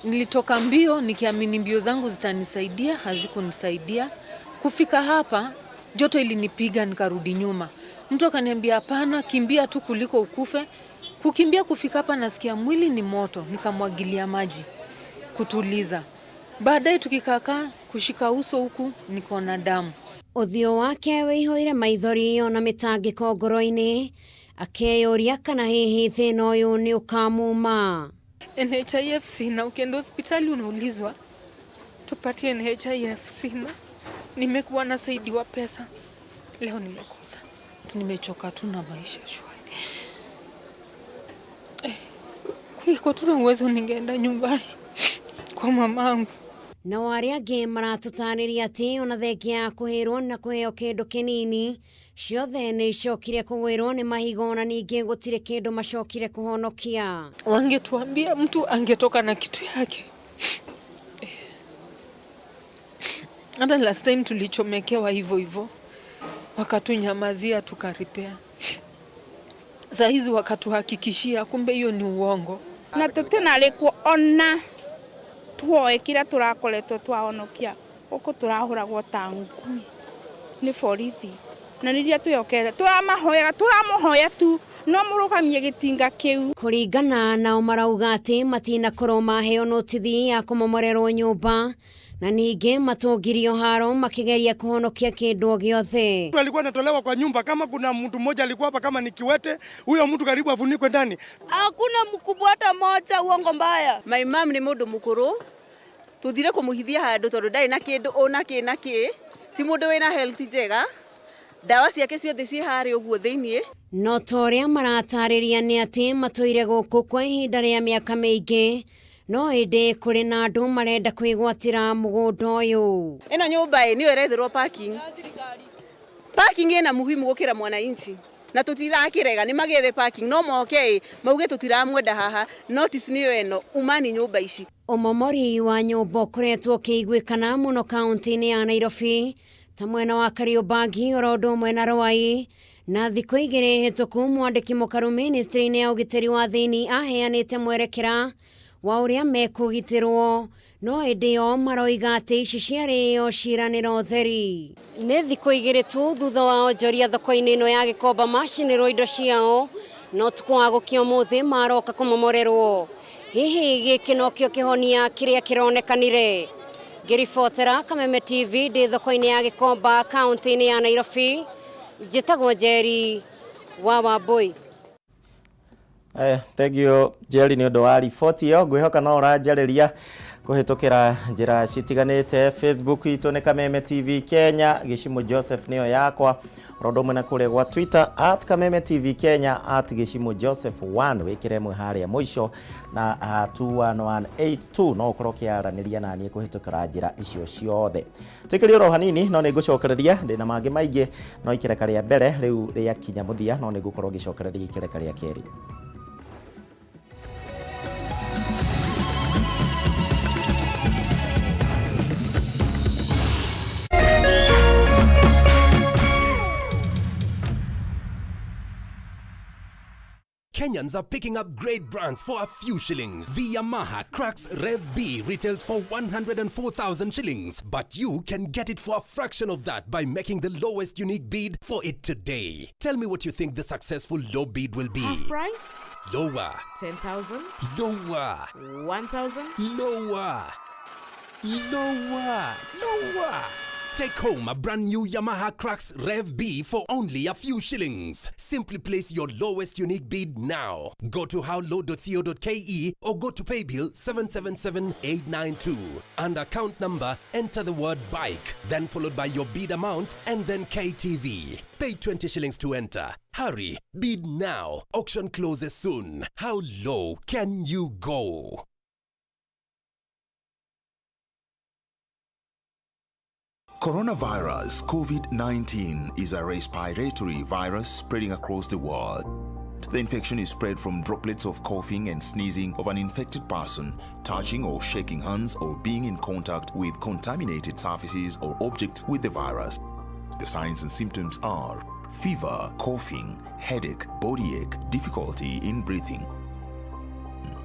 Nilitoka mbio nikiamini mbio zangu zitanisaidia, hazikunisaidia. Kufika hapa joto ilinipiga nikarudi nyuma. Mtu akaniambia hapana, kimbia tu kuliko ukufe. Kukimbia kufika hapa nasikia mwili ni moto, nikamwagilia maji kutuliza. Baadaye tukikakaa kushika uso huku niko na damu. Ũthiũ wake wĩihũire maithori ona mĩtangĩko ngoro-inĩ, akeyũria kana hihi thĩna ũyũ nĩ ũkamuma. NHIF sina, ukienda hospitali unaulizwa tupatie NHIF sina. Nimekuwa nasaidiwa pesa, leo nimekosa. Nimechoka tu na maisha shwari. Kungekuwa tu na uwezo ningeenda nyumbani kwa mamangu. Na arĩa angĩ maratũtarĩria atĩ ona thengia ya kũhĩrwo na kũheo kĩndũ kĩnini, ciothe nĩ icokire kũgwĩrwo nĩ mahiga na ningĩ gũtirĩ kĩndũ macokire kũhonokia. Wangetuambia mtu angetoka na kitu yake. Hata last time tulichomekewa hivyo hivyo, wakatunyamazia tukaripea. Saa hizi wakatuhakikishia, kumbe hiyo ni uongo. Na tutinarĩkwo ona tuoe kĩrĩa tũrakoretwo twahonokia, gũkũ tũrahũragwo ta ngui nĩ borithi. Na nĩrĩo twĩhokete, tũramahoyaga, tũramũhoya tu no mũrũgamie gĩtinga kĩu. Kũringana nao marauga atĩ matinakorwo maheo notithi ya kũmomorerwo nyũmba, na ningĩ matũngirio haro makĩgeria kũhonokia kĩndũ o gĩothe. Mtu alikuwa anatolewa kwa nyumba, kama kuna mtu mmoja alikuwa hapa kama ni kiwete, huyo mtu karibu afunikwe ndani. Hakuna mkubwa hata mmoja, uongo mbaya. My mom ni mũndũ mũkũrũ, tuthire kũmũhithia handũ tondũ ndarĩ na kĩndũ ona kĩ na kĩ, ti mũndũ wĩna health njega, ndawa ciake ciothe ciĩ harĩa ũguo thĩiniĩ. No ta ũrĩa maratarĩria nĩ atĩ matũire gũkũ kwa ihinda rĩa mĩaka mĩingĩ, no ĩndĩ kũrĩ na andũ marenda kwĩgwatĩra mũgũnda ũyũ. Ĩno nyũmba ĩ nĩyo ĩretherwo parking. Parking ĩna muhimu gũkĩra mwananchi, na tũtirakĩrega nĩ magĩethe parking, no moke ĩ mauge tũtiramwenda haha. Notice nĩyo ĩno, umani nyũmba ici. Ũmomori wa nyũmba ũkoretwo ũkĩiguĩkana mũno kaunti-inĩ ya Nairobi ta mwena wa Kariobangi oro ũndũ ũmwe na Ruai na thikũ igĩrĩ hĩtũku mwandĩki mũkaru ministry-inĩ ya ũgitĩri wa thĩinĩ aheanĩte mwerekera wa ũrĩa mekũgitĩrwo no ĩndĩ o maroiga atĩ ici ciarĩ o ciĩranĩro theri. Nĩ thikũ igĩrĩ tu thutha wa onjoria thoko-inĩ ĩno ya Gĩkomba macinĩrwo indo ciao no ũtukũ wa gũkia ũmũthĩ maroka kũmomorerwo. Hihi gĩkĩ nokĩo kĩhonia kĩrĩa kĩronekanire? Ngĩribotera Kameme TV ndĩ thoko-inĩ ya Gĩkomba kaunti-inĩ ya Nairobi, njĩtagwo Njeri wa Wambui. Thank you Jerry nĩ ũndũ wa riboti ĩyo. Ngwĩhoka no ũranjarĩria kũhĩtũkĩra njĩra citiganĩte. Facebook itũ nĩ Kameme TV Kenya, Gĩcimũ Joseph nĩyo yakwa, oro ũndũ ũmwe na kũrĩa gwa Twitter at Kameme TV Kenya at Gĩcimũ Joseph 1 wĩkĩre ĩmwe harĩa mũico na 21182 no ũkorwo ũkĩaranĩria naniĩ kũhĩtũkĩra njĩra icio ciothe. Tũikĩrie oro hanini no nĩ ngũcokereria ndĩna mangĩ maingĩ no ikereka rĩa mbere rĩu rĩakinya mũthia no nĩ ngũkorwo ngĩcokereria ikereka rĩa kerĩ. Kenyans are picking up great brands for a few shillings. The Yamaha Crux Rev B retails for 104,000 shillings, but you can get it for a fraction of that by making the lowest unique bid for it today. Tell me what you think the successful low bid will be. Half price? Lower. 10,000? Lower. 1,000? Lower. Lower. Lower. Take home a brand new Yamaha Crux Rev B for only a few shillings. Simply place your lowest unique bid now. Go to howlow.co.ke or go to paybill 777892. And account number, enter the word bike, then followed by your bid amount and then KTV. Pay 20 shillings to enter. Hurry, bid now. Auction closes soon. How low can you go? Coronavirus COVID-19 is a respiratory virus spreading across the world. The infection is spread from droplets of coughing and sneezing of an infected person, touching or shaking hands, or being in contact with contaminated surfaces or objects with the virus. The signs and symptoms are fever, coughing, headache, body ache, difficulty in breathing.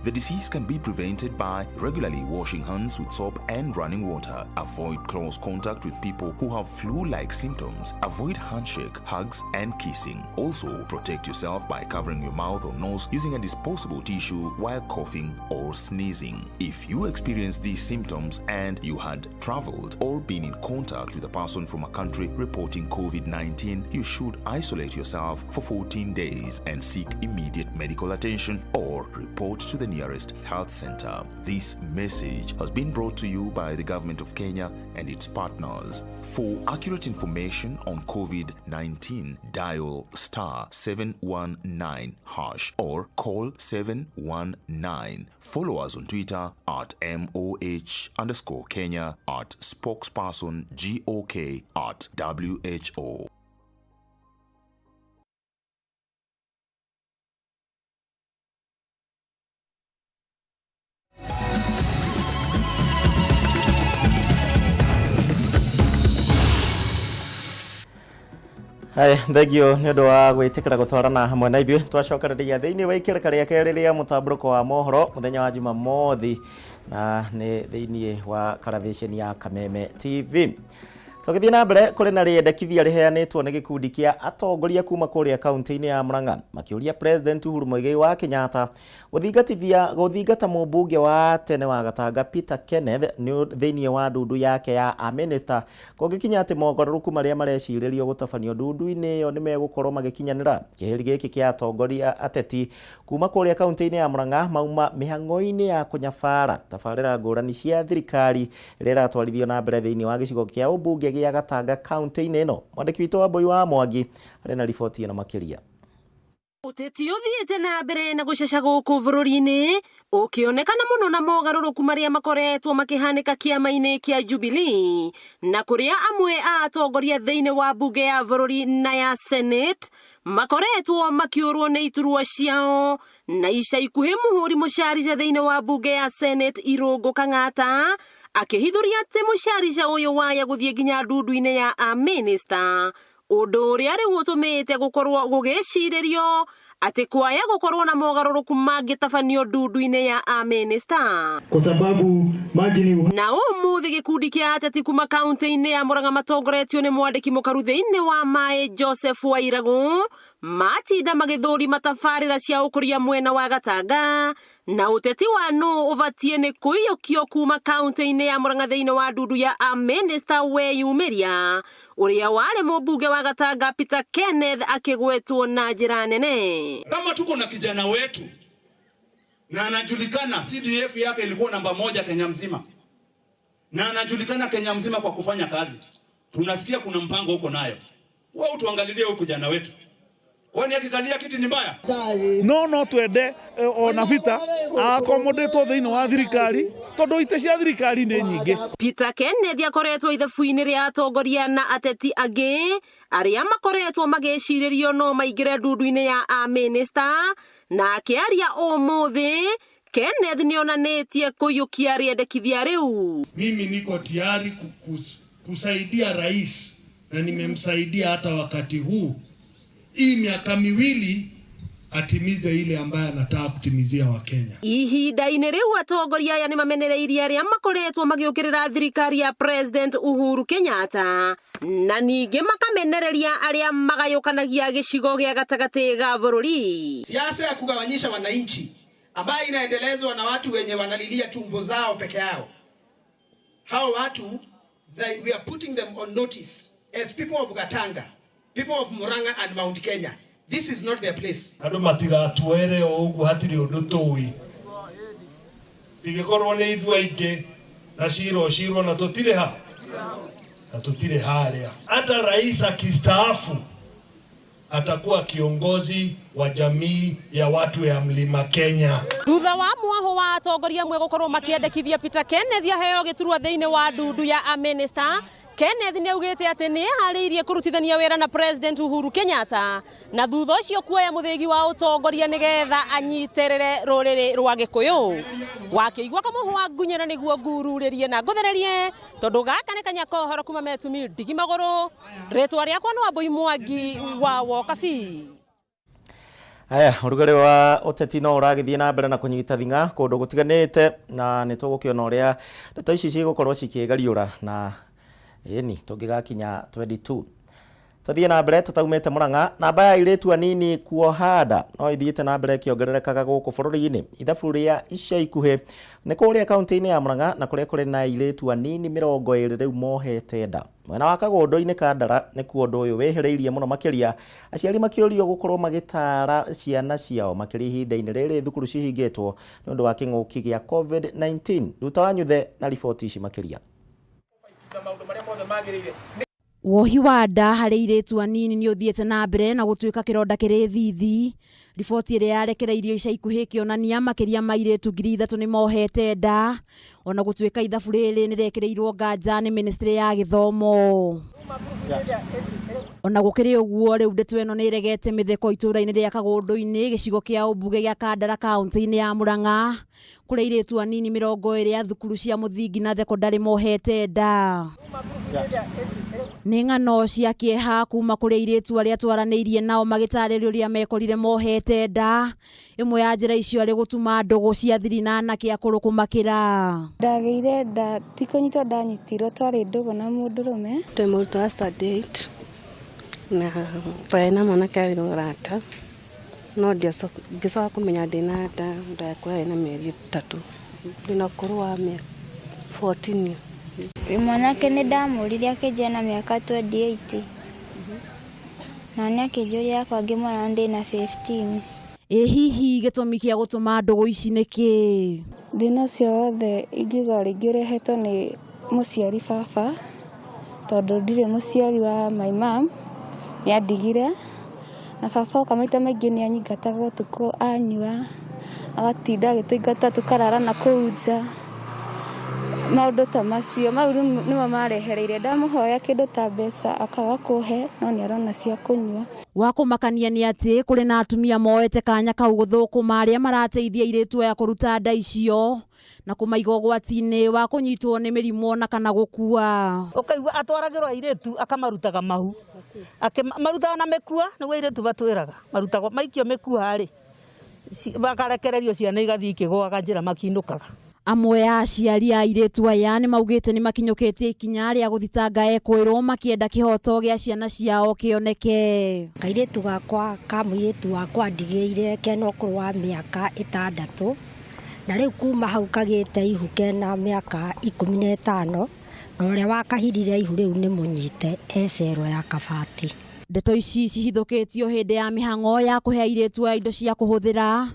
The disease can be prevented by regularly washing hands with soap and running water. Avoid close contact with people who have flu-like symptoms. Avoid handshake, hugs, and kissing. Also, protect yourself by covering your mouth or nose using a disposable tissue while coughing or sneezing. If you experience these symptoms and you had traveled or been in contact with a person from a country reporting COVID-19, you should isolate yourself for 14 days and seek immediate medical attention or report to the nearest health center. This message has been brought to you by the government of Kenya and its partners. For accurate information on COVID-19, dial star 719 hash or call 719. Follow us on Twitter at MOH_Kenya, at spokesperson GOK, at WHO. Hai, thengio nĩ ũndũ wa gwĩtĩkĩra gũtwarana hamwe na ithuĩ twacokereria thĩinĩ wa ikereka rĩa kerĩ rĩa mũtambũrũko wa mohoro mũthenya wa Jumamothi na nĩ thĩinĩ wa karavĩceni ya Kameme TV. Tũgĩthiĩ na mbere kũrĩ na rĩendekithia rĩheanĩtwo nĩ gĩkundi kĩa atongoria kuma kũrĩa kaunti-inĩ ya Murang'a makĩũria President Uhuru Muigai wa Kenyatta gũthingata mũmbunge wa tene wa Gatanga Peter Kenneth thĩinĩ wa ndundu yake ya a minister kũngĩkinya atĩ mogarũrũku marĩa marecirĩrio gũtabanio ndundu-inĩ ĩyo nĩmegũkorwo magĩkinyanĩra. Kĩhĩri gĩkĩ kĩa atongoria ateti kuma kũrĩa kaunti-inĩ ya Murang'a mauma mĩhang'o-inĩ ya kũnyabara tabarĩra ngũrani cia thirikari ĩrĩa ĩratwarithio na mbere thĩinĩ wa gĩcigo kĩa ũmbunge gĩa Gatanga kaunti-inĩ ĩno. Mwandĩki witũ Wambui wa Mwangi arĩ na riboti ĩno makĩria. Ũteti ũthiĩte na mbere na gũceca gũkũ bũrũri-inĩ ũkĩonekana mũno na mogarũrũku marĩa makoretwo makĩhanĩka kĩama-inĩ kĩa Jubilee na kũrĩa amwe a atongoria thĩinĩ wa mbunge ya bũrũri na ya Senate makoretwo makĩũrwo nĩ iturwa ciao na ica ikuhĩ mũhũri mũcarica thĩinĩ wa mbunge ya Senate Irũngũ Kang'ata akĩhithũria atĩ mũcarica ũyũ waya gũthiĩ nginya ndundu-inĩ ya amĩnĩsta ũndũ ũrĩa rĩu ũtũmĩte gũkorwo gũgĩcirĩrio atĩ kwaya gũkorwo na mogarũrũku mangĩtabanio ndundu-inĩ ya amĩnĩsta kwa sababu maji ni uhai. Na ũmũthĩ gĩkundi kĩa ateti kuma kaunti-inĩ ya Murang'a matongoretio nĩ mwandĩki mũkaru thĩinĩ wa maĩ Joseph Wairagũ matinda magĩthũrima tabarĩra cia ũkũria mwena wa Gatanga na ũteti wa nũ ũbatiĩ nĩ kũiyũkio kuma kaunti-inĩ ya Murang'a thĩinĩ wa ndundu ya amĩnĩsta weyumĩria ũrĩa warĩ mũmbunge wa Gatanga Peter Kenneth akĩgwetwo na njĩra nene. Kama tuko na kijana wetu na anajulikana, CDF yake ilikuwa namba 1 Kenya mzima, na anajulikana Kenya mzima kwa kufanya kazi, tunasikia kuna mpango huko nayo, wewe utuangalilie huyu kijana wetu, kwani akikalia kiti ni mbaya? No twende ona vita akomodetwo thiini wa thirikari tondu ite cia thirikari ni nyingi. Peter Kenneth akoretwo ithabu-inĩ rĩa atongoria na ateti angĩ arĩa makoretwo magĩcirĩrio no maingĩre ndundu-inĩ ya amĩnĩsta na akĩaria ũmũthĩ Kenneth nĩonanĩtie kũiyũkia rĩendekithia rĩu. Mimi niko tayari kusaidia rais na nimemsaidia hata wakati huu, hii miaka miwili atimize ile ambaye anataka kutimizia Wakenya. Ihinda-inĩ rĩu atongoria aya nĩ mamenereirie arĩa makoretwo magĩũkĩrĩra thirikari ya President Uhuru Kenyatta na ningĩ makamenereria arĩa magayũkanagia gĩcigo gĩa gatagatĩ ga bũrũri. Siasa ya kugawanyisha wananchi ambayo inaendelezwa na watu wenye wanalilia tumbo zao peke yao, hao watu we are putting them on notice as people of Gatanga, people of Murang'a and Mount Kenya. This is not their place. Andu matigatuere o uguo hatiri undu tui. Tigikorwo ni ithuĩ aingĩ na cira ũcirwo na tutire ha na tutire haria. Hata rais akistaafu atakuwa kiongozi wa jamii ya watu ya Mlima Kenya. Thutha wa mwaho wa atongoria amwe gukorwo makiendekithia Peter Kenneth aheo giturwa thiini wa ndundu ya amĩnĩsta, Kenneth nĩ augĩte atĩ nĩ eharĩirie kũrutithania wĩra na President Uhuru Kenyatta na thutha ũcio kuoya mũthĩgi wa ũtongoria nĩgetha anyitĩrĩre rũrĩrĩ rwa Gĩkũyũ. Wakĩigua kamũhũ wa ngunyĩra nĩguo ngururĩrie na ngũthererie tondũ gaka nĩ kanya ka ũhoro kuma Metumi ndigi magũrũ. Rĩtwa rĩakwa nĩ Wambui Mwangi wa Wokabi. Aya, ũrugarĩ wa ũteti no ũragĩthiĩ na mbere na kũnyita thing'a kũndũ gũtiganĩte na nĩ tũgũkĩona ũrĩa ndeto ici cigũkorwo cikĩgariũra na ĩni tũngĩgakinya 22. Tũthiĩ na mbere tũtaumĩte Murang'a. Namba ya airĩtu anini kuoha nda no ithiĩte na mbere ĩkĩongererekaga gũkũ bũrũri-inĩ. Ithabu rĩa ica ikuhĩ nĩ kũrĩa kaunti-inĩ ya Murang'a na kũrĩa kũrĩ na airĩtu anini 20 rĩu mohete nda. Mwena wa Kagũndũ-inĩ ka Ndara nĩkuo ũndũ ũyũ wĩhĩrĩirie mũno makĩria, aciari makĩũrio gũkorwo magĩtara ciana ciao makĩria ihinda-inĩ rĩrĩ thukuru cihingĩtwo nĩ ũndũ wa kĩng'ũki gĩa COVID-19. Ruta wa Nyuthe na riboti ici makĩria. Wohi wa nda harĩ airĩtu anini nĩ ũthiĩte na mbere na gũtuĩka kĩronda kĩrĩ thithi. Riboti ĩrĩa yarekereirio ica ikuhĩ ĩkĩonania makĩria ma airĩtu 3,000 nĩ mohete nda, ona gũtuĩka ithabu rĩrĩ nĩ rĩekĩrĩirwo nganja nĩ ministry ya gĩthomo. Ona gũkĩrĩ ũguo rĩu ndeto ĩno nĩ ĩregete mĩtheko itũũra-inĩ rĩa Kagũndũ-inĩ gĩcigo kĩa ũmbunge gĩa Kandara kaunti-inĩ ya Murang'a kũrĩa airĩtu anini 20 a thukuru cia mũthingi na thekondarĩ mohete nda. Nĩ ng'ano cia kĩeha kuma kũrĩ airĩtu arĩa twaranĩirie nao magĩtarĩria ũrĩa mekorire mohete nda. Ĩmwe ya njĩra icio arĩ gũtuma ndũgũ cia thiri na anake akũrũ kũmakĩra. Ndagĩire nda ti kũnyitwo ndanyitirwo, twarĩ ndũgũ na mũndũrũme. Ndĩ mũrutwo wa standard 8 na twarĩ na mwanake arĩ mũrata no ngĩcoka kũmenya ndĩna nda nda yakwa yarĩ na mĩeri 3 ndĩna ũkũrũ wa 14. Mwanake nĩ ndamũririe akĩnjĩra na mĩaka 28 na nĩ akĩnjũria yakwa ngĩmwĩra ndĩna 15. Ĩ hihi gĩtũmi kĩa gũtũma ndũgũ ici nĩ kĩĩ? Thĩna ũcio wothe ingiuga rĩngĩ ũrehetwo nĩ mũciari baba, tondũ ndirĩ mũciari wa my mom, nĩ andigire. Na baba oka maita maingĩ nĩ anyingataga ũtukũ anyua, agatinda agĩtũingata tũkarara na kũu nja. Maũndũ ta macio mau nĩmo marehereire. Ndamũhoya kĩndũ ta mbeca akaga kũhe, no nĩ arona cia kũnyua. Wa kũmakania nĩ atĩ kũrĩ na atumia moete kanya kau gũthũkũma arĩa marateithia airĩtu aya kũruta nda icio na kũmaiga ũgwati-inĩ wa kũnyitwo nĩ mĩrimũ na kana gũkua. Ũkaigua atwaragĩrwo airĩtu akamarutaga mahu, marutaga na mĩkua, nĩguo airĩtu batwĩraga marutagwo maikio mĩkua rĩ, bakarekererio ciana igathiĩ ikĩgũaga njĩra makinũkaga. Amwe a aciari a airĩtu aya nĩ maugĩte nĩ makinyũkĩtie ikinya rĩa gũthitanga ekũĩrwo makĩenda kĩhoto gĩa ciana ciao kĩoneke. Kairĩtu gakwa ka mũirĩtu wakwa ndigĩire kena ũkũrũ wa mĩaka 6, na rĩu kuma hau kagĩte ihu kena mĩaka 15, na ũrĩa wakahirire ihu rĩu nĩ mũnyite e cero ya Kabati. Ndeto ici cihithũkĩtio hĩndĩ ya mĩhang'o ya kũhe airĩtu aya indo cia kũhũthĩra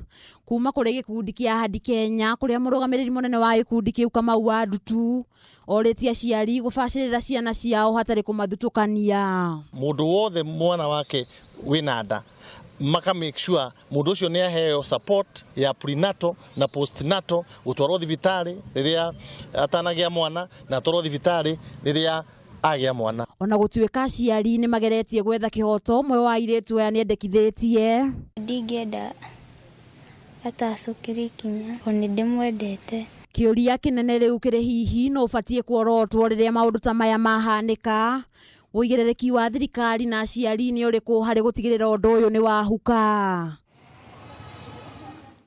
kuma kũrĩ gĩkundi kĩa Ahadi Kenya, kũrĩa mũrũgamĩrĩri mũnene wa gĩkundi kĩu Kamau wa Ndutu orĩtie aciari gũbacĩrĩra ciana ciao hatarĩ kũmathutũkania. Mũndũ wothe mwana wake wĩna nda maka make sure mũndũ ũcio nĩ aheo support ya prenatal na postnatal, gũtwarwo thibitarĩ rĩrĩa atanagĩa mwana na atwarwo thibitarĩ rĩrĩa agĩa mwana. Ona gũtuĩka aciari nĩ mageretie gwetha kĩhoto, ũmwe wa airĩtu aya nĩendekithĩtie. Ndingĩenda atacũkĩrie ikinya, o nĩ ndĩmwendete. Kĩũria kĩnene rĩu kĩrĩ hihi no ũbatiĩ kuorotwo rĩrĩa maũndũ ta maya mahanĩka? Ũigĩrĩrĩki wa thirikari na aciari nĩ ũrĩkũ harĩ gũtigĩrĩra ũndũ ũyũ nĩ wahuka?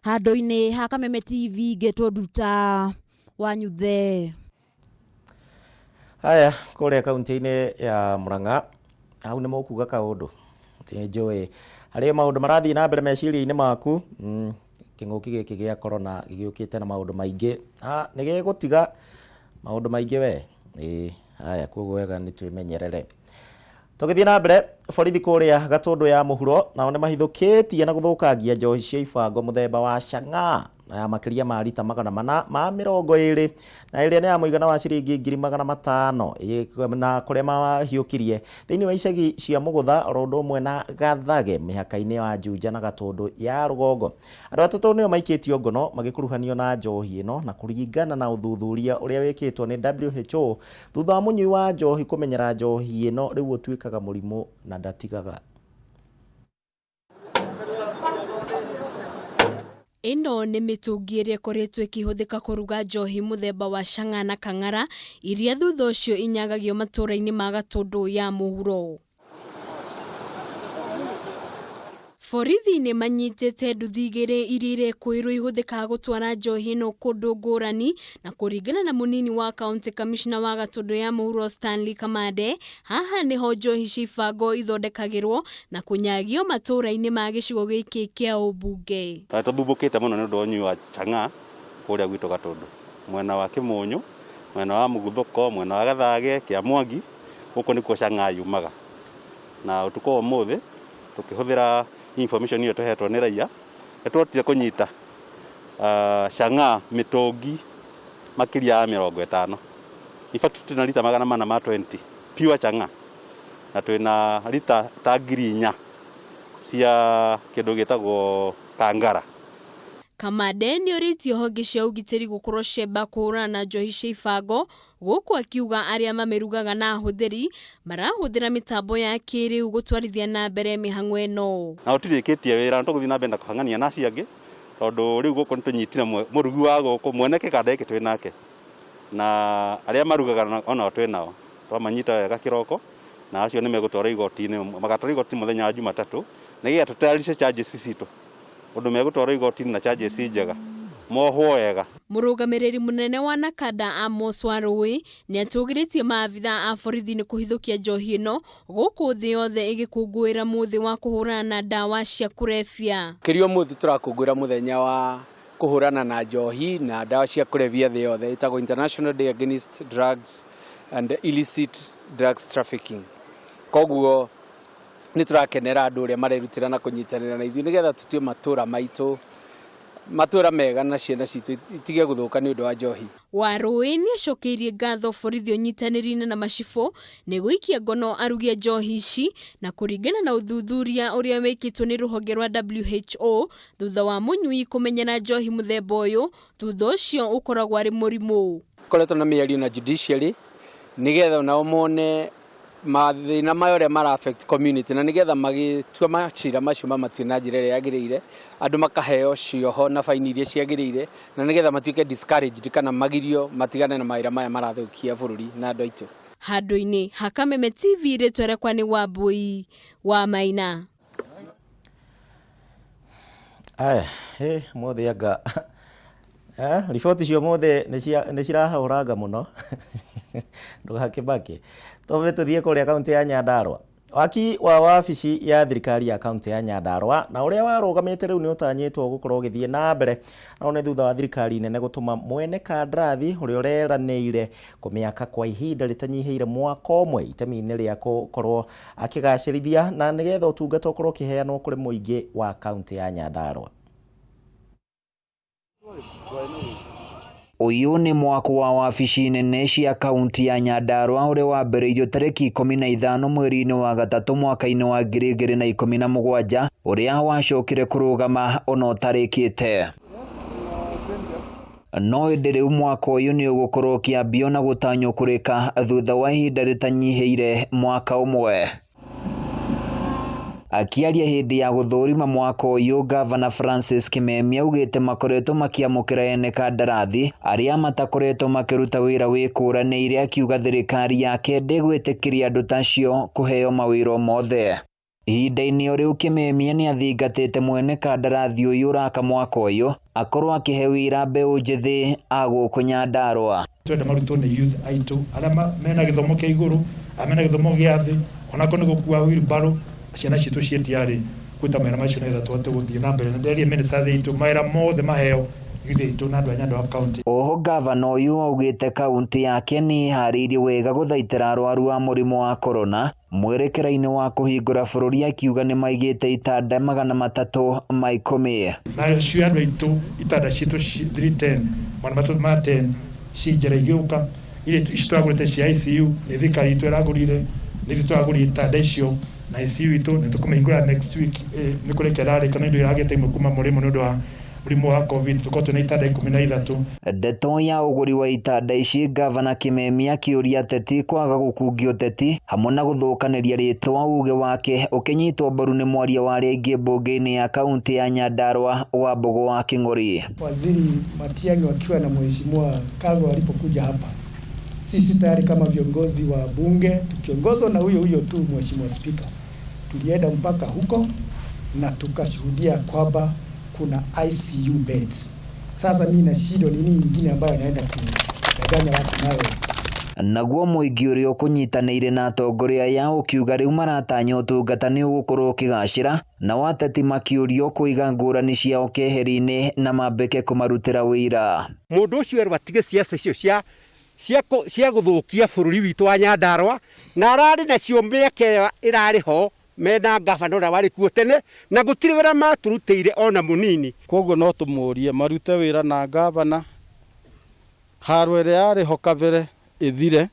Handũ-inĩ ha Kameme TV ngetwo Nduta wa Nyuthe. Haya, kũrĩa kaunti-inĩ ya Murang'a hau nĩ mũkuga kaũndũ nĩ njũĩ harĩ maũndũ marathiĩ na mbere meciria-inĩ maku. Kĩng'ũki gĩkĩ gĩa corona gĩgĩũkĩte na maũndũ maingĩ, nĩ gĩgũtiga maũndũ maingĩ we. Ĩĩ, haya, koguo wega nĩ twĩmenyerere. Tũgĩthiĩ na mbere, borithi kũrĩa Gatũndũ ya mũhuro nao nĩ mahithũkĩtie na gũthũkangia njohi cia ibango mũthemba wa chang'aa ya makĩria ma rita 420 na ĩrĩa nĩ ya mũigana wa ciringi 500,000 na kũrĩa mahiũkirie thĩinĩ wa icagi cia Mũgũtha oro ũndũ ũmwe na Gathage mĩhaka-inĩ ya Juja na Gatũndũ ya rũgongo. Andũ atatũ nĩo maikĩtio ngono magĩkuruhanio na njohi ĩno na kũringana na ũthuthuria ũrĩa wĩkĩtwo nĩ WHO thutha wa mũnyui wa njohi kũmenyera njohi ĩno rĩu ũtuĩkaga mũrimũ na ndatigaga. Ĩno nĩ mĩtũngi ĩrĩa ĩkoretwo ĩkĩhũthĩka kũruga njohi mũthemba wa chang'aa na kang'ara iria thutha ũcio inyagagio matũũra-inĩ ma Gatũndũ ya mũhuro. Borithi nĩ manyitĩte nduthi igĩrĩ iria irekũĩrwo ihũthĩkaga gũtwara njohi ĩno kũndũ ngũrani na kũringana na mũnini wa county commissioner wa Gatũndũ ya mũhuro Stanley Kamande, haha nĩho njohi cia ibango ithondekagĩrwo na kũnyagio matũũra-inĩ ma gĩcigo gĩkĩ kĩa ũmbunge. Tũthumbũkĩte mũno nĩ ũndũ wa ũnyui wa chang'aa kũrĩa gwitũ Gatũndũ, mwena wa Kĩmũnyũ, mwena wa Mũguthũko, mwena wa Gathage, Kĩamwangi, gũkũ nĩkuo chang'aa yumaga. Na ũtukũ wa ũmũthĩ tũkĩhũthĩra information ĩyo tũhetwo nĩ raia nĩ tuotire kũnyita chang'aa mĩtũngi makĩria ya 50. In fact twĩna rita 420 pure chang'aa na twĩna rita ta 4,000 cia kĩndũ gĩtagwo kangara. Kamande nĩ orĩtie honge cia ũgitĩri gũkorwo cemba kũhũrana na njohi cia ibango gũkũ akiuga arĩa mamĩrugaga na ahũthĩri marahũthĩra mĩtambo ya kĩrĩu gũtwarithia na mbere mĩhang'o ĩno. Na gũtirĩkĩtie wĩra, nĩ tũgũthiĩ na mbere na kũhang'ania na acio angĩ tondũ rĩu gũkũ nĩ tũnyitire mũrugi wa gũkũ mwene kĩganda gĩkĩ twĩ nake na arĩa marugaga onao twĩ nao, twamanyita wega kĩroko na acio nĩ megũtwarwo igoti-inĩ, magatwarwo igoti-inĩ mũthenya wa Jumatatũ nĩgetha tũtayarishe charges citũ ũndũ megũtwarwo igoti-inĩ na charges njega mohwo wega. Mũrũgamĩrĩri mũnene wa Nakada Amos Warũĩ nĩ atũgĩrĩtie maabitha a borithi nĩ kũhithũkia njohi ĩno gũkũ thĩ yothe ĩgĩkũngũĩra mũthĩ wa kũhũrana na ndawa cia kũrebia. Kĩrĩa ũmũthĩ tũrakũngũĩra mũthenya wa kũhũrana na njohi na ndawa cia kũrebia thĩ yothe, ĩtagwo International Day Against Drugs and Illicit Drugs Trafficking. Koguo nĩ tũrakenera andũ ũrĩa marerutĩra na kũnyitanĩra na ithuĩ nĩgetha tũtue matũra maitũ Matũra mega na ciana citũ itige gũthũka nĩ ũndũ wa njohi. Warũĩ nĩacokeirie ngatho borithi ũnyitanĩri-inĩ na macibũ nĩ gũikia ngono arugi a njohi ici na kũringana na ũthuthuria ũrĩa wĩkĩtwo nĩ rũhonge rwa WHO thutha wa mũnyui kũmenyera njohi mũthemba ũyũ thutha ũcio ũkoragwo arĩ mũrimũ. Koretwo na mĩario na judiciary nĩgetha nao mone mathĩna maya ũrĩa mara affect community na nĩgetha magĩtua macira macio mamatue na njĩra ĩrĩa yagĩrĩire, andũ makaheo cioho na baini iria ciagĩrĩire na nĩgetha matuĩke discouraged kana magirio matigane na mawĩra maya marathũkia bũrũri na andũ aitũ. Handũ-inĩ ha Kameme TV rĩtwa rĩakwa nĩ Wambui wa Maina. Aya, hĩ, mũthĩ anga riboti cia ũmũthĩ nĩ cirahũranga mũno ndũgakĩmake. Twambe tũthiĩ kũrĩa kaũntĩ ya Nyandarua. Waki wa wabici ya thirikari ya kaũntĩ ya Nyandarua na ũrĩa warũgamĩte rĩu nĩ ũtanyĩtwo gũkorwo ũgĩthiĩ na mbere na nĩ thutha wa thirikari nene gũtũma mwene kandarathi ũrĩa ũreranĩire kũmĩaka kwa ihinda rĩtanyihĩire mwaka ũmwe itemi-inĩ rĩa gũkorwo akĩgacĩrithia na nĩgetha ũtungata ũkorwo ũkĩheanwo kũrĩ mũingĩ wa kaũntĩ ya Nyandarua. Ũyũ nĩ mwako wa wabici nene cia kaunti ya Nyandarua ũrĩa wambĩrĩirio tarĩki 15 mweri-inĩ wa gatatũ mwaka-inĩ wa 2017 ũrĩa wacokire kũrũgama ona ũtarĩkĩte. No ĩndĩ rĩu mwaka ũyũ nĩ ũgũkorwo ũkĩambio na gũtanywo kũrĩka thutha wa ihinda rĩtanyihĩire mwaka ũmwe. Akĩaria hĩndĩ ya gũthũrima mwaka ũyũ, Gavana Francis Kimemia augĩte makoretwo makĩamũkĩra ene kandarathi arĩa matakoretwo makĩruta wĩra wĩkũranĩire, akiuga thirikari yake ndĩgwĩtĩkĩria andũ ta acio kũheo mawĩra mothe. Ihinda-inĩ o rĩu Kimemia nĩathingatĩte mwene kandarathi ũyũ ũraka mwaka ũyũ akorwo akĩhe wĩra mbeũ njĩthĩ a gũkũ Nyandarua. Twenda marutwo nĩ youth aitũ arĩa mena gĩthomo kĩa igũrũ, arĩa mena gĩthomo gĩa thĩ, onakorwo nĩ gũkua wheelbarrow, ciana citũ ciĩtiarĩ kũruta mawĩra macio nĩgetha tũhote gũthiĩ na mbere. Na ndĩreria ministers aitũ mawĩra mothe maheo youth aitũ na andũ a Nyandarua County. Oho gavana ũyũ augĩte kaunti yake nĩ ĩharĩirie wega gũthaitĩra arwaru a mũrimũ wa corona mwerekera-inĩ wa kũhingũra bũrũri, akiuga nĩ maigĩte itanda 310. Na cio andũ aitũ itanda citũ 310 310 ci njĩra igĩũka, iria ici tũragũrĩte cia ICU nĩ thirikari itũ ĩragũrire, nĩ ithuĩ tũragũrire itanda icio na ICU itũ nĩ tũkũmĩhingũra next week, nĩ kũrĩkia ĩrarĩka no indo iragĩte imwe kuma mũrĩmo nĩ ũndũ wa mũrimũ wa COVID, tũkorwo twĩna itanda 13. Ndeto ya ũgũri wa itanda ici, Gavana Kimemia akĩũria ateti kwaga gũkungia ũteti hamwe na gũthũkanĩria rĩtwa, uge wake ũkĩnyitwo mbaru nĩ mwaria wa arĩa aingĩ mbunge-inĩ ya kaunti ya Nyandarua Wambũgũ wa Kĩng'ori. Waziri Matiang'i wakiwa na Mheshimiwa Kagwe walipokuja hapa, sisi tayari kama viongozi wa bunge tukiongozwa na huyo huyo tu Mheshimiwa Spika, tulienda mpaka huko na tukashuhudia kwamba kuna ICU beds. Sasa mimi nashindwa ni nini nyingine ambayo naenda kudanganya watu nayo. Naguo mũingĩ ũrĩa ũkũnyitanĩire na atongoria aya ũkiuga rĩu maratanya ũtungata nĩ ũgũkorwo ũkĩgacĩra, nao ateti makĩũrio kũiga ngũrani ciao keheri-inĩ na mambĩke kũmarutĩra wĩra. Mũndũ ũcio erwo atige siasa icio cia gũthũkia bũrũri witũ wa Nyandarua, na ararĩ nacio mĩaka ĩyo ĩrarĩ ho mena gavana ũrĩa warĩ kuo tene, na gũtirĩ wĩra matũrutĩire ona mũnini. Koguo no tũmũrie marute wĩra na gavana, haro ĩrĩa yarĩ ho kabere ĩthire,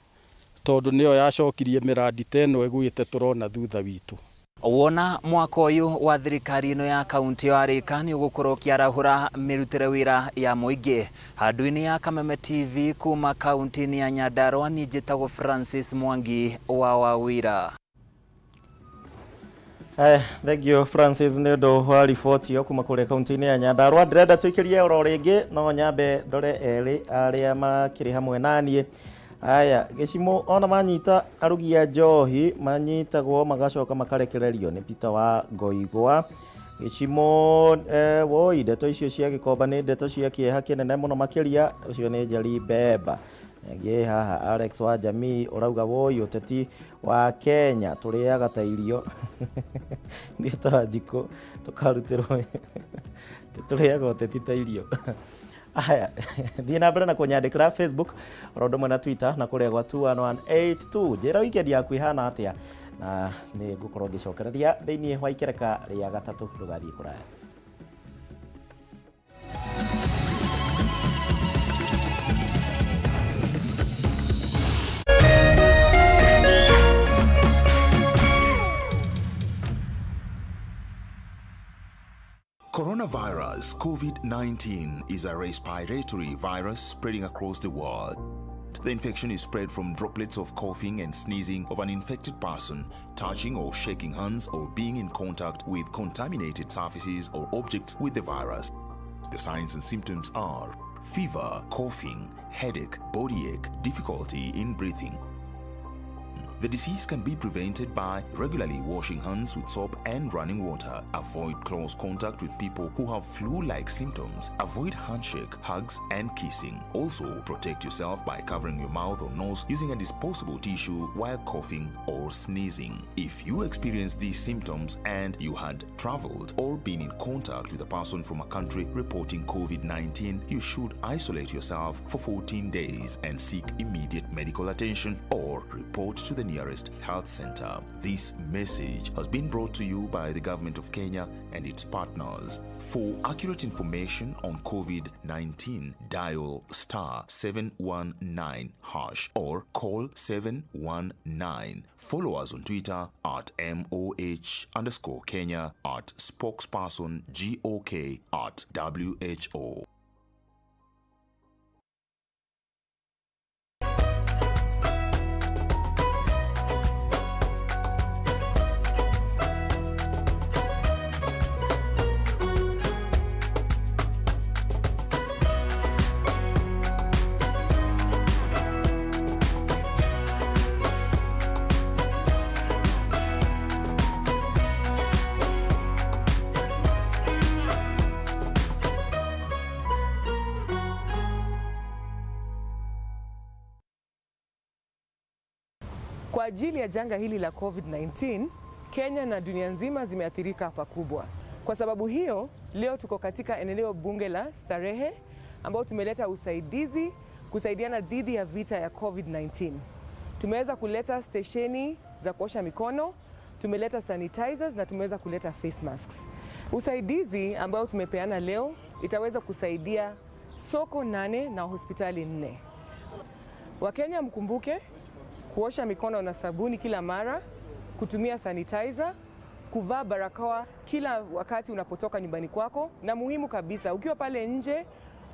tondũ nĩyo yacokirie mĩrandi ta ĩno ĩgwĩte tũrona thutha witũ. Wona mwaka ũyũ wa thirikari ĩno ya kaunti warĩka nĩ ũgũkorwo ũkĩarahũra mĩrutĩre wĩra ya mũingĩ. Handũ-inĩ ya Kameme TV kuma kaunti-inĩ ya Nyandarua, niĩ njĩtagwo Francis Mwangi wa Wawira. Thank you Francis nĩ ũndũ wa riboti ĩyo kuma kũrĩa kaunti-inĩ ya Nyandarua. Ndĩrenda tũikĩrie oro rĩngĩ no nyambe ndore erĩ arĩa makĩrĩ hamwe naniĩ. Aya, gĩcimo ona manyita arugi a njohi manyitagwo magacoka makarekererio nĩ Peter wa Ngoigwa. Gĩcimo woi, ndeto icio cia gĩkomba nĩ ndeto cia kĩeha kĩnene mũno makĩria. Ũcio nĩ Njeri Mbemba. Ningĩ haha Alex wa Jamii ũrauga woi, ũteti wa Kenya tũrĩaga ta irio nĩ ta njiko tũkarutĩrwo, tũrĩaga ũteti ta irio. Aya, thiĩ na mbere na kũnyandĩkĩra Facebook oro ũndũ ũmwe na Twitter na kũrĩa gwa 21182. Njĩra weekend yaku ĩhana atĩa, na nĩ ngũkorwo ngĩcokereria thĩinĩ wa ikereka rĩa gatatũ. Ndũgathiĩ kũraya. Coronavirus COVID 19 is a respiratory virus spreading across the world. The infection is spread from droplets of coughing and sneezing of an infected person, touching or shaking hands, or being in contact with contaminated surfaces or objects with the virus. The signs and symptoms are fever, coughing, headache, body ache, difficulty in breathing. The disease can be prevented by regularly washing hands with soap and running water. Avoid close contact with people who have flu like symptoms. Avoid handshake, hugs, and kissing. Also, protect yourself by covering your mouth or nose using a disposable tissue while coughing or sneezing. If you experience these symptoms and you had traveled or been in contact with a person from a country reporting COVID 19, you should isolate yourself for 14 days and seek immediate medical attention or report to the nearest health center. This message has been brought to you by the government of Kenya and its partners. For accurate information on COVID 19, dial star 719 hash or call 719. Follow us on Twitter at MOH underscore Kenya, at spokesperson GOK, at WHO. Kwa ajili ya janga hili la COVID-19, Kenya na dunia nzima zimeathirika pakubwa. Kwa sababu hiyo, leo tuko katika eneo bunge la Starehe ambao tumeleta usaidizi kusaidiana dhidi ya vita ya COVID-19. Tumeweza kuleta stesheni za kuosha mikono, tumeleta sanitizers na tumeweza kuleta face masks. Usaidizi ambao tumepeana leo itaweza kusaidia soko nane na hospitali nne. Wakenya mkumbuke kuosha mikono na sabuni kila mara, kutumia sanitizer, kuvaa barakoa kila wakati unapotoka nyumbani kwako, na muhimu kabisa, ukiwa pale nje,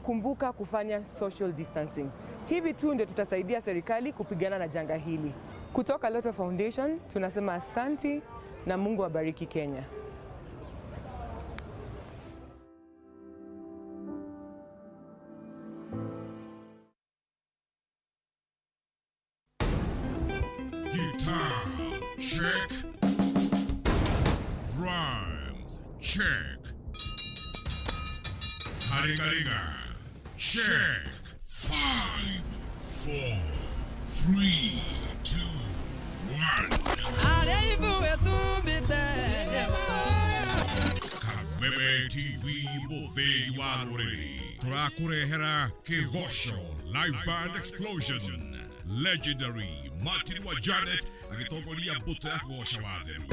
kumbuka kufanya social distancing. Hivi tu ndio tutasaidia serikali kupigana na janga hili. Kutoka Lotto Foundation tunasema asanti na Mungu abariki Kenya. Guitar, check. Drums, check. Haringa, check. 5, 4, 3, 2, 1. Kameme TV mũthĩgi wa rũrĩrĩ tũrakũrehera kĩgoco live band explosion legendary Martin wa Janet agĩtongoria mbũtũ ya kũgoca watheru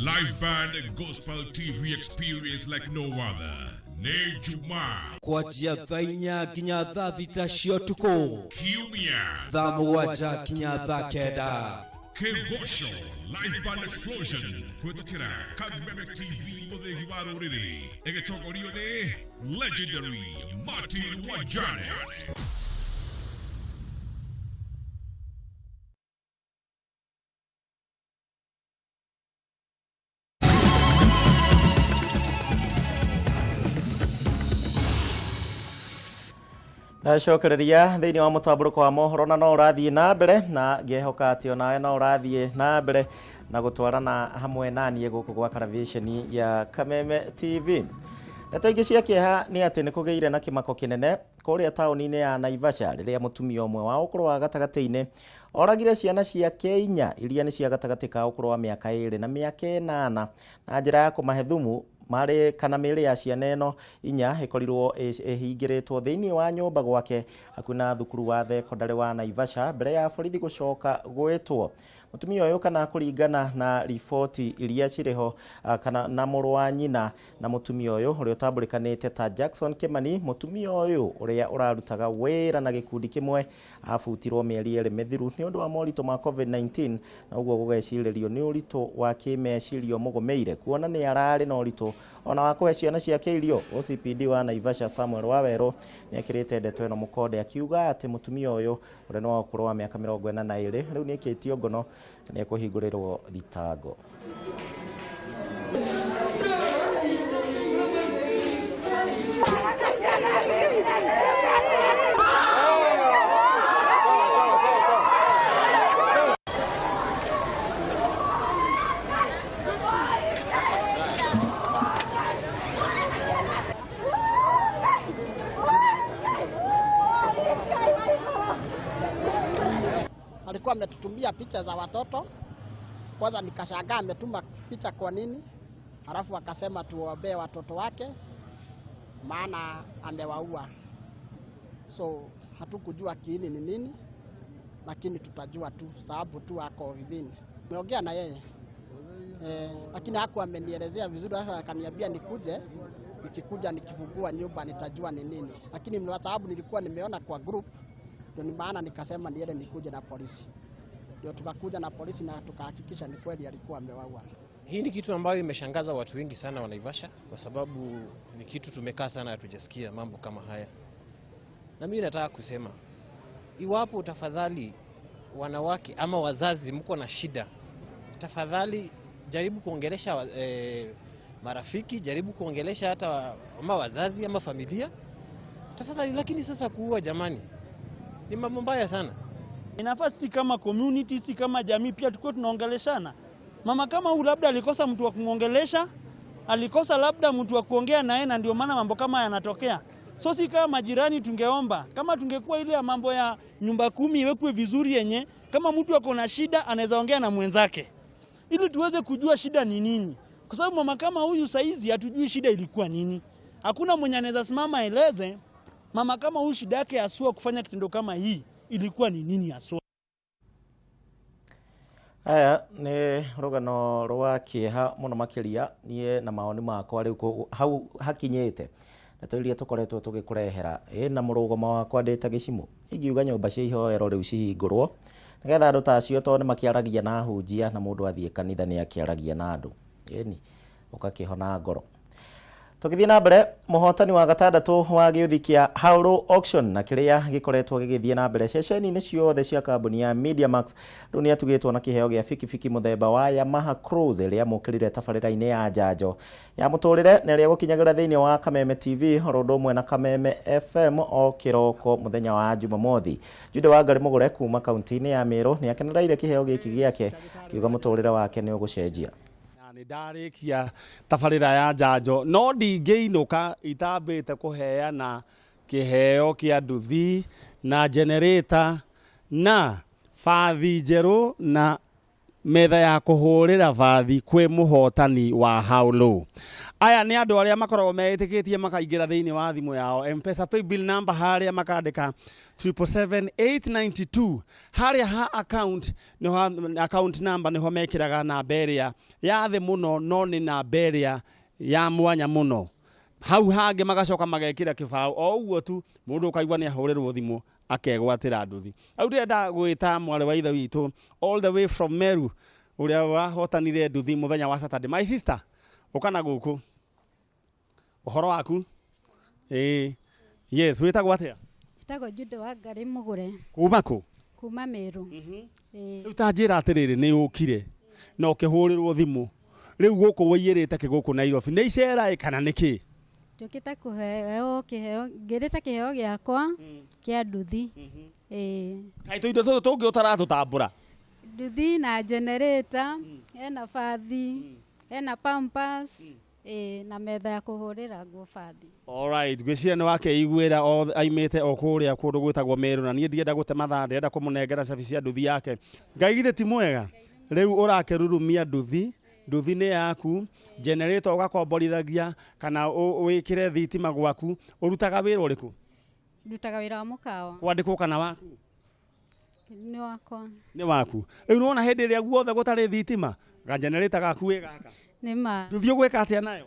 Live band gospel TV experience like no other nĩ Jumaa kwanjia thaa inya nginya thaa thita cia ũtukũ kiumia thaa mũgwanja nginya thaa kenda Kĩgoco Live Band Explosion kũhetũkĩra Kameme TV mũthĩgi wa rũrĩrĩ ĩgĩtongorio nĩ legendary Martin wa Janet. Ndacokereria thĩinĩ wa mũtambũrũko wa mohoro na no ũrathiĩ na mbere na ngehoka atĩ onawe no ũrathiĩ na mbere na gũtwarana hamwe naniĩ gũkũ gwa karaviceni ya Kameme TV. Ndeto ingĩ cia kĩeha nĩ atĩ nĩ kũgĩire na kĩmako kĩnene kũrĩa taũni-inĩ ya Naivasha rĩrĩa mũtumia ũmwe wa ũkũrũ wa gatagatĩ-inĩ oragire ciana ciake inya iria nĩ cia gatagatĩ ka ũkũrũ wa mĩaka ĩrĩ na mĩaka ĩnana na njĩra ya kũmahe thumu marĩ kana mĩĩrĩ ya ciana ĩno inya ĩkorirwo ĩhingĩrĩtwo thĩinĩ wa nyũmba gwake hakuhĩ na thukuru wa thekondarĩ wa Naivasha mbere ya borithi gũcoka gwĩtwo. Mutumia ũyũ kana kũringana na riboti iria cirĩ ho kana na mũrũ wa nyina na mũtumia ũyũ ũrĩa ũtambũrĩkanĩte ta Jackson Kimani, mũtumia ũyũ ũrĩa ũrarutaga wĩra na gĩkundi kĩmwe abutirwo mĩeri 2 mĩthiru nĩ ũndũ wa moritũ ma COVID-19, na ũguo gũgecirĩrio nĩ ũritũ wa kĩmeciria mũgũmĩire kuona nĩ ararĩ na ũritũ ona wa kũhe ciana ciake irio. OCPD wa Naivasha Samuel Wawerũ nĩ ekĩrĩte ndeto ĩno mũkonde akiuga atĩ mũtumia ũyũ ũrĩa nĩ wa ũkũrũ wa mĩaka 42 rĩu nĩ ekĩtio ngono na nĩ ekũhingũrĩrwo thitango. Alikuwa ametutumia picha za watoto. Kwanza nikashangaa ametuma picha kwa nini, halafu akasema tuwaombee watoto wake maana amewaua. So hatukujua kiini ni nini, lakini tutajua tu sababu tu ako within. Nimeongea na yeye lakini hakuwa amenielezea vizuri. Sasa akaniambia nikuje, nikikuja nikifungua nyumba nitajua ni nini, lakini kwa sababu nilikuwa nimeona kwa group ndio maana nikasema niende nikuje na polisi. Ndio tukakuja na polisi na tukahakikisha ni kweli alikuwa amewaua. Hii ni kitu ambayo imeshangaza watu wengi sana wa Naivasha, kwa sababu ni kitu tumekaa sana hatujasikia mambo kama haya. Na mimi nataka kusema, iwapo tafadhali wanawake ama wazazi mko na shida, tafadhali jaribu kuongelesha marafiki, jaribu kuongelesha hata ama wazazi ama familia tafadhali. Lakini sasa kuua, jamani, ni mambo mbaya sana. Inafaa sisi kama community, sisi kama jamii pia tukuwe tunaongeleshana. Mama kama huyu labda alikosa mtu wa kumwongelesha, alikosa labda mtu wa kuongea naye, na ndio maana mambo kama yanatokea. So si kama majirani tungeomba, kama tungekuwa ile ya mambo ya nyumba 10 iwekwe vizuri, yenye kama mtu ako na shida anaweza ongea na mwenzake ili tuweze kujua shida ni nini. Kwa sababu mama kama huyu saizi hatujui shida ilikuwa nini. Hakuna mwenye anaweza simama aeleze mama kama huyu shida yake haswa kufanya kitendo kama hii ilikuwa ni nini haswa. Aya nĩ rũgano rwa kĩeha mũno makĩria niĩ na mawoni makwa rĩu hau hakinyĩte ndeto iria tũkoretwo tũgĩkũrehera na mũrũgamo wakwa ndĩ ta gĩcimũ ingiuga nyũmba cia ihoero rĩu cihingũrwo nĩgetha andũ ta acio tondũ nĩmakĩaragia na ahunjia na mũndũ athiĩ kanitha nĩakĩaragia na andũ ĩni ũgakĩhona ngoro. Tũgĩthiĩ na mbere, mũhotani wa gatandatũ wa gĩũthi kĩa Hauro Auction na kĩrĩa gĩkoretwo gĩgĩthiĩ na mbere ceceni-inĩ ciothe cia kambuni ya Mediamax rĩu nĩatugĩtwo na kĩheo gĩa bikibiki mũthemba wa Yamaha Cruise ĩrĩa amũkĩrire tabarĩra-inĩ ya njanjo ya mũtũrĩre na ĩrĩa gũkinyagĩra thĩinĩ wa Kameme TV oro ũndũ ũmwe na Kameme FM o kĩroko mũthenya wa Jumamothi. Jude Wangari Mũgũre kuma kaunti-inĩ ya Meru nĩakenereire kĩheo gĩkĩ gĩake akiuga mũtũrĩre wake nĩ ũgũcenjia. Nĩ ndarĩkia tabarĩra ya njanjo no ndingĩinũka itambĩte kũheana kĩheo kĩa nduthi na generator na bathi njerũ na metha ya kũhũrĩra bathi kwĩ mũhotani wa Haulo. Aya nĩ andũ arĩa makoragwo meĩtĩkĩtie makaingĩra thĩinĩ wa thimũ yao M-Pesa paybill number harĩa makandĩka 777892 harĩa ha account nĩho account number nĩho mekĩraga namba ĩrĩa ya thĩ mũno no nĩ namba ĩrĩa ya mwanya mũno. Hau hangĩ magacoka magekĩra kĩbaũ o ũguo tu mũndũ ũkaigua nĩ ahũrĩrwo thimũ akegwatĩra nduthi. Rĩu ndĩrenda gwĩta mwarĩ wa ithe witũ all the way from Meru ũrĩa wahotanire nduthi mũthenya wa Saturday. My sister, ũka na gũkũ. Ũhoro waku? Ĩĩ. Yes, wĩtagwo atĩa? Njĩtagwo Jude Wangari Mũgũre. Kuma kũ? Kuma Meru. Rĩu ta njĩra atĩrĩrĩ, nĩ ũkire na ũkĩhũrĩrwo thimũ. Rĩu gũkũ wũiyĩrĩte kĩ gũkũ Nairobi? Nĩ icera ĩ kana nĩ kĩ? Njũkĩte kũheo kĩheo, ngĩrĩte kĩheo gĩakwa kĩa nduthi. Ĩĩ. Kaĩ tũindo tũtũ tũngĩ ũtaratũtambũra? Nduthi na generator, hena bathi, hena pampers, ĩĩ, na metha ya kũhũrĩra nguo bathi. Alright, ngwĩciria nĩ wakeiguĩra aimĩte o kũrĩa kũndũ gwĩtagwo Meru na niĩ ndienda gũte mathaa, ndĩrenda kũmũnengera cabi cia nduthi yake. Ngai githĩ ti mwega? Rĩu ũrakĩrurumia nduthi, nduthi nĩ yaku, generator ũgakomborithagia kana wĩkĩre thitima gwaku. Ũrutaga wĩra ũrĩkũ? Ndutaga wĩra wa mũkawa. Kwandĩkwo kana waku? Nĩ wakwa. Nĩ waku. Rĩu nĩwona hĩndĩ ĩrĩa guothe gũtarĩ thitima, ga generator gaku wĩ gaka. Nĩ ma. Nduthi ũgwĩka atĩa nayo?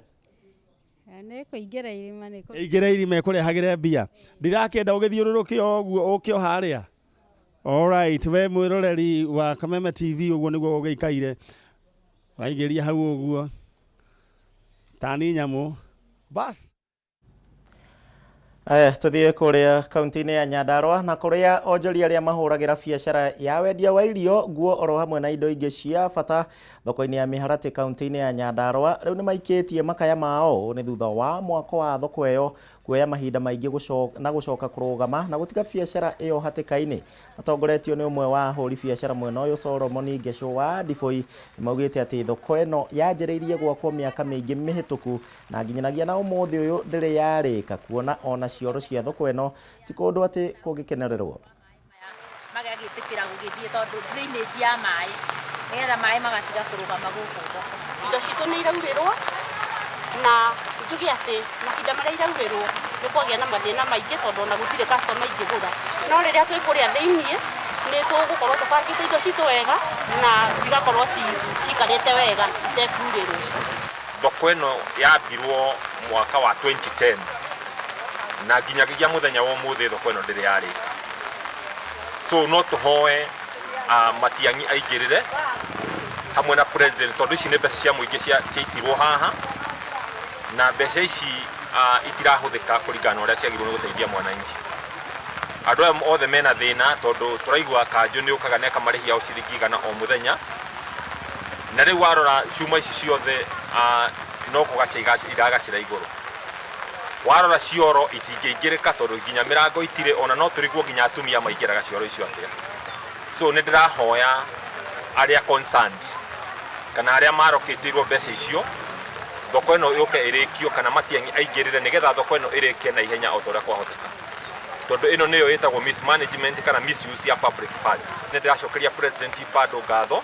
Nĩ kũingĩra irima nĩ kũ. Ĩingĩre irima ĩkũrehagĩre mbia. Ndirakĩenda ũgĩthiũrũrũke o ũguo ũke o harĩa. Alright, we mwĩroreri wa Kameme TV, ũguo nĩguo gũgĩikaire. Waingĩria hau ũguo. Tani nyamũ. Bas. Aya, tũthiĩ kũrĩa kaunti-inĩ ya Nyandarua na kũrĩa onjoria arĩa mahũragĩra biacara ya wendia wa irio, nguo oro hamwe na indo ingĩ cia bata thoko-inĩ ya Mĩharatĩ kaunti-inĩ ya Nyandarua rĩu nĩ maikĩtie makaya mao. Nĩ thutha wa mwako wa thoko ĩyo kuoya mahinda maingĩ na gũcoka kũrũgama na gũtiga biacara ĩyo hatĩka-inĩ. Matongoretio nĩ ũmwe wa ahũri biacara mwena ũyũ Solomon Ngesho wa Ndiboi, nĩ maugĩte atĩ thoko ĩno yanjĩrĩirie gwakwo mĩaka mĩingĩ mĩhĩtũku na nginyanagia na ũmũthĩ ũyũ ndĩrĩ yarĩka, kuona ona cioro cia thoko ĩno ti kũndũ atĩ kũngĩkenererwo. Magagĩtĩkĩra gũgĩthiĩ tondũ drainage ya maĩ, nĩgetha maĩ magatiga kũrũgama gũkũ thoko. Indo citũ nĩ iraurĩrwo, na njuge atĩ mahinda marĩa iraurĩrwo nĩ kwagĩa na mathĩna maingĩ, tondũ ona gũtirĩ customer ingĩgũra. No rĩrĩa twĩ kũrĩa thĩiniĩ nĩ tũgũkorwo tũbangĩte indo citũ wega na cigakorwo cikarĩte wega itekurĩrwo. Thoko ĩno yambirwo mwaka wa 2010 na nginyagia mũthenya wa ũmũthĩ thoko ĩno ndĩrĩ yarĩka. So no tũhoe Matiang'i aingĩrĩre hamwe na president, tondũ ici nĩ mbeca cia mũingĩ ciaitirwo haha, na mbeca ici itirahũthĩka kũringana na ũrĩa ciagĩrĩirwo nĩ gũteithia mwananchi. Andũ aya othe mena thĩna, tondũ tũraigua kanjũ nĩ ũkaga na ĩkamarĩhia o ciringi 100 o mũthenya, na rĩu warora cuma ici ciothe no kũgaca iragacĩra igũrũ. Warora cioro itingĩingĩrĩka tondũ nginya mĩrango itirĩ, ona no tũrigwo nginya atumia maingĩraga cioro icio atĩa. So nĩ ndĩrahoya arĩa concerned kana arĩa marokĩtĩirwo mbeca icio, thoko ĩno yũke ĩrĩkio, kana Matiang'i aingĩrĩre nĩgetha thoko ĩno ĩrĩke na ihenya o ta ũrĩa kwahoteka, tondũ ĩno nĩyo ĩtagwo mismanagement kana misuse ya public funds. Nĩ ndĩracokeria president bado ngatho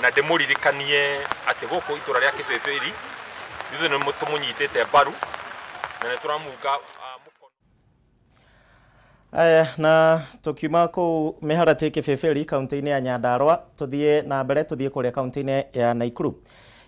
na ndĩmũririkanie atĩ gũkũ itũra rĩa Kĩbĩbĩri ithuĩ nĩ tũmũnyitĩte mbaru na nĩ tũramunga. Aya, na tukiuma kũu Mĩharatĩ Kĩbĩbĩri kaunti-inĩ ya Nyandarua, tũthiĩ na mbere, tũthiĩ kũrĩa kaunti-inĩ ya Naikuru.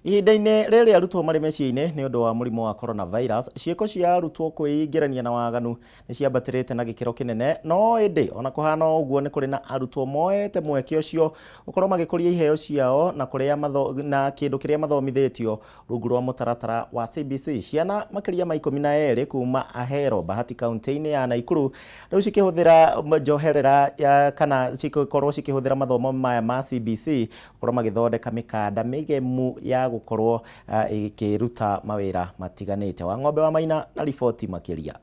Ihinda-inĩ rĩrĩ arutwo marĩ mĩciĩ-inĩ nĩ ũndũ wa mũrimũ wa coronavirus, ciĩko cia arutwo kwĩingĩrania na waganu nĩ ciambatĩrĩte na gĩkĩro kĩnene. No ĩndĩ ona kũhana ũguo, nĩ kũrĩ na arutwo moete mweke ũcio gũkorwo magĩkũria iheo ciao na kũrĩa na kĩndũ kĩrĩa mathomithĩtio rungu rwa mũtaratara wa CBC. Ciana makĩria ma 12 kuma Ahero Bahati kaunti-inĩ ya Naikuru rĩu cikĩhũthĩra njoherera ya kana cikorwo cikĩhũthĩra mathomo maya ma CBC gũkorwo magĩthondeka mĩkanda mĩgemu ya gũkorwo ĩkĩruta mawĩra matiganĩte. Wang'ombe wa Maina na riboti makĩria.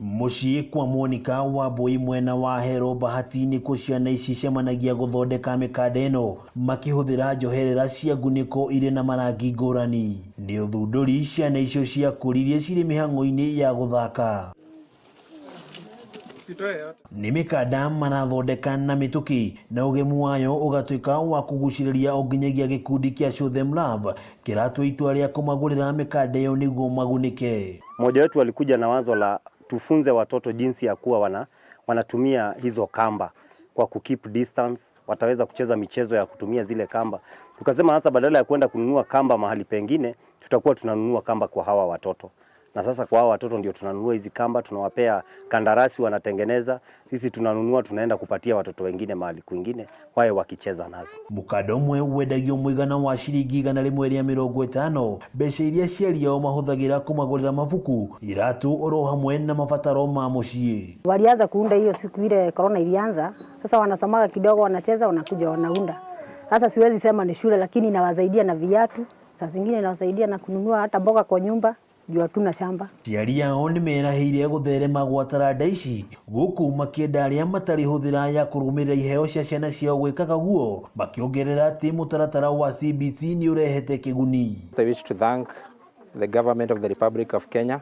Mũciĩ kwa Monica Wambui mwena wa Hero Bahati nĩkuo ciana ici cemanagia gũthondeka mĩkanda ĩno makĩhũthĩra njoherera cia ngunĩko irĩ na marangi ngũrani. Nĩ ũthundũri ciana icio ciakũririe cirĩ mĩhang'o-inĩ ya gũthaka. Nĩ mĩkanda marathondeka na mĩtũkĩ na ũgemu wayo ũgatuĩka wa kũgucĩrĩria o nginyagia gĩkundi kĩa Show Them Love kĩratua itua rĩa kũmagũrĩra mĩkanda ĩyo nĩguo magunĩke. Mmoja wetu alikuja na wazo la tufunze watoto jinsi ya kuwa wanatumia hizo kamba kwa kukeep distance, wataweza kucheza michezo ya kutumia zile kamba. Tukasema hasa badala ya kwenda kununua kamba mahali pengine, tutakuwa tunanunua kamba kwa hawa watoto. Na sasa kwa hawa watoto ndio tunanunua hizi kamba, tunawapea kandarasi wanatengeneza, sisi tunanunua tunaenda kupatia watoto wengine mahali kwingine wawe wakicheza nazo. Mũkanda ũmwe wendagio mũigana wa ciringi 150, mbeca iria aciari ao mahũthagĩra kũmagũrĩra mabuku, iratũ oro hamwe na mabataro ma mũciĩ. Walianza kuunda hiyo siku ile corona ilianza. Sasa wanasomaga kidogo, wanacheza, wanakuja wanaunda. Sasa siwezi sema ni shule, lakini inawasaidia na viatu, saa zingine inawasaidia na kununua hata mboga kwa nyumba juu hatuna shamba. Aciari ao nĩ merahĩire gũtherema gwa taranda ici gũkũ makĩenda arĩa matarĩ hũthĩra ya kũrũmĩrĩra iheo cia ciana ciao gwĩkaga guo, makĩongerera atĩ mũtaratara wa CBC nĩ ũrehete kĩguni. I wish to thank the government of the Republic of Kenya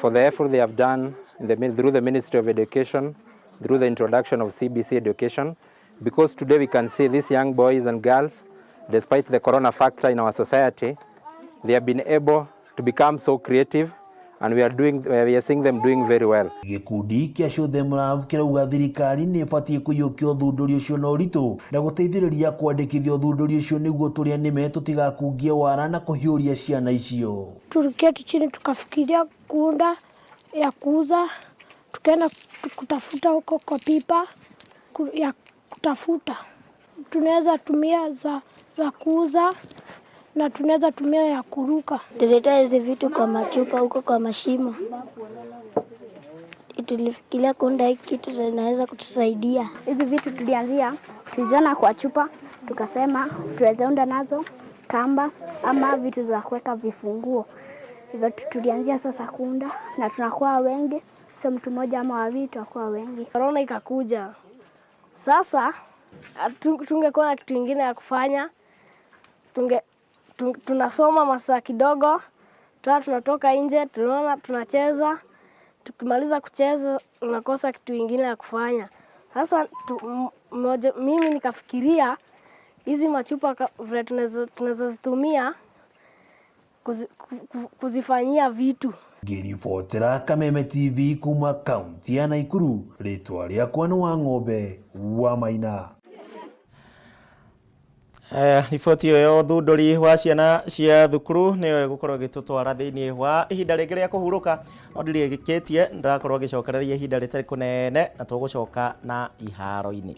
for the effort they have done through the Ministry of Education, through the introduction of CBC education, because today we can see these young boys and girls, despite the corona factor in our society, they have been able to become so creative. And we are doing, we are seeing them doing very well. Gĩkundi kĩa Show Them Love kĩrauga thirikari nĩ ĩbatiĩ kũiyũkia ũthundũri ũcio na ũritũ na gũteithĩrĩria kwandĩkithia ũthundũri ũcio nĩguo tũrĩa nĩme tũtigakungie wara na kũhiũria ciana icio. Tuliketi chini tukafikiria kuunda ya kuuza, tukaenda kutafuta huko kwa pipa ya kutafuta. Tunaweza tumia za kuuza na tunaweza tumia ya kuruka. Tulitoa hizi vitu kwa machupa huko kwa mashimo. Tulifikiria kuunda hiki kitu inaweza kutusaidia. Hizi vitu tulianzia, tuliziona kwa chupa, tukasema tuweze unda nazo kamba ama vitu za kuweka vifunguo. Hivyo tulianzia sasa kuunda na tunakuwa wengi, sio mtu mmoja ama wawili, tunakuwa wengi. Korona ikakuja. Sasa tungekuwa na kitu ingine ya kufanya, tunasoma masaa kidogo, tunatoka nje, tunaona tunacheza, tukimaliza kucheza unakosa kitu ingine ya kufanya. Sasa mimi nikafikiria hizi machupa vile tunaweza zitumia kuzifanyia vitu. Ngĩribotera Kameme TV kuma kaunti ya Naikuru, rĩtwa rĩakwa nĩ Wang'ombe wa Maina. Riboti ĩyo ya ũthundũri wa ciana cia thukuru nĩyo ĩgũkorwo ĩgĩtũtwara thĩinĩ wa ihinda rĩngĩ rĩa kũhurũka, no ndirĩkĩtie, ndĩrakorwo ngĩcokereria ihinda rĩtarĩ kũnene na tũgũcoka na iharo-inĩ.